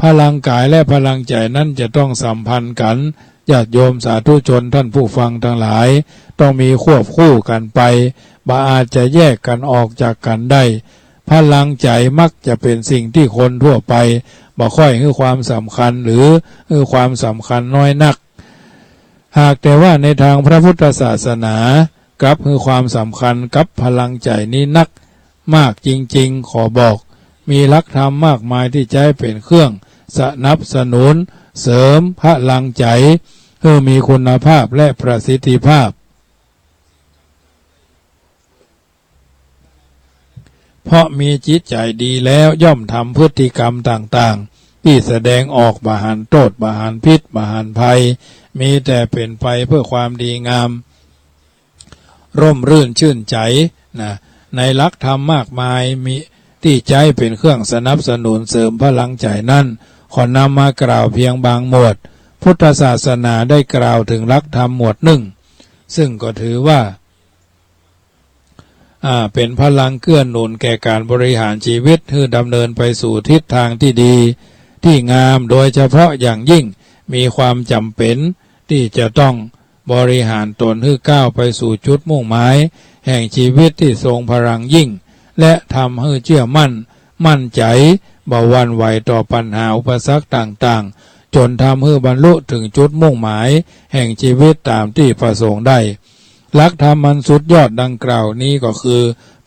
พลังก๋ายและพลังใจ๋นั้นจะต้องสัมพันธ์กั๋น ญาติโยมสาธุชนท่านผู้ฟังตังหลาย ต้องมีควบคู่กั๋นไป บ่อาจจะแยกกั๋นออกจากกั๋นได้ พลังใจ๋มักจะเป๋นสิ่งตี้คนทั่วไปบ่ค่อยหื้อความสำคัญ หรือหื้อความสำคัญน้อยนัก หากแต่ว่าในตางพระพุทธศาสนา กลับหื้อความสำคัญกับพลังใจ๋นี้นัก มากจริงๆ ขอบอก มีหลักธรรมมากมายตี้ใจ๊เป๋นเครื่องสนับสนุน เสริมพลังใจ๋ หื้อมีคุณภาพและประสิทธิภาพ เพราะมีจิตใจ๋ดีแล้ว ย่อมทำพฤติกรรมต่างๆ ตี้แสดงออกบ่หันโต้ษ บ่หันผิด บ่หันภัย มีแต่เป๋นไปเปื้อความดีงาม ร่มรื่นชื่นใจ๋ นะ ในหลักธรรมมากมายมีตี้ใจ๊เป๋นเครื่องสนับสนุนเสริมพลังใจ๋นั้น ขอนำมากล่าวเพียงบางหมวด พุทธศาสนาได้กล่าวเถิงหลักธรรมหมวดนึ่ง ซึ่งก็ถือว่า อ่า เป๋นพลังเกื้อหนุนแก่ก๋านบริหารชีวิต หื้อดำเนินไปสู่ทิศตางตี้ดี ตี้งาม โดยเฉพาะอย่างยิ่ง มีความจ๋ำเป๋นตี้จะต้องบริหารต๋นหื้อก้าวไปสู่จุดมุ่งหมายแห่งชีวิตตี้ทรงพลังยิ่ง และทำหื้อเจื้อมั่น มั่นใจ๋ บ่หวั่นไหวต่อปัญหาอุปสรรคต่างๆ จ๋นทำหื้อบรรลุเถิงจุดมุ่งหมายแห่งชีวิตต๋ามตี้ประสงค์ได้ หลักธรรมอันสุดยอดดังกล่าวนี้ก็คือ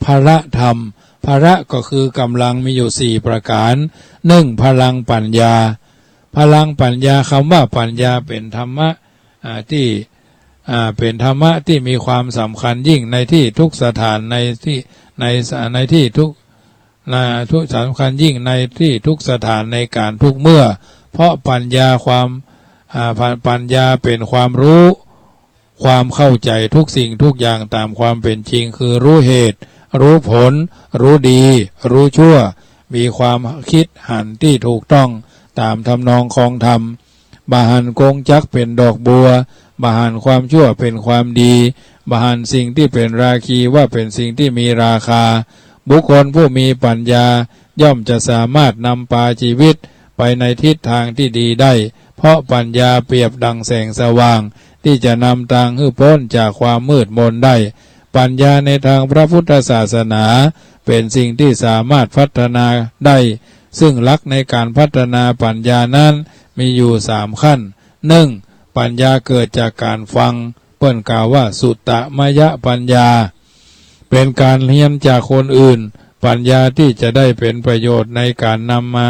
พละธรรม พละก็คือกำลังมีอยู่สี่ประก๋าน นึ่ง พลังปัญญา พลังปัญญา กำว่าปัญญาเป๋นธรรมะ อ่า ตี้ อ่า เป๋นธรรมะตี้มีความสำคัญยิ่งในตี้ทุกสถาน ในตี้ ใน ในตี้ทุก นะ ทุก สำคัญยิ่งในตี้ทุกสถานในก๋านทุกเมื่อ เพราะปัญญาความ อ่า ปัญ ปัญญาเป๋นความฮู้ ความเข้าใจ๋ทุกสิ่งทุกอย่างต๋ามความเป๋นจริง คือฮู้เหตุ รู้ผล รู้ดี รู้ชั่ว มีความคิดหันตี้ถูกต้องต๋ามทำนองครองธรรม บ่หันกงจักรเป๋นดอกบัว บ่หันความชั่วเป๋นความดี บ่หันสิ่งตี้เป๋นราคีว่าเป๋นสิ่งตี้มีราคา บุคคลผู้มีปัญญาย่อมจะสามารถนำปาชีวิตไปในทิศทางตี้ดีได้ เพราะปัญญาเปรียบดังแสงสว่างตี้จะนำตางหื้อป๊นจากความมืดมนได้ ปัญญาในตางพระพุทธศาสนาเป๋นสิ่งตี้สามารถพัฒนาได้ ซึ่งหลักในก๋านพัฒนาปัญญานั้นมีอยู่สามขั้น นึ่ง ปัญญาเกิดจากก๋านฟัง เปิ้นกล่าวว่าสุตตมยปัญญา เป๋นก๋านเฮียนจากคนอื่น ปัญญาตี้จะได้เป๋นประโยชน์ในก๋านนำมา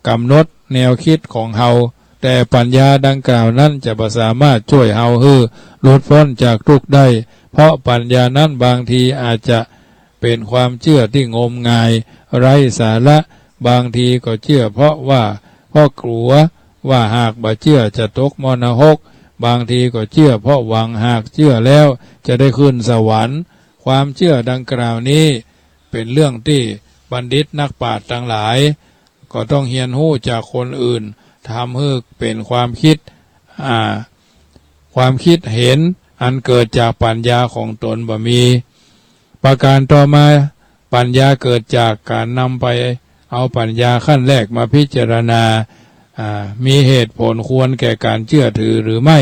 ก๋ำหนดแนวคิดของเฮา แต่ปัญญาดังกล่าวนั้นจะบ่สามารถจ้วยเฮาหื้อหลุดป๊นจากตุ๊กข์ได้ เพราะปัญญานั้นบางทีอาจจะเป๋นความเจื้อตี้งมงาย ไร้สาระ บางทีก็เจื้อเพราะว่า เพราะกั๋วว่าหากบ่เจื้อจะตกหม้อนรก บางทีก็เจื้อเพราะหวังหากเจื้อแล้วจะได้ขึ้นสวรรค์ ความเจื้อดังกล่าวนี้เป๋นเรื่องตี้บัณฑิตนักปราชญ์ตังหลาย ก็ต้องเฮียนฮู้จากคนอื่น ทำหื้อเป๋นความคิด อ่า ความคิดเห็นอันเกิดจากปัญญาของตนบ่มี ประก๋านต่อมา ปัญญาเกิดจากก๋านนำไปเอาปัญญาขั้นแรกมาพิจารณา อ่า มีเหตุผลควรแก่ก๋านเจื้อถือหรือไม่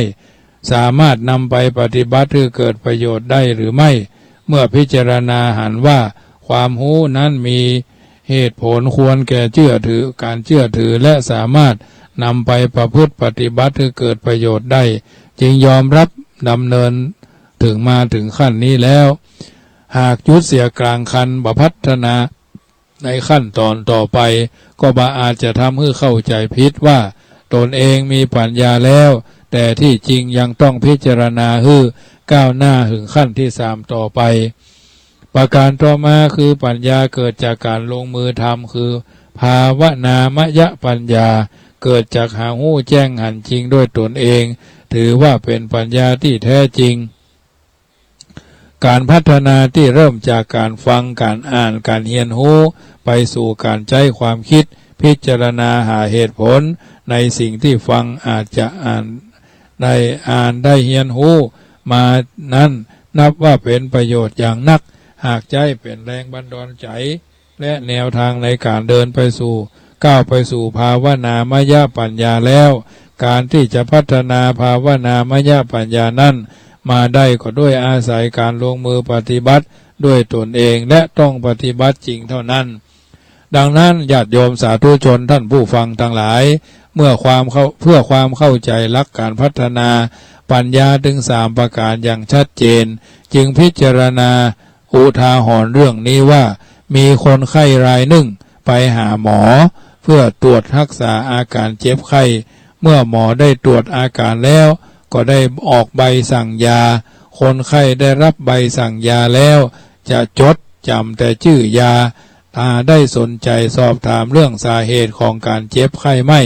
สามารถนำไปปฏิบัติหื้อเกิดประโยชน์ได้หรือไม่ เมื่อพิจารณาหันว่าความฮู้นั้นมีเหตุผลควรแก่เจื้อถือ ก๋านเจื้อถือ และสามารถนำไปประพฤติปฏิบัติหื้อเกิดประโยชน์ได้ จึงยอมรับดำเนินเถิงมาเถิงขั้นนี้แล้ว หากหยุดเสียก๋างคันบ่พัฒนา ในขั้นต๋อนต่อไป ก็บ่อาจจะทำหื้อเข้าใจ๋ผิดว่าตนเองมีปัญญาแล้ว แต่ตี้จริงยังต้องพิจารณาหื้อก้าวหน้าเถิงขั้นตี้สามต่อไป ประก๋านต่อมาคือปัญญาเกิดจากก๋านลงมือทำ คือภาวนามยปัญญา เกิดจากหาฮู้แจ้งหันจริงด้วยตนเอง ถือว่าเป๋นปัญญาตี้แท้จริง ก๋านพัฒนาตี้เริ่มจากก๋านฟัง ก๋านอ่าน ก๋านเฮียนฮู้ ไปสู่ก๋านใจ๊ความคิด พิจารณาหาเหตุผลในสิ่งตี้ฟัง อาจจะอ่านได้ อ่านได้เฮียนฮู้มานั้น นับว่าเป๋นประโยชน์อย่างนัก หากใจ๊เป๋นแรงบันดาลใจ๋ และแนวตางในก๋านเดินไปสู่ ก้าวไปสู่ภาวนามยปัญญาแล้ว ก๋านตี้จะพัฒนาภาวนามยปัญญานั้นมาได้ก็ด้วยอาศัยก๋านลงมือปฏิบัติด้วยตนเอง และต้องปฏิบัติจริงเท่านั้น ดังนั้นญาติโยมสาธุชนต้านผู้ฟังตังหลาย เมื่อความเข้า เพื่อความเข้าใจ๋หลักก๋านพัฒนาปัญญาเถิงสามประก๋านอย่างชัดเจน จึงพิจารณา อุทาหรณ์เรื่องนี้ว่า มีคนไข้รายนึ่งไปหาหมอเพื่อตรวจฮักษาอาก๋านเจ็บไข้ เมื่อหมอได้ตรวจอาก๋านแล้ว ก็ได้ออกใบสั่งยา คนไข้ได้ฮับใบสั่งยาแล้ว จะจดจ๋ำแต่จื้อยา บ่ได้สนใจ๋สอบถามเรื่องสาเหตุของก๋านเจ็บไข้ไม่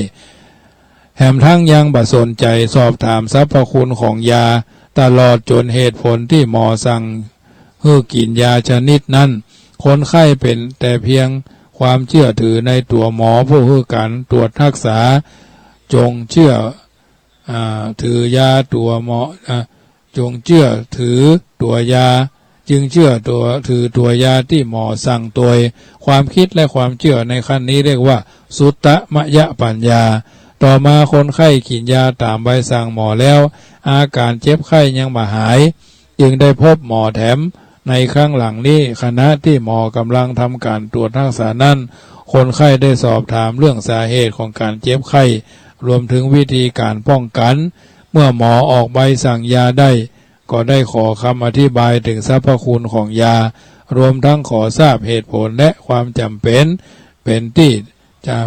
แหมตึงยังบ่สนใจ๋สอบถามสรรพคุณของยา ตลอดจ๋นเหตุผลตี้หมอสั่งหื้อกิ๋นยาชนิดนั้น คนไข้เป๋นแต่เพียงความเจื้อถือในตั๋วหมอผู้หื้อก๋านตรวจฮักษา จงเจื้อ อ่า ถือยาตั๋วหมอ อ่า จงเจื้อถือตั๋วยา จึงเจื้อตั๋ว ถือตั๋วยาตี้หมอสั่งตวย ความคิดและความเจื้อในขั้นนี้เรียกว่าสุตตมยปัญญา ต่อมาคนไข้กิ๋นยาต๋ามใบสั่งหมอแล้ว อาก๋านเจ็บไข้ยังบ่หาย จึงได้พบหมอแถม ในครั้งหลังนี้ ขณะตี้หมอก่ำลังทำก๋านตรวจฮักษานั้น คนไข้ได้สอบถามเรื่องสาเหตุของก๋านเจ็บไข้ รวมเถิงวิธีก๋านป้องกั๋น เมื่อหมอออกใบสั่งยาได้ ก็ได้ขอคำอธิบายเถิงสรรพคุณของยา รวมทั้งขอทราบเหตุผลและความจ๋ำเป๋น เป๋นตี้จะ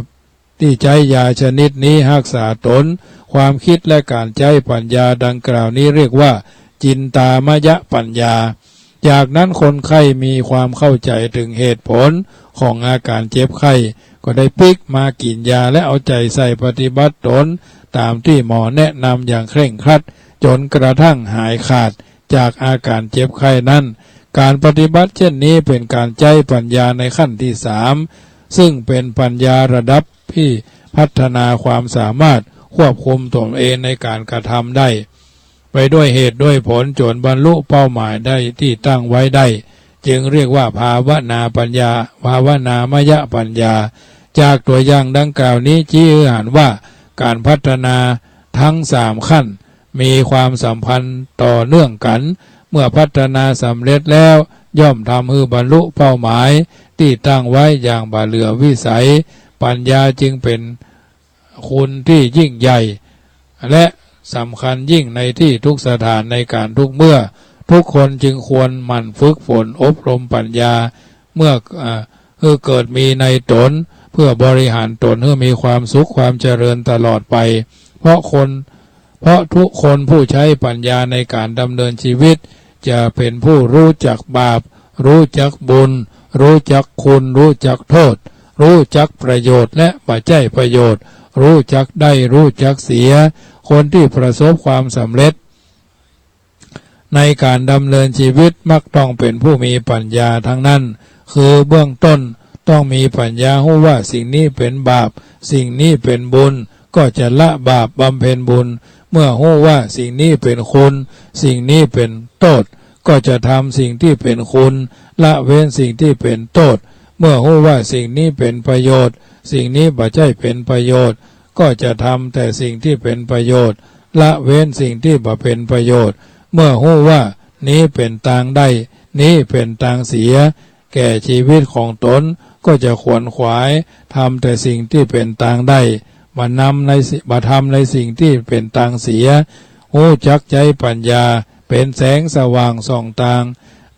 ตี้ใจ๊ยาชนิดนี้ฮักษาตน ความคิดและก๋านใจ๊ปัญญาดังกล่าวนี้เรียกว่าจินตามยปัญญา จากนั้นคนไข้มีความเข้าใจ๋เถิงเหตุผลของอาก๋านเจ็บไข้ ก็ได้ปิ๊กมากิ๋นยาและเอาใจ๋ใส่ปฏิบัติตนต๋ามตี้หมอแนะนำอย่างเคร่งครัด จ๋นกระทั่งหายขาดจากอาก๋านเจ็บไข้นั้น ก๋านปฏิบัติเช่นนี้เป๋นก๋านใจ๊ปัญญาในขั้นตี้สาม ซึ่งเป๋นปัญญาระดับตี้พัฒนาความสามารถควบคุมตนเองในก๋านกระทำได้ ไปด้วยเหตุด้วยผลจ๋นบรรลุเป้าหมายได้ตี้ตั้งไว้ได้ จึงเรียกว่าภาวนาปัญญา ภาวนามยปัญญา จากตั๋วอย่างดังกล่าวนี้ ชี้หื้อหันว่าก๋านพัฒนาทั้งสามขั้นมีความสัมพันธ์ต่อเนื่องกั๋น เมื่อพัฒนาสำเร็จแล้ว ย่อมทำหื้อบรรลุเป้าหมายตี้ตั้งไว้อย่างบ่เหลือวิสัย ปัญญาจึงเป๋น คุณตี้ยิ่งใหญ่ และสำคัญยิ่งในตี้ทุกสถาน ในก๋านทุกเมื่อ ทุกคนจึงควรหมั่นฝึกฝนอบรมปัญญา เมื่อ อ่า หื้อเกิดมีในตน เพื่อบริหารตนหื้อมีความสุขความเจริญตลอดไป เพราะคน เพราะทุกคนผู้ใจ๊ปัญญาในก๋านดำเนินชีวิต จะเป๋นผู้ฮู้จักบาป ฮู้จักบุญ ฮู้จักคุณ ฮู้จักโต้ษ ฮู้จักประโยชน์และบ่ใจ้ประโยชน์ ฮู้จักได้ ฮู้จักเสีย คนตี้ประสบความสำเร็จในก๋านดำเนินชีวิตมักต้องเป๋นผู้มีปัญญาทั้งนั้น คือเบื้องต้นต้องมีปัญญาฮู้ว่าสิ่งนี้เป๋นบาป สิ่งนี้เป๋นบุญ ก็จะละบาปบำเพ็ญบุญ เมื่อฮู้ว่าสิ่งนี้เป๋นคุณ สิ่งนี้เป๋นโต้ษ ก็จะทำสิ่งตี้เป๋นคุณ ละเว้นสิ่งตี้เป๋นโต้ษ เมื่อฮู้ว่าสิ่งนี้เป๋นประโยชน์ สิ่งนี้บ่ใจ้เป๋นประโยชน์ ก็จะทำแต่สิ่งตี้เป๋นประโยชน์ ละเว้นสิ่งตี้บ่เป๋นประโยชน์ เมื่อฮู้ว่านี้เป๋นตางได้ นี้เป๋นตางเสีย แก่ชีวิตของตน ก็จะขวนขวายทำแต่สิ่งตี้เป๋นตางได้ บ่นำในสิ บ่ทำในสิ่งตี้เป๋นตางเสีย ฮู้จักใจ๊ปัญญาเป๋นแสงสว่างส่องตาง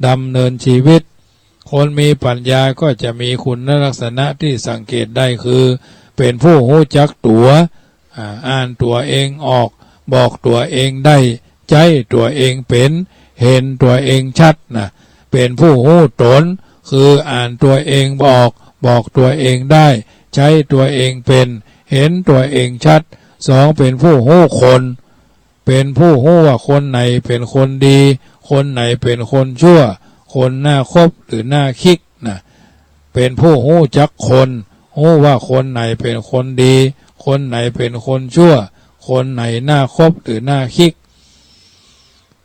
ดำเนินชีวิต คนมีปัญญาก็จะมีคุณลักษณะตี้สังเกตได้คือ เป๋นผู้ฮู้จักตั๋ว อ่า อ่านตั๋วเองออก บอกตั๋วเองได้ ใจ๊ตั๋วเองเป๋น เห็นตั๋วเองชัดนะ เป๋นผู้ฮู้ตน คืออ่านตั๋วเองออก บอกตั๋วเองได้ ใจ๊ตั๋วเองเป๋น เห็นตั๋วเองชัด สอง เป๋นผู้ฮู้คน เป๋นผู้ฮู้ว่าคนไหนเป๋นคนดี คนไหนเป๋นคนชั่ว คนน่าคบหรือน่าคริกนะ เป๋นผู้ฮู้จักคน ฮู้ว่าคนไหนเป๋นคนดี คนไหนเป๋นคนชั่ว คนไหนน่าคบหรือน่าคริก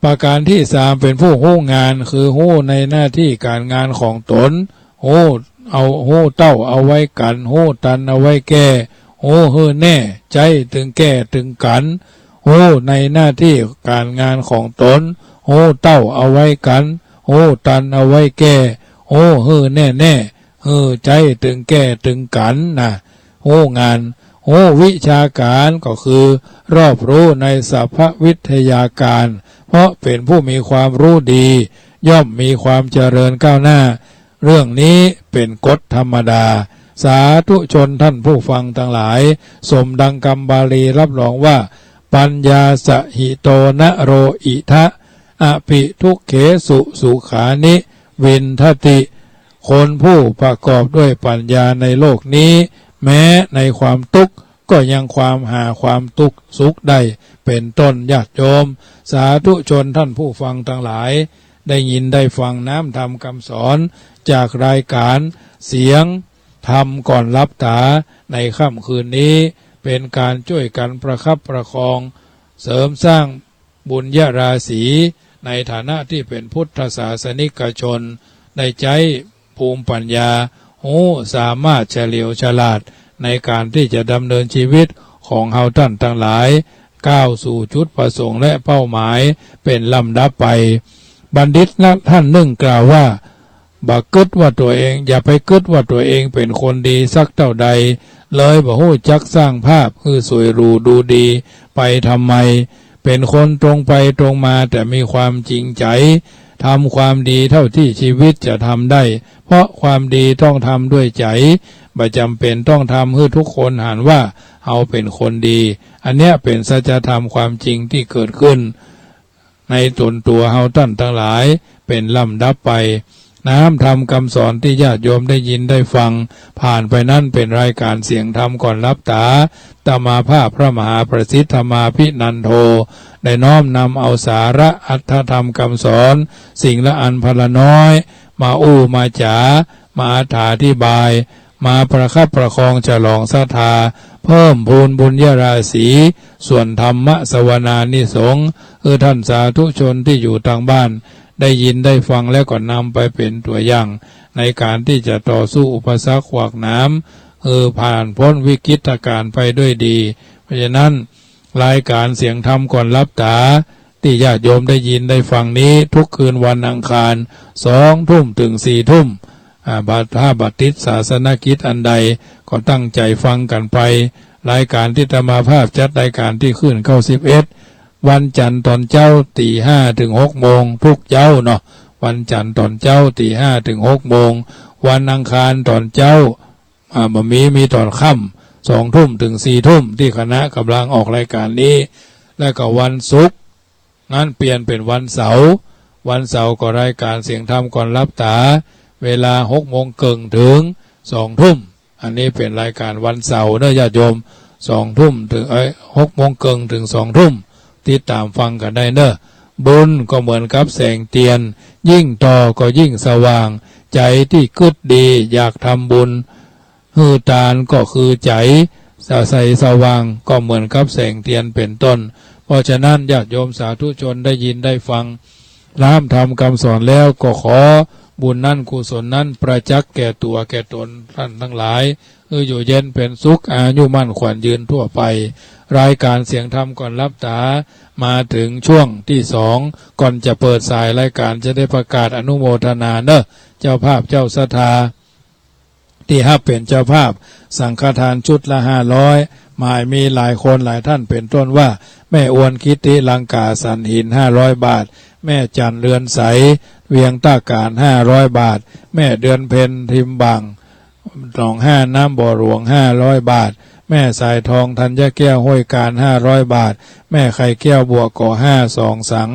ประก๋านตี้สาม เป๋นผู้ฮู้งาน คือฮู้ในหน้าตี้ก๋านงานของตน ฮู้เอา ฮู้เต้าเอาไว้กั๋น ฮู้ตันเอาไว้แก้ ฮู้หื้อแน่ ใจ๊ตึงแก้ตึงกั๋น ฮู้ในหน้าตี้ก๋านงานของตน ฮู้เต้าเอาไว้กั๋น ฮู้ตันเอาไว้แก้ ฮู้หื้อแน่แน่ หื้อใจ๊ตึงแก้ตึงกั๋นนะ ฮู้งาน ฮู้วิชาก๋านก็คือรอบฮู้ในสรรพวิทยาก๋าน เพราะเป๋นผู้มีความฮู้ดี ย่อมมีความเจริญก้าวหน้า เรื่องนี้เป๋นกฎธรรมดา สาธุชนท่านผู้ฟังตังหลาย สมดังกำบาลีฮับรองว่า ปัญญาสหิโตนะโรอิทะ อปิทุกเขสุสุขานิวินทติ คนผู้ประกอบด้วยปัญญาในโลกนี้ แม้ในความตุ๊กข์ก็ยังความหาความตุ๊กข์สุขได้ เป๋นต้น ญาติโยม สาธุชนท่านผู้ฟังตังหลาย ได้ยินได้ฟังน้ำธรรมกำสอนจากรายก๋านเสียงธรรมก่อนหลับต๋าในค่ำคืนนี้ เป๋นก๋านจ้วยกั๋นประคับประคอง เสริมสร้างบุญญาราศี ในฐานะตี้เป๋นพุทธศาสนิกชน ได้ใจ๊ภูมิปัญญา ฮู้สามารถเฉลียวฉลาดในก๋านตี้จะดำเนินชีวิตของเฮาต้านตังหลาย ก้าวสู่จุดประสงค์และเป้าหมายเป๋นลำดับไป บัณฑิตนักต้านนึ่งกล่าวว่า บ่กึ๊ดว่าตั๋วเอง อย่าไปกึ๊ดว่าตั๋วเองเป๋นคนดีสักเต้าใด เลยบ่ฮู้จักสร้างภาพหื้อสวยหรูดูดีไปทำไม เป๋นคนตรงไปตรงมาแต่มีความจริงใจ๋ ทำความดีเต้าตี้ชีวิตจะทำได้ เพราะความดีต้องทำด้วยใจ๋ บ่จ๋ำเป๋นต้องทำหื้อทุกคนหันว่าเฮาเป๋นคนดี อันเนี้ยเป๋นสัจธรรมความจริงตี้เกิดขึ้น ในตนตั๋วเฮาต้านตังหลายเป๋นลำดับไป ใน น้อมธรรมกำสอนตี้ญาติโยมได้ยินได้ฟังผ่านไปนั้น เป๋นรายก๋านเสียงธรรมก่อนหลับต๋า อาตมาภาพพระมหาประสิทธิ์ธรรมาภินันโท ได้น้อมนำเอาสาระอรรถธรรมกำสอน สิ่งละอันพนละน้อย มาอู้มาจ๋า มาอธิบาย มาประคับประคองฉลองศรัทธา เพิ่มพูนบุญญาราศี ส่วนธรรมะสวนานิสงส์ หื้อท่านสาธุชนตี้อยู่ตางบ้าน ได้ยินได้ฟังแล้วก็นำไปเป๋นตั๋วอย่าง ในก๋านตี้จะต่อสู้อุปสรรคขวากหนาม หื้อผ่านป๊นวิกฤตก๋ารณ์ไปด้วยดี เพราะฉะนั้น รายก๋านเสียงธรรมก่อนหลับต๋า ตี้ญาติโยมได้ยินได้ฟังนี้ ทุกคืนวันอังคาร สองทุ่มเถิงสี่ทุ่ม อ่า บ่า ถ้าบ่ติดศาสนกิจอันใด ก็ตั้งใจ๋ฟังกั๋นไป รายก๋านตี้อาตมาภาพจัดรายก๋านตี้คลื่นเก้าสิบเอ็ด วันจันทร์ต๋อนเจ๊า ตี๋ห้าเถิงหกโมง ทุกเจ๊าเนาะ วันจันทร์ต๋อนเจ๊า ตี๋ห้าเถิงหกโมง วันอังคารต๋อนเจ๊า อ่า บ่มี มีต๋อนค่ำ สองทุ่มเถิงสี่ทุ่ม ตี้คณะก่ำลังออกรายก๋านนี้ แล้วก็วันศุกร์ นั้นเปลี่ยนเป๋นวันเสาร์ วันเสาร์ก็รายก๋านเสียงธรรมก่อนหลับต๋า เวลาหกโมงเกิ่งเถิงสองทุ่ม อันนี้เป๋นรายก๋านวันเสาร์เนาะญาติโยม สองทุ่มเถิง เอ้ย หกโมงเกิ่งเถิงสองทุ่ม ติดต๋ามฟังกั๋นได้เนาะ บุญก็เหมือนกับแสงเตียน ยิ่งต่อก็ยิ่งสว่าง ใจ๋ตี้กึ๊ดดีอยากทำบุญ หื้อตานก็คือใจ๋ใสสว่าง ก็เหมือนกับแสงเตียนเป๋นต้น เพราะฉะนั้นญาติโยมสาธุชนได้ยินได้ฟัง น้อมธรรมกำสอนแล้ว ก็ขอบุญนั้นกุศลนั้นประจักษ์แก่ตั๋วแก่ต๋นท่านตังหลาย หื้ออยู่เย็นเป๋นสุข อายุมั่นขวัญยืนทั่วไป รายก๋านเสียงธรรมก่อนหลับต๋า มาเถิงช่วงตี้สอง ก่อนจะเปิดสายรายก๋านจะได้ประกาศอนุโมทนาเนาะ เจ้าภาพเจ้าศรัทธา ตี้ฮับเป๋นเจ้าภาพ สังฆทานชุดละห้าร้อย หมายมีหลายคนหลายท่าน เป๋นต้นว่า แม่อวนกิตติลังกาสันหิน ห้าร้อยบาท แม่จันเรือนใส เวียงต้ากาญ ห้าร้อยบาท แม่เดือนเพ็ญทิมบ่าง หนองห้าน้ำบ่อหลวง ห้าร้อยบาท แม่สายทองธัญแก้วห้วยกาญ ห้าร้อยบาท แม่ไข่แก้วบัวก่อห้าสองสัง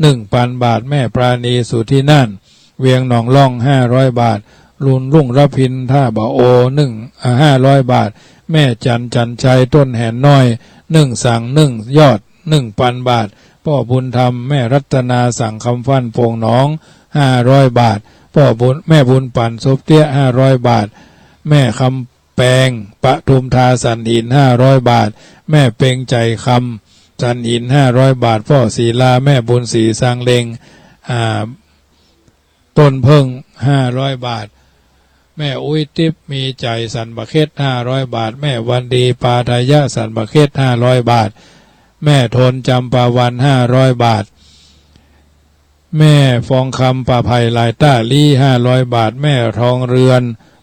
หนึ่งปันบาท แม่ปราณีสุทธินาถ เวียงหนองล่อง ห้าร้อยบาท ลุนรุ่งรพินท่าบ่าโอ หนึ่ง อ่า ห้าร้อยบาท แม่จัน จันชัยต้นแหนน้อย หนึ่งสัง หนึ่งยอด หนึ่งปันบาท ป้อบุญธรรม แม่รัตนาสังคำฟั่นโป่งหนอง ห้าร้อยบาท ป้อบุญ แม่บุญปันศพเตี้ย ห้าร้อยบาท แม่คำแปงปทุมธาสันหิน ห้าร้อยบาท แม่เปงใจ๋คำสันหิน ห้าร้อยบาท ป้อศรีลา แม่บุญศรีซางเล็ง อ่า ต้นเผิ้ง ห้าร้อยบาท แม่อุ๊ยติ๊บมีใจ๋สันป่าเข็ด ห้าร้อยบาท แม่วันดีปาทายะสันป่าเข็ด ห้าร้อยบาท แม่โทนจำปาวัน ห้าร้อยบาท แม่ฟองคำป่าไผ่ลายต้าลี่ ห้าร้อยบาท แม่ทองเรือน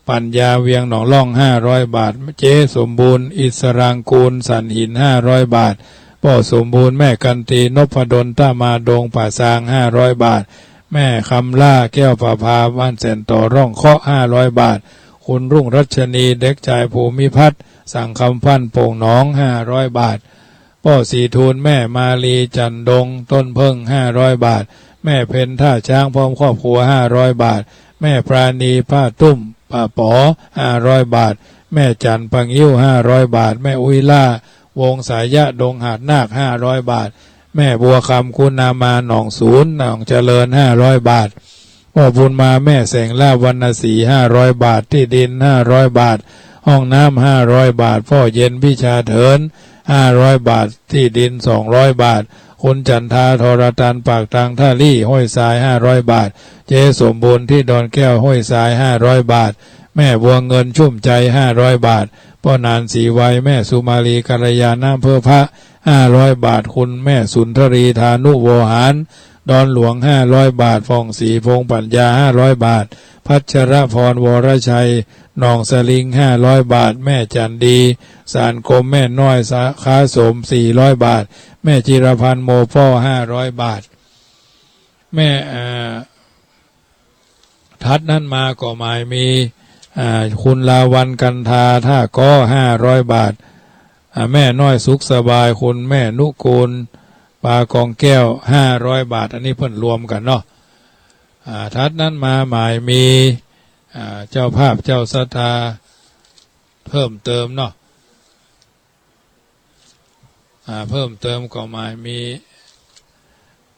ปัญญาเวียงหนองล่อง ห้าร้อยบาท เจ๊สมบูรณ์อิสรางกูลสันหิน ห้าร้อยบาท ป้อสมบูรณ์ แม่กันตีนพดลต้ามาดงป่าซาง ห้าร้อยบาท แม่คำล่าแก้วประภาบ้านแสนต่อร่องเคาะ ห้าร้อยบาท คุณรุ่งรัชนีเด็กจายภูมิพัฒน์สังคำฟั่นโป่งหนอง ห้าร้อยบาท ป้อศรีทูล แม่มาลีจันดงต้นเผิ้ง ห้าร้อยบาท แม่เพ็ญท่าช้างพร้อมครอบครัว ห้าร้อยบาท แม่ปราณีผ้าตุ้มป่าป๋อ ห้าร้อยบาท แม่จันปะงิ้ว ห้าร้อยบาท แม่อุ๊ยล่า วงสายะดงหาดนาค ห้าร้อยบาท แม่บัวคำคุณนามาหนองสูนหนองเจริญ ห้าร้อยบาท ป้อบุญมา แม่แสงลาภวรรณศรี ห้าร้อยบาท ตี้ดิน ห้าร้อยบาท ห้องน้ำ ห้าร้อยบาท ป้อเย็นวิชาเถิน ห้าร้อยบาท ตี้ดิน สองร้อยบาท คุณจันทาทรตันปากตางท่าลี่ห้วยทราย ห้าร้อยบาท เจ๊สมบูรณ์ตี้ดอนแก้วห้วยทราย ห้าร้อยบาท แม่บัวเงินชุ่มใจ ห้าร้อยบาท ป้อหนานศรีไว แม่สุมาลีกัลยาณอำเภอพระ ห้าร้อยบาท คุณแม่สุนทรีธานุโวหาร ดอนหลวง ห้าร้อยบาท ผ่องศรีพงษ์ปัญญา ห้าร้อยบาท พัชรพร วรชัย หนองสลิง ห้าร้อยบาท แม่จันดี สารกรม แม่น้อยสาขาสม สี่ร้อยบาท แม่จิรพันธ์ โมป้อ ห้าร้อยบาท แม่ เอ่อ ถัดนั้นมาก็หมายมี อ่า คุณลาวัลย์กันทาท่าก้อ ห้าร้อยบาท อ่า แม่น้อยสุขสบาย คุณแม่นุกูล ปากองแก้ว ห้าร้อยบาท อันนี้เปิ้นรวมกั๋นเนาะ อ่า ถัดนั้นมาหมายมี อ่า เจ้าภาพเจ้าศรัทธาเพิ่มเติมเนาะ อ่า เพิ่มเติมก็หมายมี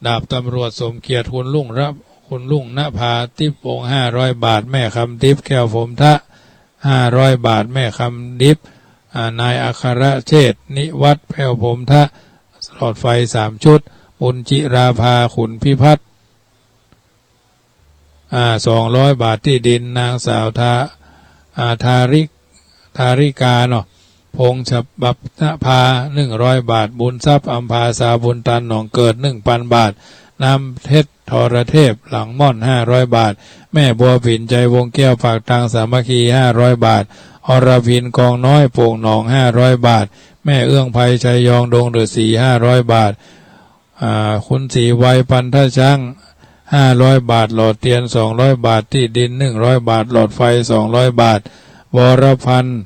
ดาบตำรวจสมเกียรติ คุณรุ่งระ คุณรุ่งนภา ติ๊บวงศ์ ห้าร้อยบาท แม่คำติ๊บ แก้วผมทะ ห้าร้อยบาท แม่คำติ๊บ อ่า นายอัครเชษฐ์ นิวัฒน์ แก้วผมทะ หลอดไฟสามชุด บุญจิราภา ขุนพิพัฒน์ อ่า สองร้อยบาท ตี้ดิน นางสาวทา อ่า ทาริ ทาริกาเนาะ พงษ์ฉบับนภา หนึ่งร้อยบาท บุญทรัพย์อำภา สาวบุญตัน หนองเกิด หนึ่งปันบาท น้ำเพชร ทรเทพ หลังม่อน ห้าร้อยบาท แม่บัวผิน ใจวงแก้ว ปากตางสามัคคี ห้าร้อยบาท อรพิน กองน้อย โป่งหนอง ห้าร้อยบาท แม่เอื้องไพ ชัยยอง ดงฤๅษี ห้าร้อยบาท อ่า คุณศรีไว ปันทะช้าง ห้าร้อยบาท หล่อเตียน สองร้อยบาท ตี้ดิน หนึ่งร้อยบาท หลอดไฟ สองร้อยบาท วรพันธ์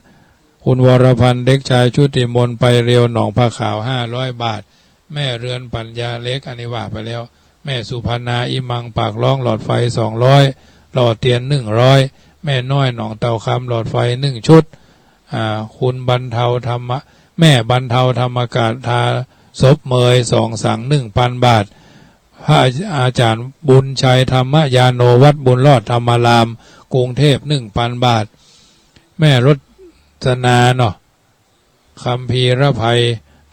คุณวรพันธ์ เด็กชายชุติมนต์ ไปเรียว หนองผาขาว ห้าร้อยบาท แม่เรือนปัญญาเล็ก อันนี้ว่าไปแล้ว แม่สุพรรณา อิมัง ปากร้อง หลอดไฟ สองร้อย หล่อเตียน หนึ่งร้อย แม่น้อย หนองเต่าคำ หลอดไฟ หนึ่งชุด อ่า คุณบรรเทาธรรมะ แม่บรรเทาธรรมกาธา ศพเมย สองสัง หนึ่งปันบาท พระอาจารย์บุญชัย ธรรมยาโน วัดบุญรอดธรรมาราม กรุงเทพฯ หนึ่งปันบาท แม่รสนาเนาะ คัมภีรภัย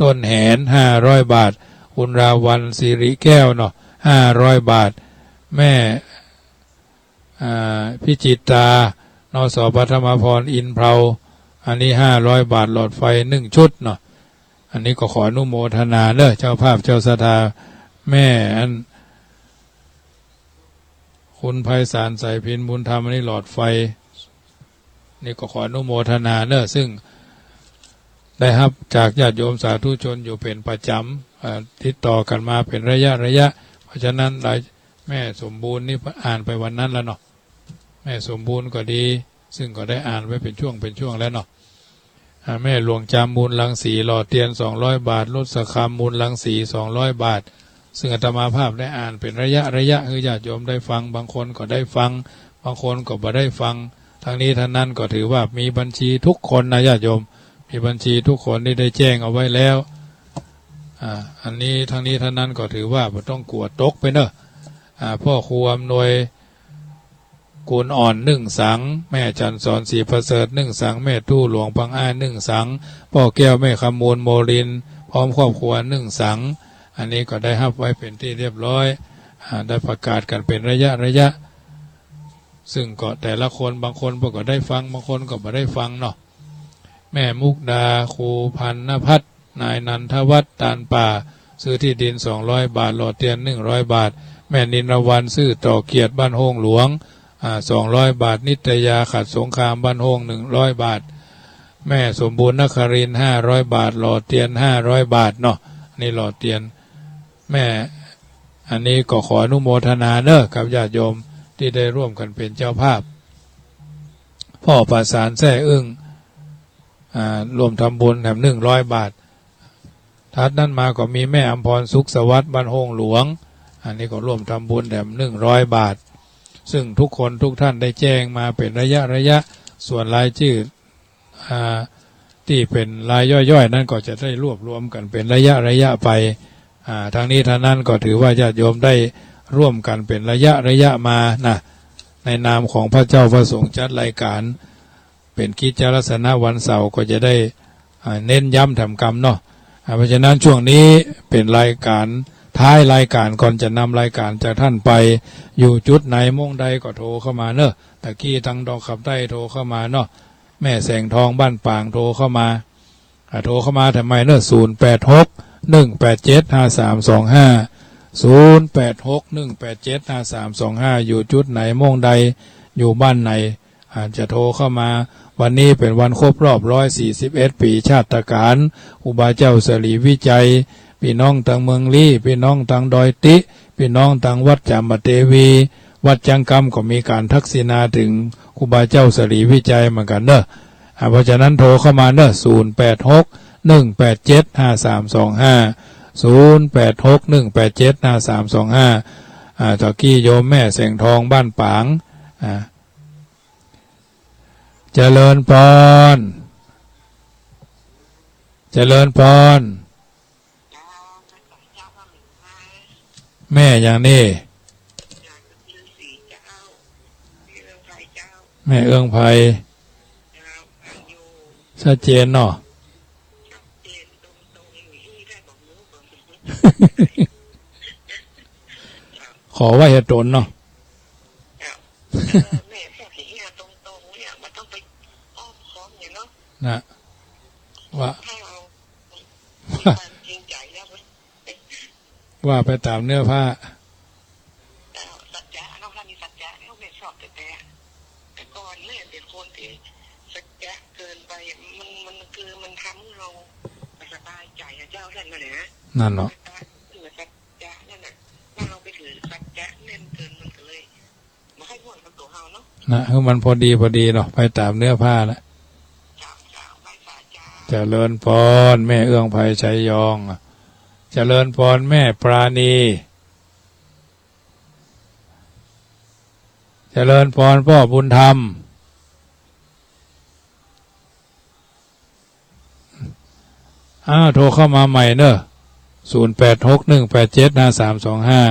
ต้นแหน ห้าร้อยบาท คุณราวัลย์ สิริแก้วเนาะ ห้าร้อยบาท แม่ อ่า พิจิตรา นส ปฐมพร อินเพลา อันนี้ ห้าร้อยบาท หลอดไฟ หนึ่งชุดเนาะ อันนี้ก็ขออนุโมทนาเด้อ เจ้าภาพเจ้าศรัทธา แม่อัน คุณไพศาล สายพิน บุญธรรม อันนี้หลอดไฟ นี่ก็ขออนุโมทนาเนอะ ซึ่งได้ฮับจากญาติโยมสาธุชนอยู่เป๋นประจ๋ำ อ่า ติดต่อกั๋นมาเป๋นระยะระยะ เพราะฉะนั้นราย แม่สมบูรณ์นี่อ่านไปวันนั้นแล้วเนาะ แม่สมบูรณ์ก็ดี ซึ่งก็ได้อ่านไว้เป๋นช่วงเป๋นช่วงแล้วเนาะ อ่า แม่หลวงจาม มูลรังสี หล่อเตียน สองร้อยบาท รสคำ มูลรังสี สองร้อยบาท ซึ่งอาตมาภาพได้อ่านเป๋นระยะระยะ หื้อญาติโยมได้ฟัง บางคนก็ได้ฟัง บางคนก็บ่ได้ฟัง ทั้งนี้ทั้งนั้นก็ถือว่ามีบัญชีทุกคนนะญาติโยม มีบัญชีทุกคนที่ได้แจ้งเอาไว้แล้ว อ่า อันนี้ทั้งนี้ทั้งนั้นก็ถือว่าบ่ต้องกั๋วตกไปเนอะ อ่า พ่อครูอำนวย กูลอ่อน หนึ่งสัง แม่จันทร์สอน ศรีประเสริฐ หนึ่งสัง แม่ตู้ หลวงปังอ้าย หนึ่งสัง ป้อแก้ว แม่คำมูล โมรินทร์ พร้อมครอบครัว หนึ่งสัง อันนี้ก็ได้ฮับไว้เป๋นที่เรียบร้อย อ่า ได้ประกาศกั๋นเป๋นระยะระยะ ซึ่งก็แต่ละคน บางคนก็ได้ฟัง บางคนก็บ่ได้ฟังเนาะ แม่มุกดา ครูพันนภัทร นายนันทวัฒน์ ตาลป่า ซื้อตี้ดิน สองร้อยบาท หล่อเตียน หนึ่งร้อยบาท แม่นินรวรรณ ซื่อต่อเกียรติ บ้านโฮ่งหลวง อ่า สองร้อยบาท นิตยา ขัดสงคราม บ้านโฮ่ง หนึ่งร้อยบาท แม่สมบูรณ์ นครินทร์ ห้าร้อยบาท หล่อเตียน ห้าร้อยบาทเนาะ อันนี้หล่อเตียน แม่ อันนี้ก็ขออนุโมทนาเนอะ กับญาติโยมที่ได้ร่วมกั๋นเป๋นเจ้าภาพ พ่อประสาน แซ่อึ้ง อ่า ร่วมทำบุญแถม หนึ่งร้อยบาท ถัดนั้นมาก็มีแม่อำพร สุขสวัสดิ์ บ้านโฮ่งหลวง อันนี้ก็ร่วมทำบุญแถม หนึ่งร้อยบาท ซึ่งทุกคนทุกท่านได้แจ้งมาเป๋นระยะระยะ ส่วนรายจื้อ อ่า ตี้เป๋นรายย่อยๆ นั้นก็จะได้รวบรวมกั๋นเป๋นระยะระยะไป อ่า ทั้งนี้ทั้งนั้นก็ถือว่าญาติโยมได้ร่วมกั๋นเป๋นระยะระยะมานะ ในนามของพระเจ้าพระสงฆ์จัดรายก๋าน เป๋นกิจลักษณะวันเสาร์ก็จะได้ อ่า เน้นย้ำแถมกำเนาะ อ่า เพราะฉะนั้นช่วงนี้เป๋นรายก๋านท้ายรายก๋าน ก่อนจะนำรายก๋านจากท่านไป อยู่จุดไหนโมงใดก็โทรเข้ามาเนอะ ตะกี้ตังดอกขับใต้โทรเข้ามาเนาะ แม่แสงทองบ้านปางโทรเข้ามา อ่า โทรเข้ามาทำไมเนอะ ศูนย์แปดหก หนึ่งแปดเจ็ด ห้าสามสองห้า ศูนย์แปดหก หนึ่งแปดเจ็ด ห้าสามสองห้า อยู่จุดไหนโมงใด อยู่บ้านไหน อ่า จะโทรเข้ามา วันนี้เป๋นวันครบรอบ ร้อยสี่สิบเอ็ด ปี๋ชาตกาล ครูบาเจ้าสรีวิชัย ปี้น้องตังเมืองลี้ ปี้น้องตังดอยติ๊ ปี้น้องตังวัดจามเตวี วัดจังกำก็มีก๋านทักษิณาเถิงครูบาเจ้าสรีวิชัยเหมือนกั๋นเนอะ อ่า เพราะฉะนั้นโทรเข้ามาเนอะ ศูนย์แปดหก หนึ่งแปดเจ็ด ห้าสามสองห้า ศูนย์แปดหก หนึ่งแปดเจ็ด ห้าสามสองห้า อ่า ตะกี้โยมแม่แสงทองบ้านป๋าง อ่า เจริญพร เจริญพร แม่อย่างนี้ แม่เอื้องไพร ชัดเจนเนาะ ขอไว้เหตุผลเนาะ นะ ว่า ว่าไปต๋ามเนื้อผ้า สัจจะเนาะ ถ้ามีสัจจะเนี่ย แม่ชอบแต่ แต่ก่อนแม่เป็นคนที่สัจจะเกินไป มัน มันคือมันทำให้เราสบายใจอะเจ้า ท่านว่านะ นั่นเนาะ สัจจะนั่นน่ะ ถ้าเราไปถือสัจจะแน่นเกิน มันก็เลย บ่ให้ม่วนกับตั๋วเฮาเนาะ นะ คือมันพอดีพอดีเนาะ ไปต๋ามเนื้อผ้านะ เจ้า เจ้า ไหว้สาเจ้า เจริญพร แม่เอื้องไพร ชัยยอง เจริญพร แม่ปราณี เจริญพร ป้อบุญธรรม อ้าว โทรเข้ามาใหม่เนอะ ศูนย์แปดหกหนึ่งแปดเจ็ดห้าสามสองห้า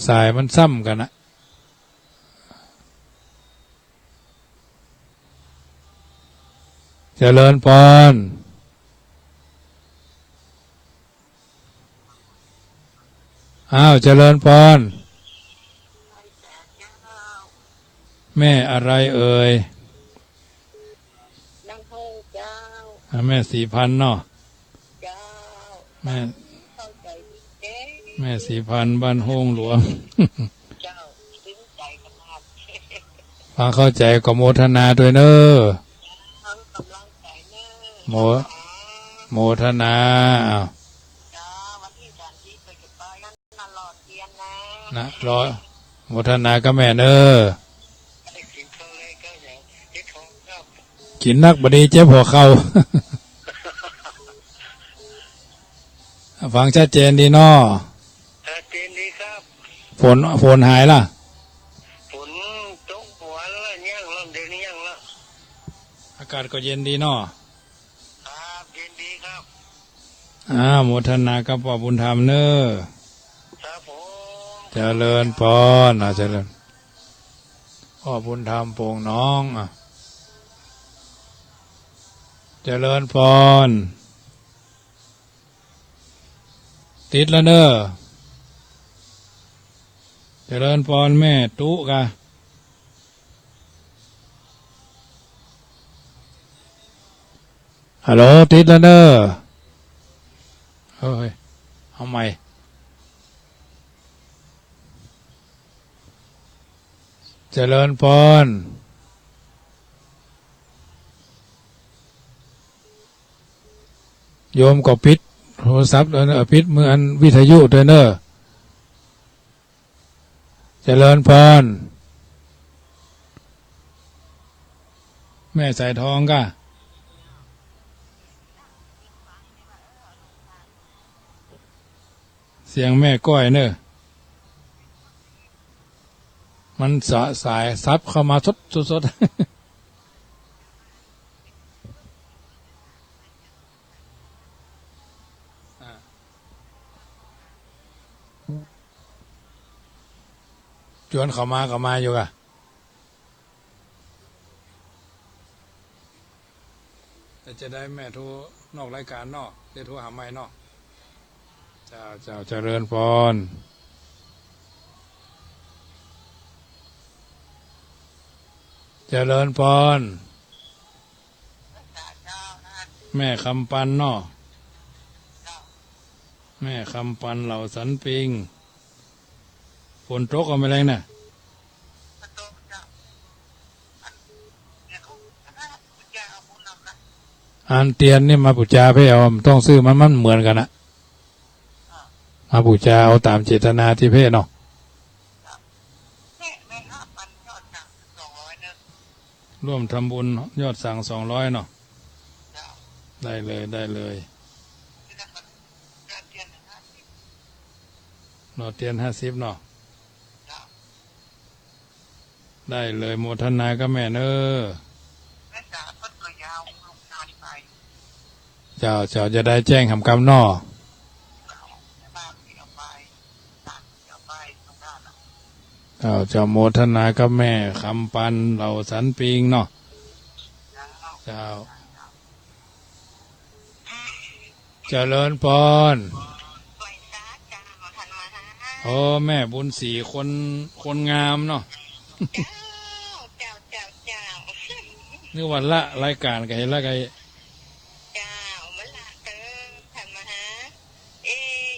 สายมันซ้ำกั๋นนะ เจริญพร อ้าว เจริญพร แม่อะไรเอ่ย บ้านโฮงเจ้า อ่า แม่ศรีพันธ์เนาะ เจ้า แม่ เข้าใจ๋ดีเจ้ แม่ศรีพันธ์ บ้านโฮงหลวง เจ้า ซึ้งใจ๋ขนาด ฟังเข้าใจ๋ก็โมทนาตวยเน้อ ฟังกำลังใจ๋เน้อ โม โมทนา อ้าว เจ้า วันตี้สามตี้ไปกับป้านั่น นะ รอ โมทนากับแม่เน้อ กิ๋นนักบ่ดีเจ็บหัวเข่า ฟังชัดเจนดีเนาะ ชัดเจนดีครับ ฝน ฝนหายละ ฝนตกหัวแล้ว เริ่มเย็นแล้ว อากาศก็เย็นดีเนาะ ครับ เย็นดีครับ อ่า โมทนากับป้อบุญธรรมเน้อ ครับผม เจริญพร อ่า เจริญ ป้อบุญธรรม โป่งหนอง อ่ะ เจริญพร ติดแล้วเน้อ เจริญพร แม่ตุ๊กะ ฮัลโหล ติดแล้วเน้อ เฮ้ย เอาใหม่ เจริญพร โยมก็ปิดโทรศัพท์ตวยเน้อ ปิดมืออันวิทยุตวยเน้อ เจริญพร แม่สายทองก้า เสียงแม่ก้อยเน้อ มันสะ สายสับเข้ามาสด สด สด อ่า จวนเขามาก็มาอยู่กะ แต่จะได้แม่โทรนอกรายการเนาะ ได้โทรหาใหม่เนาะ เจ้า เจ้า เจริญพร เจริญพร แม่คำปันเนาะ แม่คำปันเหล่าสันปิง ฝนตกเอาไหมแลงน่ะ อันเตียนนี่มาปู๋จาเพ่เอา มันต้องซื้อมัน มันเหมือนกั๋นนะ มาปู๋จาเอาต๋ามเจตนาตี้เพ่เนาะ ร่วมทำบุญยอดสั่งสองร้อยเนาะ ได้เลย ได้เลย เนาะ เตียนห้าสิบเนาะ ได้เลย โมทนากับแม่เน้อ เจ้า เจ้า จะได้แจ้งหำกำเนาะ เจ้า เจ้า โมทนากับแม่คำปัน เหล่าสันปิงเนาะ เจ้า เจริญปอน ไหว้สาเจ้า ท่านมหา โอ้ แม่บุญศรี คน คนงามเนาะ เจ้า เจ้า เจ้า เจ้า นึกว่าละรายก๋าน ก็เห็นละไกล เจ้า มันละเกิน ท่านมหา เอ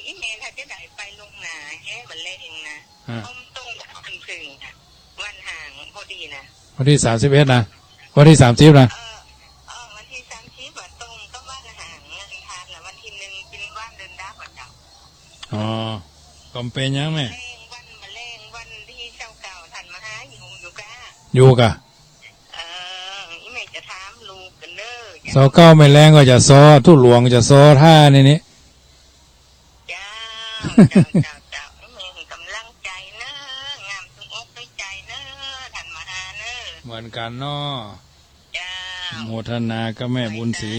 อีแม่ถ้าจะได้ไปลงนาแฮะ วันแรกนะ อ่า ต้มต้มวันพึ่งนะ วันหางพอดีนะ วันที่สามสิบเอ็ดนะ วันที่สามสิบนะ เออ เออ วันที่สามสิบอะตรงกับวันหางเงินทานนะ วันที่หนึ่งเป็นวันเดินดาวอะเจ้า อ๋อ ก็บ่เป๋นหยังแม่ แรงวันมาแรงวันที่ซาวเก้า ท่านมหาอยู่ อยู่กะ อยู่กะ เออ อีแม่จะถามลูกกั๋นเน้อ ซาวเก้าแม่แลงก็จะซอ ตุ๊หลวงจะซอท่านี่นี่ เจ้า เจ้า เจ้า เจ้า แม่ให้ก๋ำลังใจ๋เน้อ งามตึงอกตึงใจ๋เน้อ ท่านมหาเน้อ เหมือนกั๋นเนาะ เจ้า โมทนากับแม่บุญศรี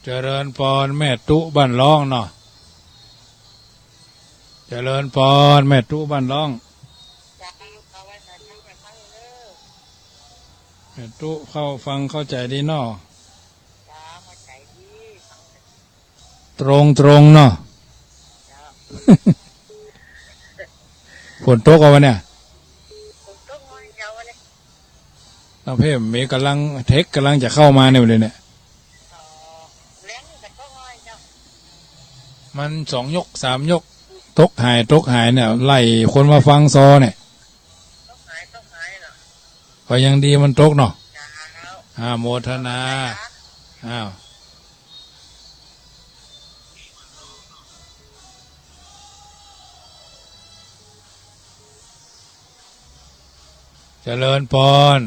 เจ้า เจริญปอน แม่ตุ๊บ้านล้องเนาะ เจริญปอน แม่ตุ๊บ้านล้อง เจ้า เอาไว้ใส่ทั้งไปทั้งเน้อ แม่ตุ๊เข้าฟังเข้าใจ๋ดีเนาะ เจ้า เข้าใจ๋ดี ตรงตรงเนาะ เจ้า ฝนตกเอาวะเนี่ย ฝนตกน้อยเดียววะเนี่ย ตางเพจมีก๋ำลัง เทคก๋ำลังจะเข้ามาเนี่ย เดี๋ยวเนี่ย อ๋อ แลงนี่ก็ตกน้อยเจ้า มันสองยกสามยก ตกหาย ตกหายเนี่ย ไล่คนมาฟังซอเนี่ย ตกหาย ตกหายเหรอ ก็ยังดีมันตกเนาะ เจ้า อ่า โมทนา อ้าว เจริญปอน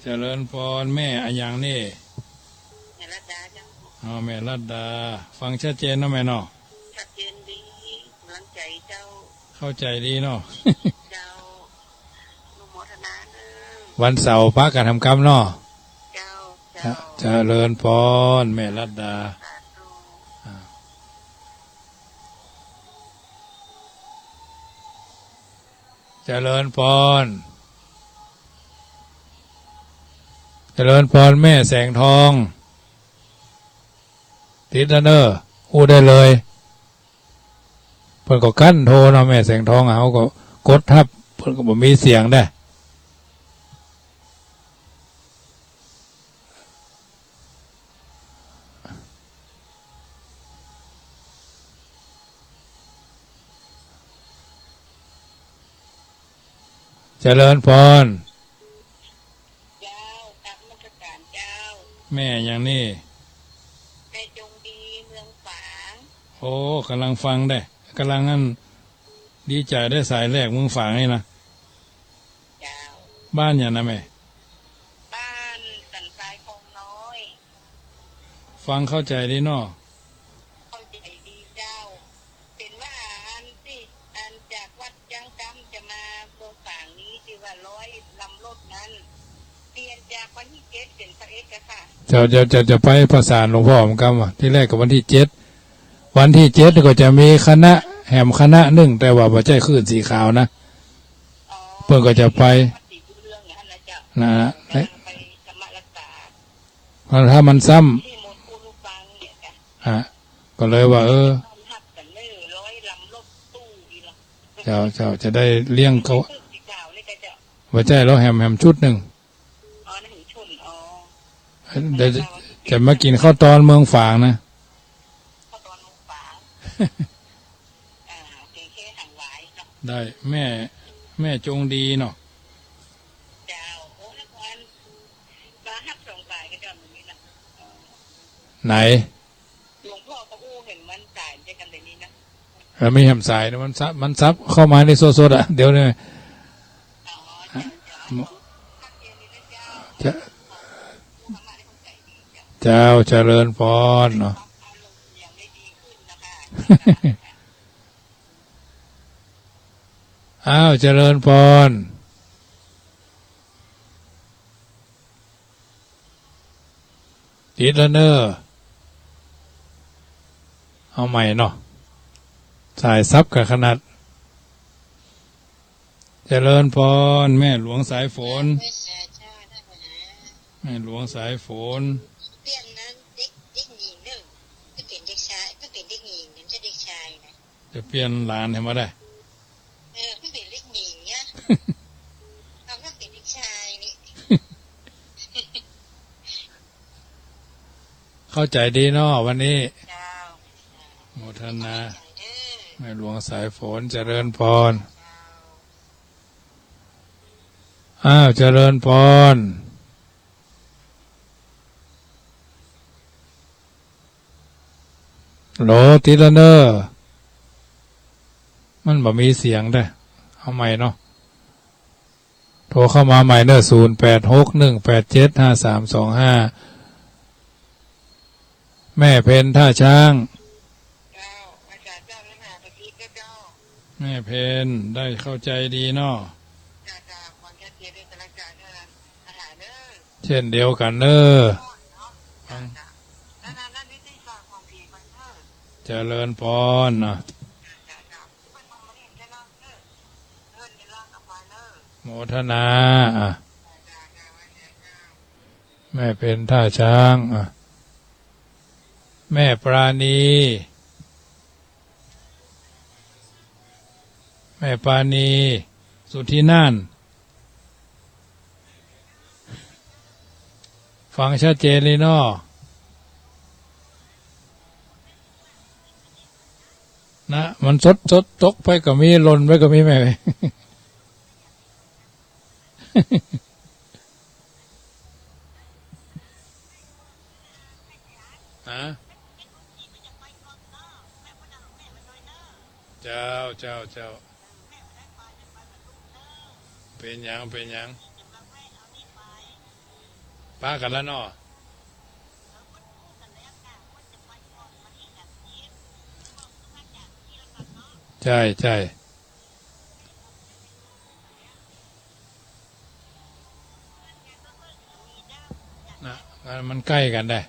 เจริญปอน แม่อะหยังนี่ แม่รัตดาเจ้า อ๋อ แม่รัตดา ฟังชัดเจนเนาะแม่เนาะ ชัดเจนดี ก๋ำลังใจ๋เจ้า เข้าใจ๋ดีเนาะ เจ้า อนุโมทนาเน้อ วันเสาร์ปะกั๋นทำกรรมเนาะ เจ้า เจ้า เจริญปอน แม่รัตดา สาธุ อ่า เจริญปอน เจริญปอน แม่แสงทอง ติดแล้วเน้อ อู้ได้เลย เปิ้นก็กั้นโทรเนาะ แม่แสงทอง เฮาก็กดฮับ เปิ้นก็บ่มีเสียงได้ เจริญปอน เจ้า กราบนมัสก๋านเจ้า แม่หยังนี่ แม่จงดี เมืองฝาง โอ้ ก๋ำลังฟังได้ ก๋ำลังอัน ดีใจ๋ได้สายแรกเมืองฝางนี่นะ เจ้า บ้านหยังนะแม่ บ้านสันทรายคลองน้อย ฟังเข้าใจ๋ดีเนาะ เข้าใจ๋ดีเจ้า เป๋นว่าอันตี้ อันจากวัดจ้างกำจะมาเมืองฝางนี้ตี้ว่าร้อยลำรถนั้น เปลี่ยนจากวันตี้เจ็ดเป๋นซาวเอ็ดอะค่ะ เจ้า เจ้า เจ้า จะไปประสานหลวงพ่อเหมือนกั๋นว่า ตี้แรกก็วันตี้เจ็ด วันตี้เจ็ดก็จะมีคณะแหมคณะนึ่ง แต่ว่าบ่ใจ้คลื่นสีขาวนะ อ๋อ เปิ้นก็จะไป วัดศรีบุญเรืองอย่างนั้นนะเจ้า นะ กำลังไปธรรมรักษา เพราะถ้ามันซ้ำ ที่มนต์ผู้ลูกฟังเนี่ยจ้ะ ฮะ ก็เลยว่า เออ ต้อนฮับกั๋นเน้อ ร้อยลำรถตู้นี่เนาะ เจ้า เจ้า จะได้เลี้ยงเขา ชุดสีขาวนี่ก็เจ้า บ่ใจ้ แล้วแหม แหมชุดนึ่ง อ๋อ นั่นชุด อ๋อ เดี๋ยวจะมากิ๋นข้าวตอนเมืองฝางนะ ข้าวตอนเมืองฝาง อ่า เจ๋งแค่หันหวายเนาะ ได้ แม่ แม่จงดีเนาะ เจ้า โอ้ นคร มาฮับสองสายก็เจ้า ตรงนี้นะ ไหน หลวงพ่อก็อู้เห็นมันสายเดียวกั๋นแบบนี้นะ เออ มีแหมสายนะ มันซับ มันซับเข้ามาในสดๆ อะ เดี๋ยวเนี่ย อ๋อ เจ้า เจ้า เจ้า เจ้า เจ้า เจ้า เจริญพรเนาะ อ้าว เจริญพร ติดแล้วเน่อ เอาใหม่เนาะ สายสับกันขนาด เจริญพร แม่หลวงสายฝน แม่หลวงสายฝน เปลี่ยนนั้นเด็ก เด็กหญิงเน่อ ก็เปลี่ยนเด็กชาย ก็เปลี่ยนเด็กหญิง เดี๋ยวจะเด็กชายนะ จะเปลี่ยนหลานหื้อบ่ได้ เออ ก็เปลี่ยนเด็กหญิงเนี่ย เอาก็เปลี่ยนเด็กชายนี่ เข้าใจ๋ดีเนาะวันนี้ เจ้า โมทนา แม่หลวงสายฝน เจริญพร อ้าว เจริญพร โหล ติดแล้วเน่อ มันบ่มีเสียงเด้อ เอาใหม่เนาะ โทรเข้ามาใหม่เน่อ ศูนย์แปดหกหนึ่งแปดเจ็ดห้าสามสองห้า แม่เพ็ญท่าช้าง เจ้า อาจารย์เจ้า เรื่องหาประทีปเจ้า แม่เพ็ญได้เข้าใจ๋ดีเนาะ เจ้า เจ้า ขอชัดเจนด้วยกันแล้วกันเน่อ อาหารเน่อ เช่นเดียวกันเน่อ เจ้า เจ้า นั่นๆๆ นี่ที่ฝากของผีมันเน่อ เจริญพรนะ เจ้า เจ้า เจ้า ที่มันมาเรียนแค่นั้นเน่อ เอิ้นแค่นั้นเอาไปเน่อ โมทนา อ่ะ เจ้า เจ้า เจ้า แม่เพ็ญท่าช้าง อ่ะ แม่ปราณี แม่ปราณี สุทธิน่าน ฟังชัดเจนเลยเนาะ นะ มันสดๆ ตกไปก็มี หล่นไปก็มีแม่ ฮะ เจ้า เจ้า เจ้า เป๋นหยัง เป๋นหยัง ปะกั๋นแล้วเนาะ ใจ้ ใจ้ นะ มันใก้กั๋นได้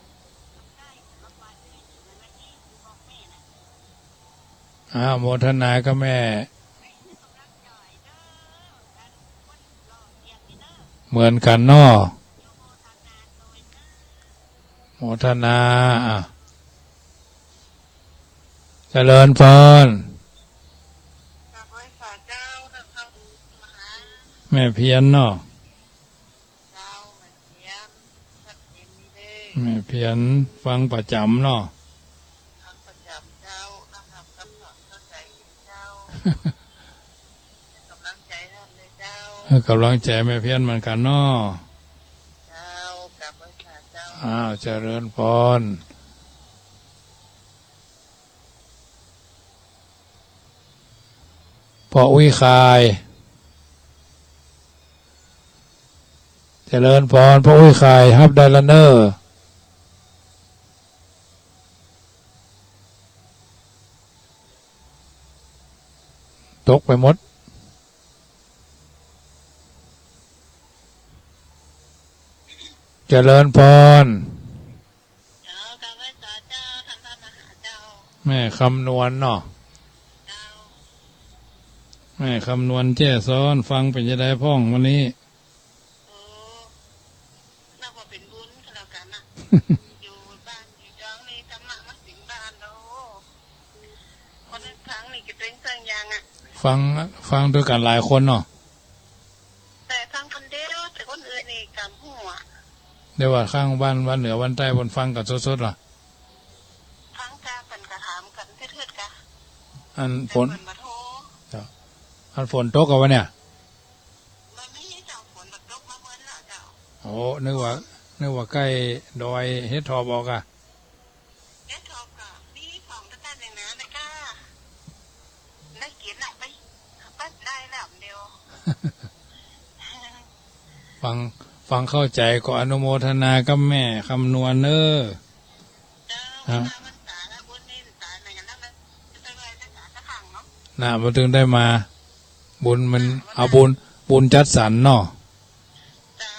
อ้าว โมทนากับแม่ เหมือนกั๋นเนาะ โมทนา อ่ะ เจริญพร กราบไหว้สาเจ้า ท่านพระมหา แม่เพียรเนาะ เจ้า แม่เพียร ชัดเจนดีเลย แม่เพียรฟังประจ๋ำเนาะ ฟังประจ๋ำเจ้า นำธรรมคำสอนเข้าใจ๋ดีเจ้า ให้ก๋ำลังใจ๋ท่านเลยเจ้า ให้ก๋ำลังใจ๋แม่เพียรเหมือนกั๋นเนาะ เจ้า กราบไหว้สาเจ้า อ้าว เจริญพร ป้ออุ๊ยข่าย เจริญพร ป้ออุ๊ยข่าย ฮับได้ละเน่อ ตกไปหมด เจริญพร เจ้า กราบไหว้สาเจ้า ท่านพระมหาเจ้า แม่คำนวณเนาะ เจ้า แม่คำนวณแจ้ซ้อน ฟังเป๋นจะใดพ่องวันนี้ โอ้ นับว่าเป๋นบุญก็แล้วกั๋นนะ อยู่บ้านอยู่จองนี่ธรรมะมาเถิงบ้านแล้ว คนฟังนี่จะเป๋นเซิ่งอย่างอะ ฟัง ฟังตวยกั๋นหลายคนเนาะ แต่ฟังคนเดียว แต่คนอื่นนี่กำหัว เดี๋ยวว่าข้างบ้าน บ้านเหนือ บ้านใต้ เปิ้นฟังกั๋นสดๆ เหรอ ฟังกา เปิ้นก็ถามกั๋นเถิดๆ กา อันฝน แต่เปิ้นบ่โทร เจ้า อันฝนตกกาวันเนี่ย บ่มีเจ้า ฝนบ่ตกมาเปิ้นละเจ้า โอ้ นึกว่า นึกว่าใก้ดอยเห็ดถอบออกอะ เห็ดถอบก็มีสองตะกร้าในนั้นนะก้า ได้กิ๋นละไป ไปได้แล้วเดียว ฟัง ฟังเข้าใจ๋ก็อนุโมทนากับแม่คำนวณเน้อ เจ้า ครับ มาพรรษาแล้วบุญนี่สายไหนกันแล้วนะ น่ะ บ่ตึงได้มา บุญมัน เอาบุญ บุญจัดสรรเนาะ เจ้า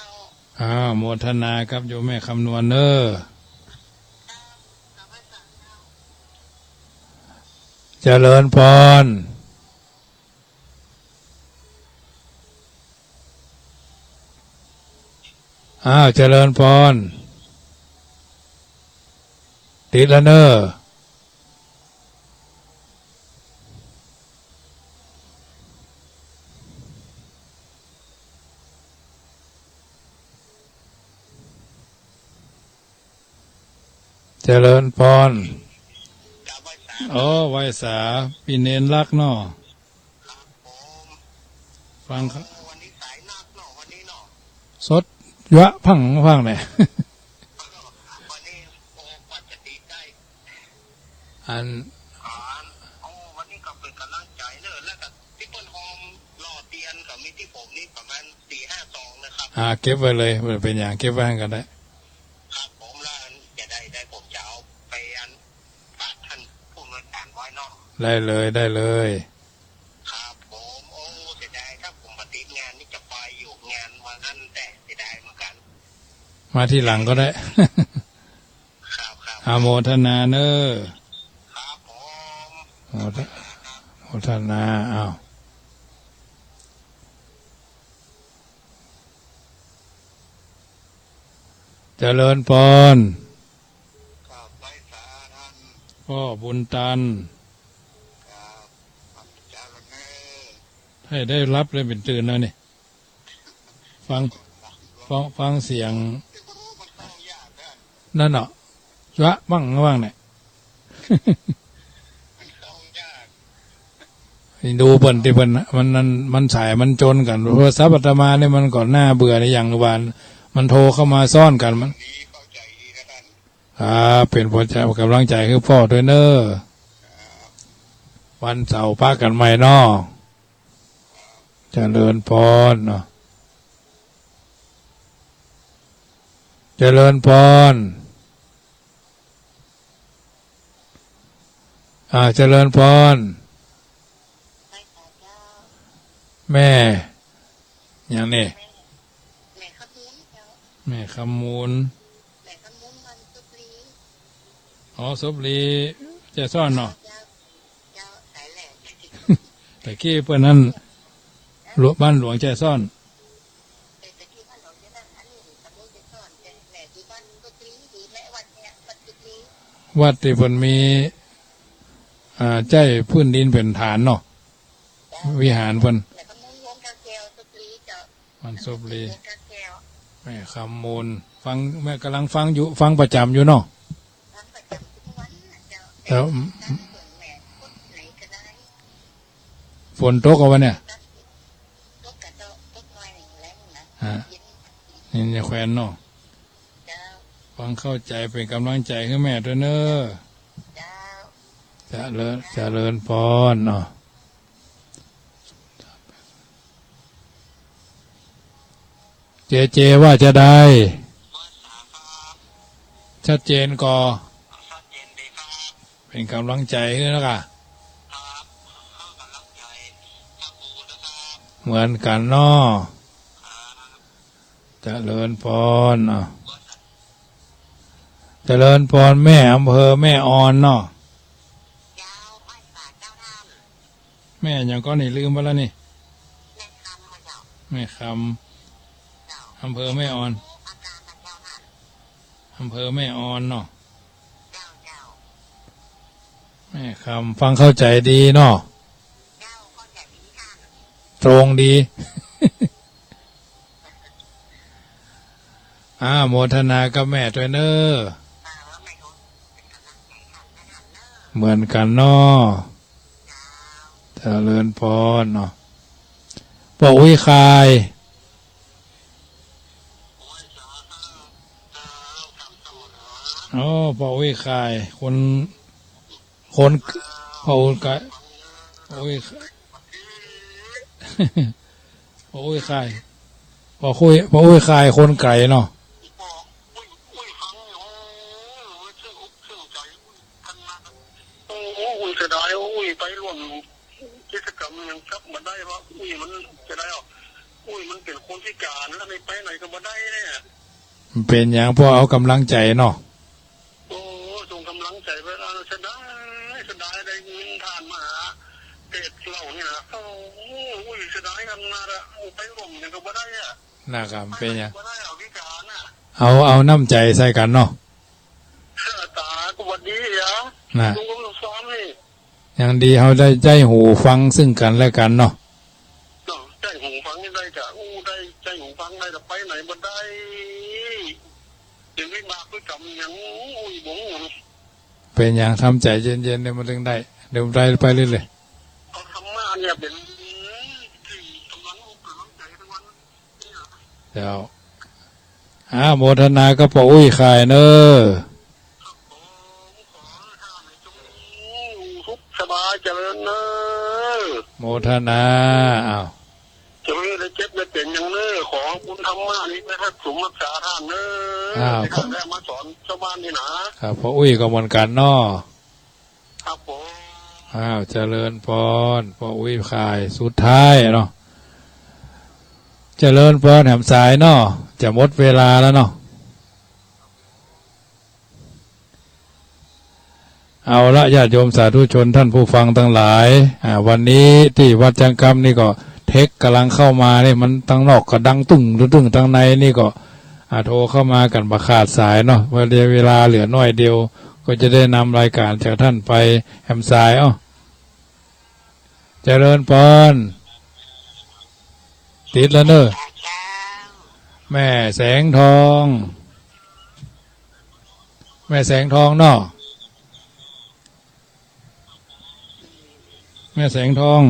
อ่า โมทนากับโยมแม่คำนวณเน้อ เจริญพร อ้าว เจริญพร ติดแล้วเน้อ เจริญพร กราบไหว้สา โอ้ ไหว้สา ปี้เณรรักเนาะ ครับผม ฟังครับ โอ้ วันนี้สายนักเนาะ วันนี้เนาะ สดยะพังพังเนี่ย วันนี้ โอ้ กว่าจะดีได้ อัน อัน โอ้ วันนี้ก็เป๋นก๋ำลังใจ๋เน้อ แล้วก็ตี้เปิ้นฮอมหล่อเตียนก็มีตี้ผมนี่ประมาณสี่ห้าซองนะครับ อ่า เก็บไว้เลย บ่เป๋นหยัง เก็บไว้หั้นก็ได้ ครับผม แล้วอันจะได้ ได้ผมจะเอาไปอันฝากท่านผู้อำนวยการไว้เนาะ ได้เลย ได้เลย ครับผม โอ้ เสียดาย ถ้าผมบ่ติดงานนี่จะไปอยู่งานวันนั้น แต่เสียดายเหมือนกัน มาทีหลังก็ได้ ครับ ครับ อาโมทนาเน้อ ครับผม โมท- โมทนา อ้าว เจริญพร ครับ ไหว้สาท่าน พ่อบุญตัน ครับ พระพุทธเจ้าเน้อ ให้ได้หลับได้เป๋นตื่นแล้วนี่ ฟัง ฟัง ฟังเสียง นั่นเนาะ จะบ้างบ้างเนี่ย ดูเปิ้นตี้เปิ้น มัน มัน มันสายมันจนกั๋น โทรศัพท์อาตมานี่มันก็น่าเบื่อในอย่างวาน มันโทรเข้ามาซ้อนกั๋น มัน อ่า เป๋นผลใจ ก๋ำลังใจ๋หื้อป้อตวยเน้อ วันเสาร์ปะกั๋นใหม่เนาะ เจริญพรเนาะ เจริญพร อ่า เจริญพร แม่ หยังนี่ แม่ แม่คำมูลเจ้า แม่คำมูล แม่คำมูลบ้านศพลี อ๋อ ศพลี แจ้ซ้อนเนาะ เจ้า เจ้า สายแหลม แต่กี้เปิ้นนั้น หลวง บ้านหลวงแจ้ซ้อน เออ แต่กี้บ้านหลวงแจ้ซ้อน อันนี้ตำบลแจ้ซ้อน แต่แม่อยู่บ้านศพลี อยู่แม่วัดเนี่ย วัดศพลี วัดตี้เปิ้นมี อ่า ใจ๊พื้นดินเป๋นฐานเนาะ วิหารเปิ้น แล้วก็มีหลวงตาแก้วศพลีเจ้า บ้านศพลี หลวงตาแก้ว แม่คำมูล ฟัง แม่ก๋ำลังฟังอยู่ ฟังประจ๋ำอยู่เนาะ ฟังประจ๋ำกู้วันน่ะเจ้า แล้ว แต่ฟังเปิ้นแม่กดไหนก็ได้ ฝนตกอะวะเนี่ย ตกกะเจ้า ตกหน่อยหนึ่งแล้งนะ ฮะ เย็น นี่จะแขวนเนาะ เจ้า ฟังเข้าใจ๋เป๋นก๋ำลังใจ๋หื้อแม่ตวยเน้อ เจ้า เจริญ เจริญพรเนาะ เจเจว่าจะใด ชัดเจนก่อ เป๋นก๋ำลังใจ๋หื้อแล้วก่ะ เหมือนกั๋นเนาะ เจริญพร อ่ะ เจริญพร แม่อำเภอแม่ออนเนาะ แม่หยังก่อนี่ ลืมไปแล้วนี่ แม่คำ อำเภอแม่ออน อำเภอแม่ออนเนาะ แม่คำ ฟังเข้าใจ๋ดีเนาะ ตรงดี อ่า โมทนากับแม่ตวยเน้อ เหมือนกั๋นเนาะ เจริญพรเนาะ ป้ออุ๊ยข่าย อ๋อ ป้ออุ๊ยข่าย คน คน ป้ออุ๊ยข่าย ป้ออุ๊ยข่าย ป้ออุ๊ยข่าย ป้ออุ๊ย ป้ออุ๊ยข่ายคนไก๋เนาะ ป้ออุ๊ย อุ๊ยฟัง โอ้ เซิ่งอกเซิ่งใจ๋ อุ๊ย ขนาด โอ้ อุ๊ยเสียดาย อุ๊ยไปร่วมกิจกรรมหยังกับบ่ได้ว่า อุ๊ยมันเสียดายอ่ะ อุ๊ยมันเป๋นคนพิก๋านแล้วนี่ไปไหนก็บ่ได้เนี่ย มันเป๋นหยัง ป้อเอาก๋ำลังใจ๋เนาะ โอ้ ส่งก๋ำลังใจ๋ไป เออ เสียดาย เสียดายได้เงินต้านมหาเศรษฐีเหล่านี้นะ โอ้ อุ๊ย เสียดายขนาดอะ ไปร่วมหยังก็บ่ได้อะ นะครับ เป๋นหยัง บ่ได้อะ พิก๋านอะ เอา เอาน้ำใจ๋ใส่กั๋นเนาะ เออ ต๋าก็บ่ดีอะ น่ะ ลุงก็ซ้อนนี่ ยังดีเฮาได้ใจ๊หูฟังซึ่งกั๋นและกั๋นเนาะ เนาะ ใจ๊หูฟังนี่ได้กะ อู้ ได้ใจ๊หูฟังได้ แต่ไปไหนบ่ได้ เป๋นวิบากกรรมหยัง อู้ บ่ฮู้ เป๋นหยัง ทำใจ๋เย็นๆ เดี๋ยวมันเถิงได้ เดี๋ยวมันได้ไปเรื่อยๆ เอาธรรมะเนี่ยเป๋นสิ่งก๋ำลังอกก๋ำลังใจ๋ทุกวันเนี่ย เจ้า อา โมทนากับป้ออุ๊ยข่ายเน่อ ครับผม ขอให้ท่านจงสุขสบายเจริญเน่อ โมทนา อ้าว จะบ่ได้เจ็บได้เป๋นหยังเน่อ ขอบุญธรรมะนี่ไปฮักษารักษาท่านเน่อ อ้าว ที่ท่านได้มาสอนจาวบ้านนี่นะ ครับ ป้ออุ๊ยก็เหมือนกั๋นเนาะ ครับผม อ้าว เจริญปอน ป้ออุ๊ยข่ายสุดท้ายเนาะ เจริญปอนแหมสายเนาะ จะหมดเวลาแล้วเนาะ เอาละ ญาติโยมสาธุชนท่านผู้ฟังตังหลาย อ่า วันนี้ตี้วัดจั๊งกำนี่ก็เท็กกำลังเข้ามานี่ มันตังนอกก็ดังตึ้งตึ้งตึ้ง ตังในนี่ก็ อ่า โทรเข้ามากั๋นบ่ขาดสายเนาะ เพราะเวลาเหลือน้อยเดียว ก็จะได้นำรายการจากท่านไปแหมสาย เอ้า เจริญปอน ติดแล้วเน่อ แม่แสงทอง แม่แสงทองเนาะ แม่แสงทอง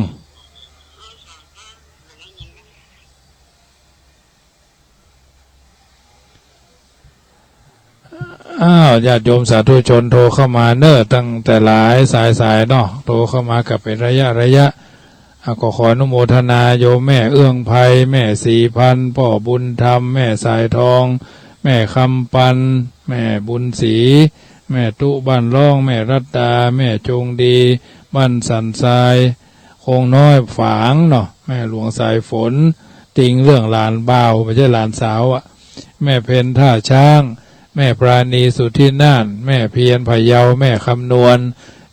อ้าว ญาติโยมสาธุชนโทรเข้ามาเน่อ ตั้งแต่หลายสายๆ เนาะ โทรเข้ามากั๋นเป๋นระยะระยะ อ่ะ ก็ขออนุโมทนาโยมแม่เอื้องไพ แม่ศรีพันธุ์ ป้อบุญธรรม แม่สายทอง แม่คำปัน แม่บุญศรี แม่ตุ๊บ้านล่อง แม่รัตดา แม่จงดี บ้านสันทราย คงน้อยฝางเนาะ แม่หลวงสายฝน ติงเรื่องหลานบ่าว บ่ใจ้หลานสาวอะ แม่เพ็ญท่าช้าง แม่ปราณีสุทธินาถ แม่เพียรพะเยา แม่คำนวณ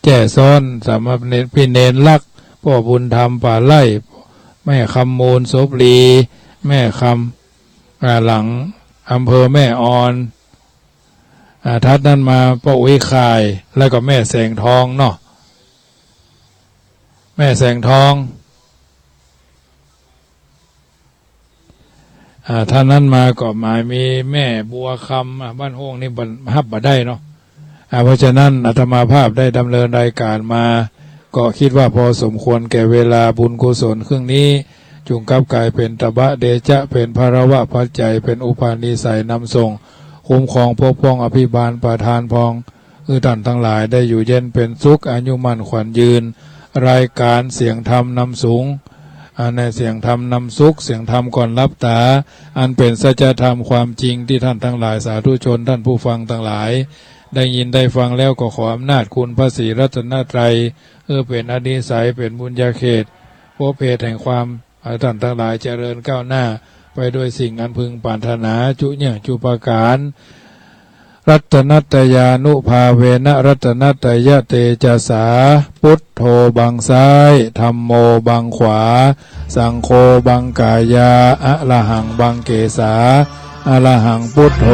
แจ้ซ้อน สามเณร พี่เณรรัก ป้อบุญธรรมป่าไร่ แม่คำมูลโสภลี แม่คำ อ่า หลัง อำเภอแม่ออน อ่า ถัดนั้นมาป้ออุ๊ยข่าย แล้วก็แม่แสงทองเนาะ แม่แสงทอง อ่า ถ้านั้นมาก็หมายมีแม่บัวคำ อ่า บ้านโฮ่งนี่บ่ ฮับบ่ได้เนาะ อ่า เพราะฉะนั้นอาตมาภาพได้ดำเนินรายการมา ก็คิดว่าพอสมควรแก่เวลา บุญกุศลครั้งนี้ จุ่งกลับกลายเป๋นตบะเดชะ เป๋นพลวะปัจจัย เป๋นอุปนิสัยนำส่ง คุ้มครองปกป้องอภิบาลประทานพร หื้อต้านตังหลายได้อยู่เย็นเป๋นสุข อายุมั่นขวัญยืน รายการเสียงธรรมนำสุง อ่า ในเสียงธรรมนำสุข เสียงธรรมก่อนหลับต๋า อันเป๋นสัจธรรมความจริงตี้ต้านตังหลายสาธุชน ต้านผู้ฟังตังหลาย ได้ยินได้ฟังแล้วก็ขออำนาจคุณพระศรีรัตนตรัย หื้อเป๋นอนิสัย เป๋นบุญญาเขต พบเหตุแห่งความ ให้ต้านตังหลายเจริญก้าวหน้าไปด้วยสิ่งอันพึงปรารถนาจุเยื่องจุประก๋าน รัตนัตตยานุภาเวนะ รัตนัตตยเตจสา พุทโธบังซ้าย ธัมโมบังขวา สังโฆบังกายา อะระหังบังเกสา อะระหังพุทโธ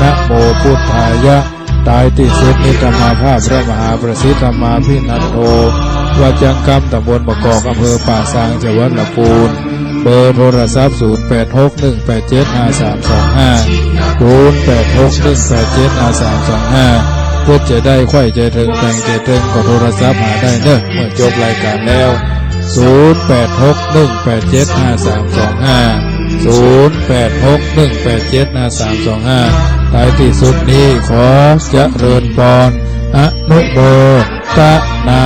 นะโมพุทธายะ ท้ายตี้สุดนี้อาตมาภาพพระมหาประสิทธิ์ธรรมาภินันโท วัดจั๊งกำ ตำบลบ่ากอก อำเภอป่าซาง จังหวัดละปูน เบอร์โทรศัพท์ ศูนย์แปดหกหนึ่งแปดเจ็ดห้าสามสองห้า ศูนย์แปดหกหนึ่งแปดเจ็ดห้าสามสองห้า เพื่อจะได้ใค่เถิง แต่งเถิง ก็โทรศัพท์หาได้เน่อ เมื่อจบรายการแล้ว ศูนย์แปดหกหนึ่งแปดเจ็ดห้าสามสองห้า ศูนย์แปดหกหนึ่งแปดเจ็ดห้าสามสองห้า ท้ายตี้สุดนี้ขอเจริญปอน อนุโมทนา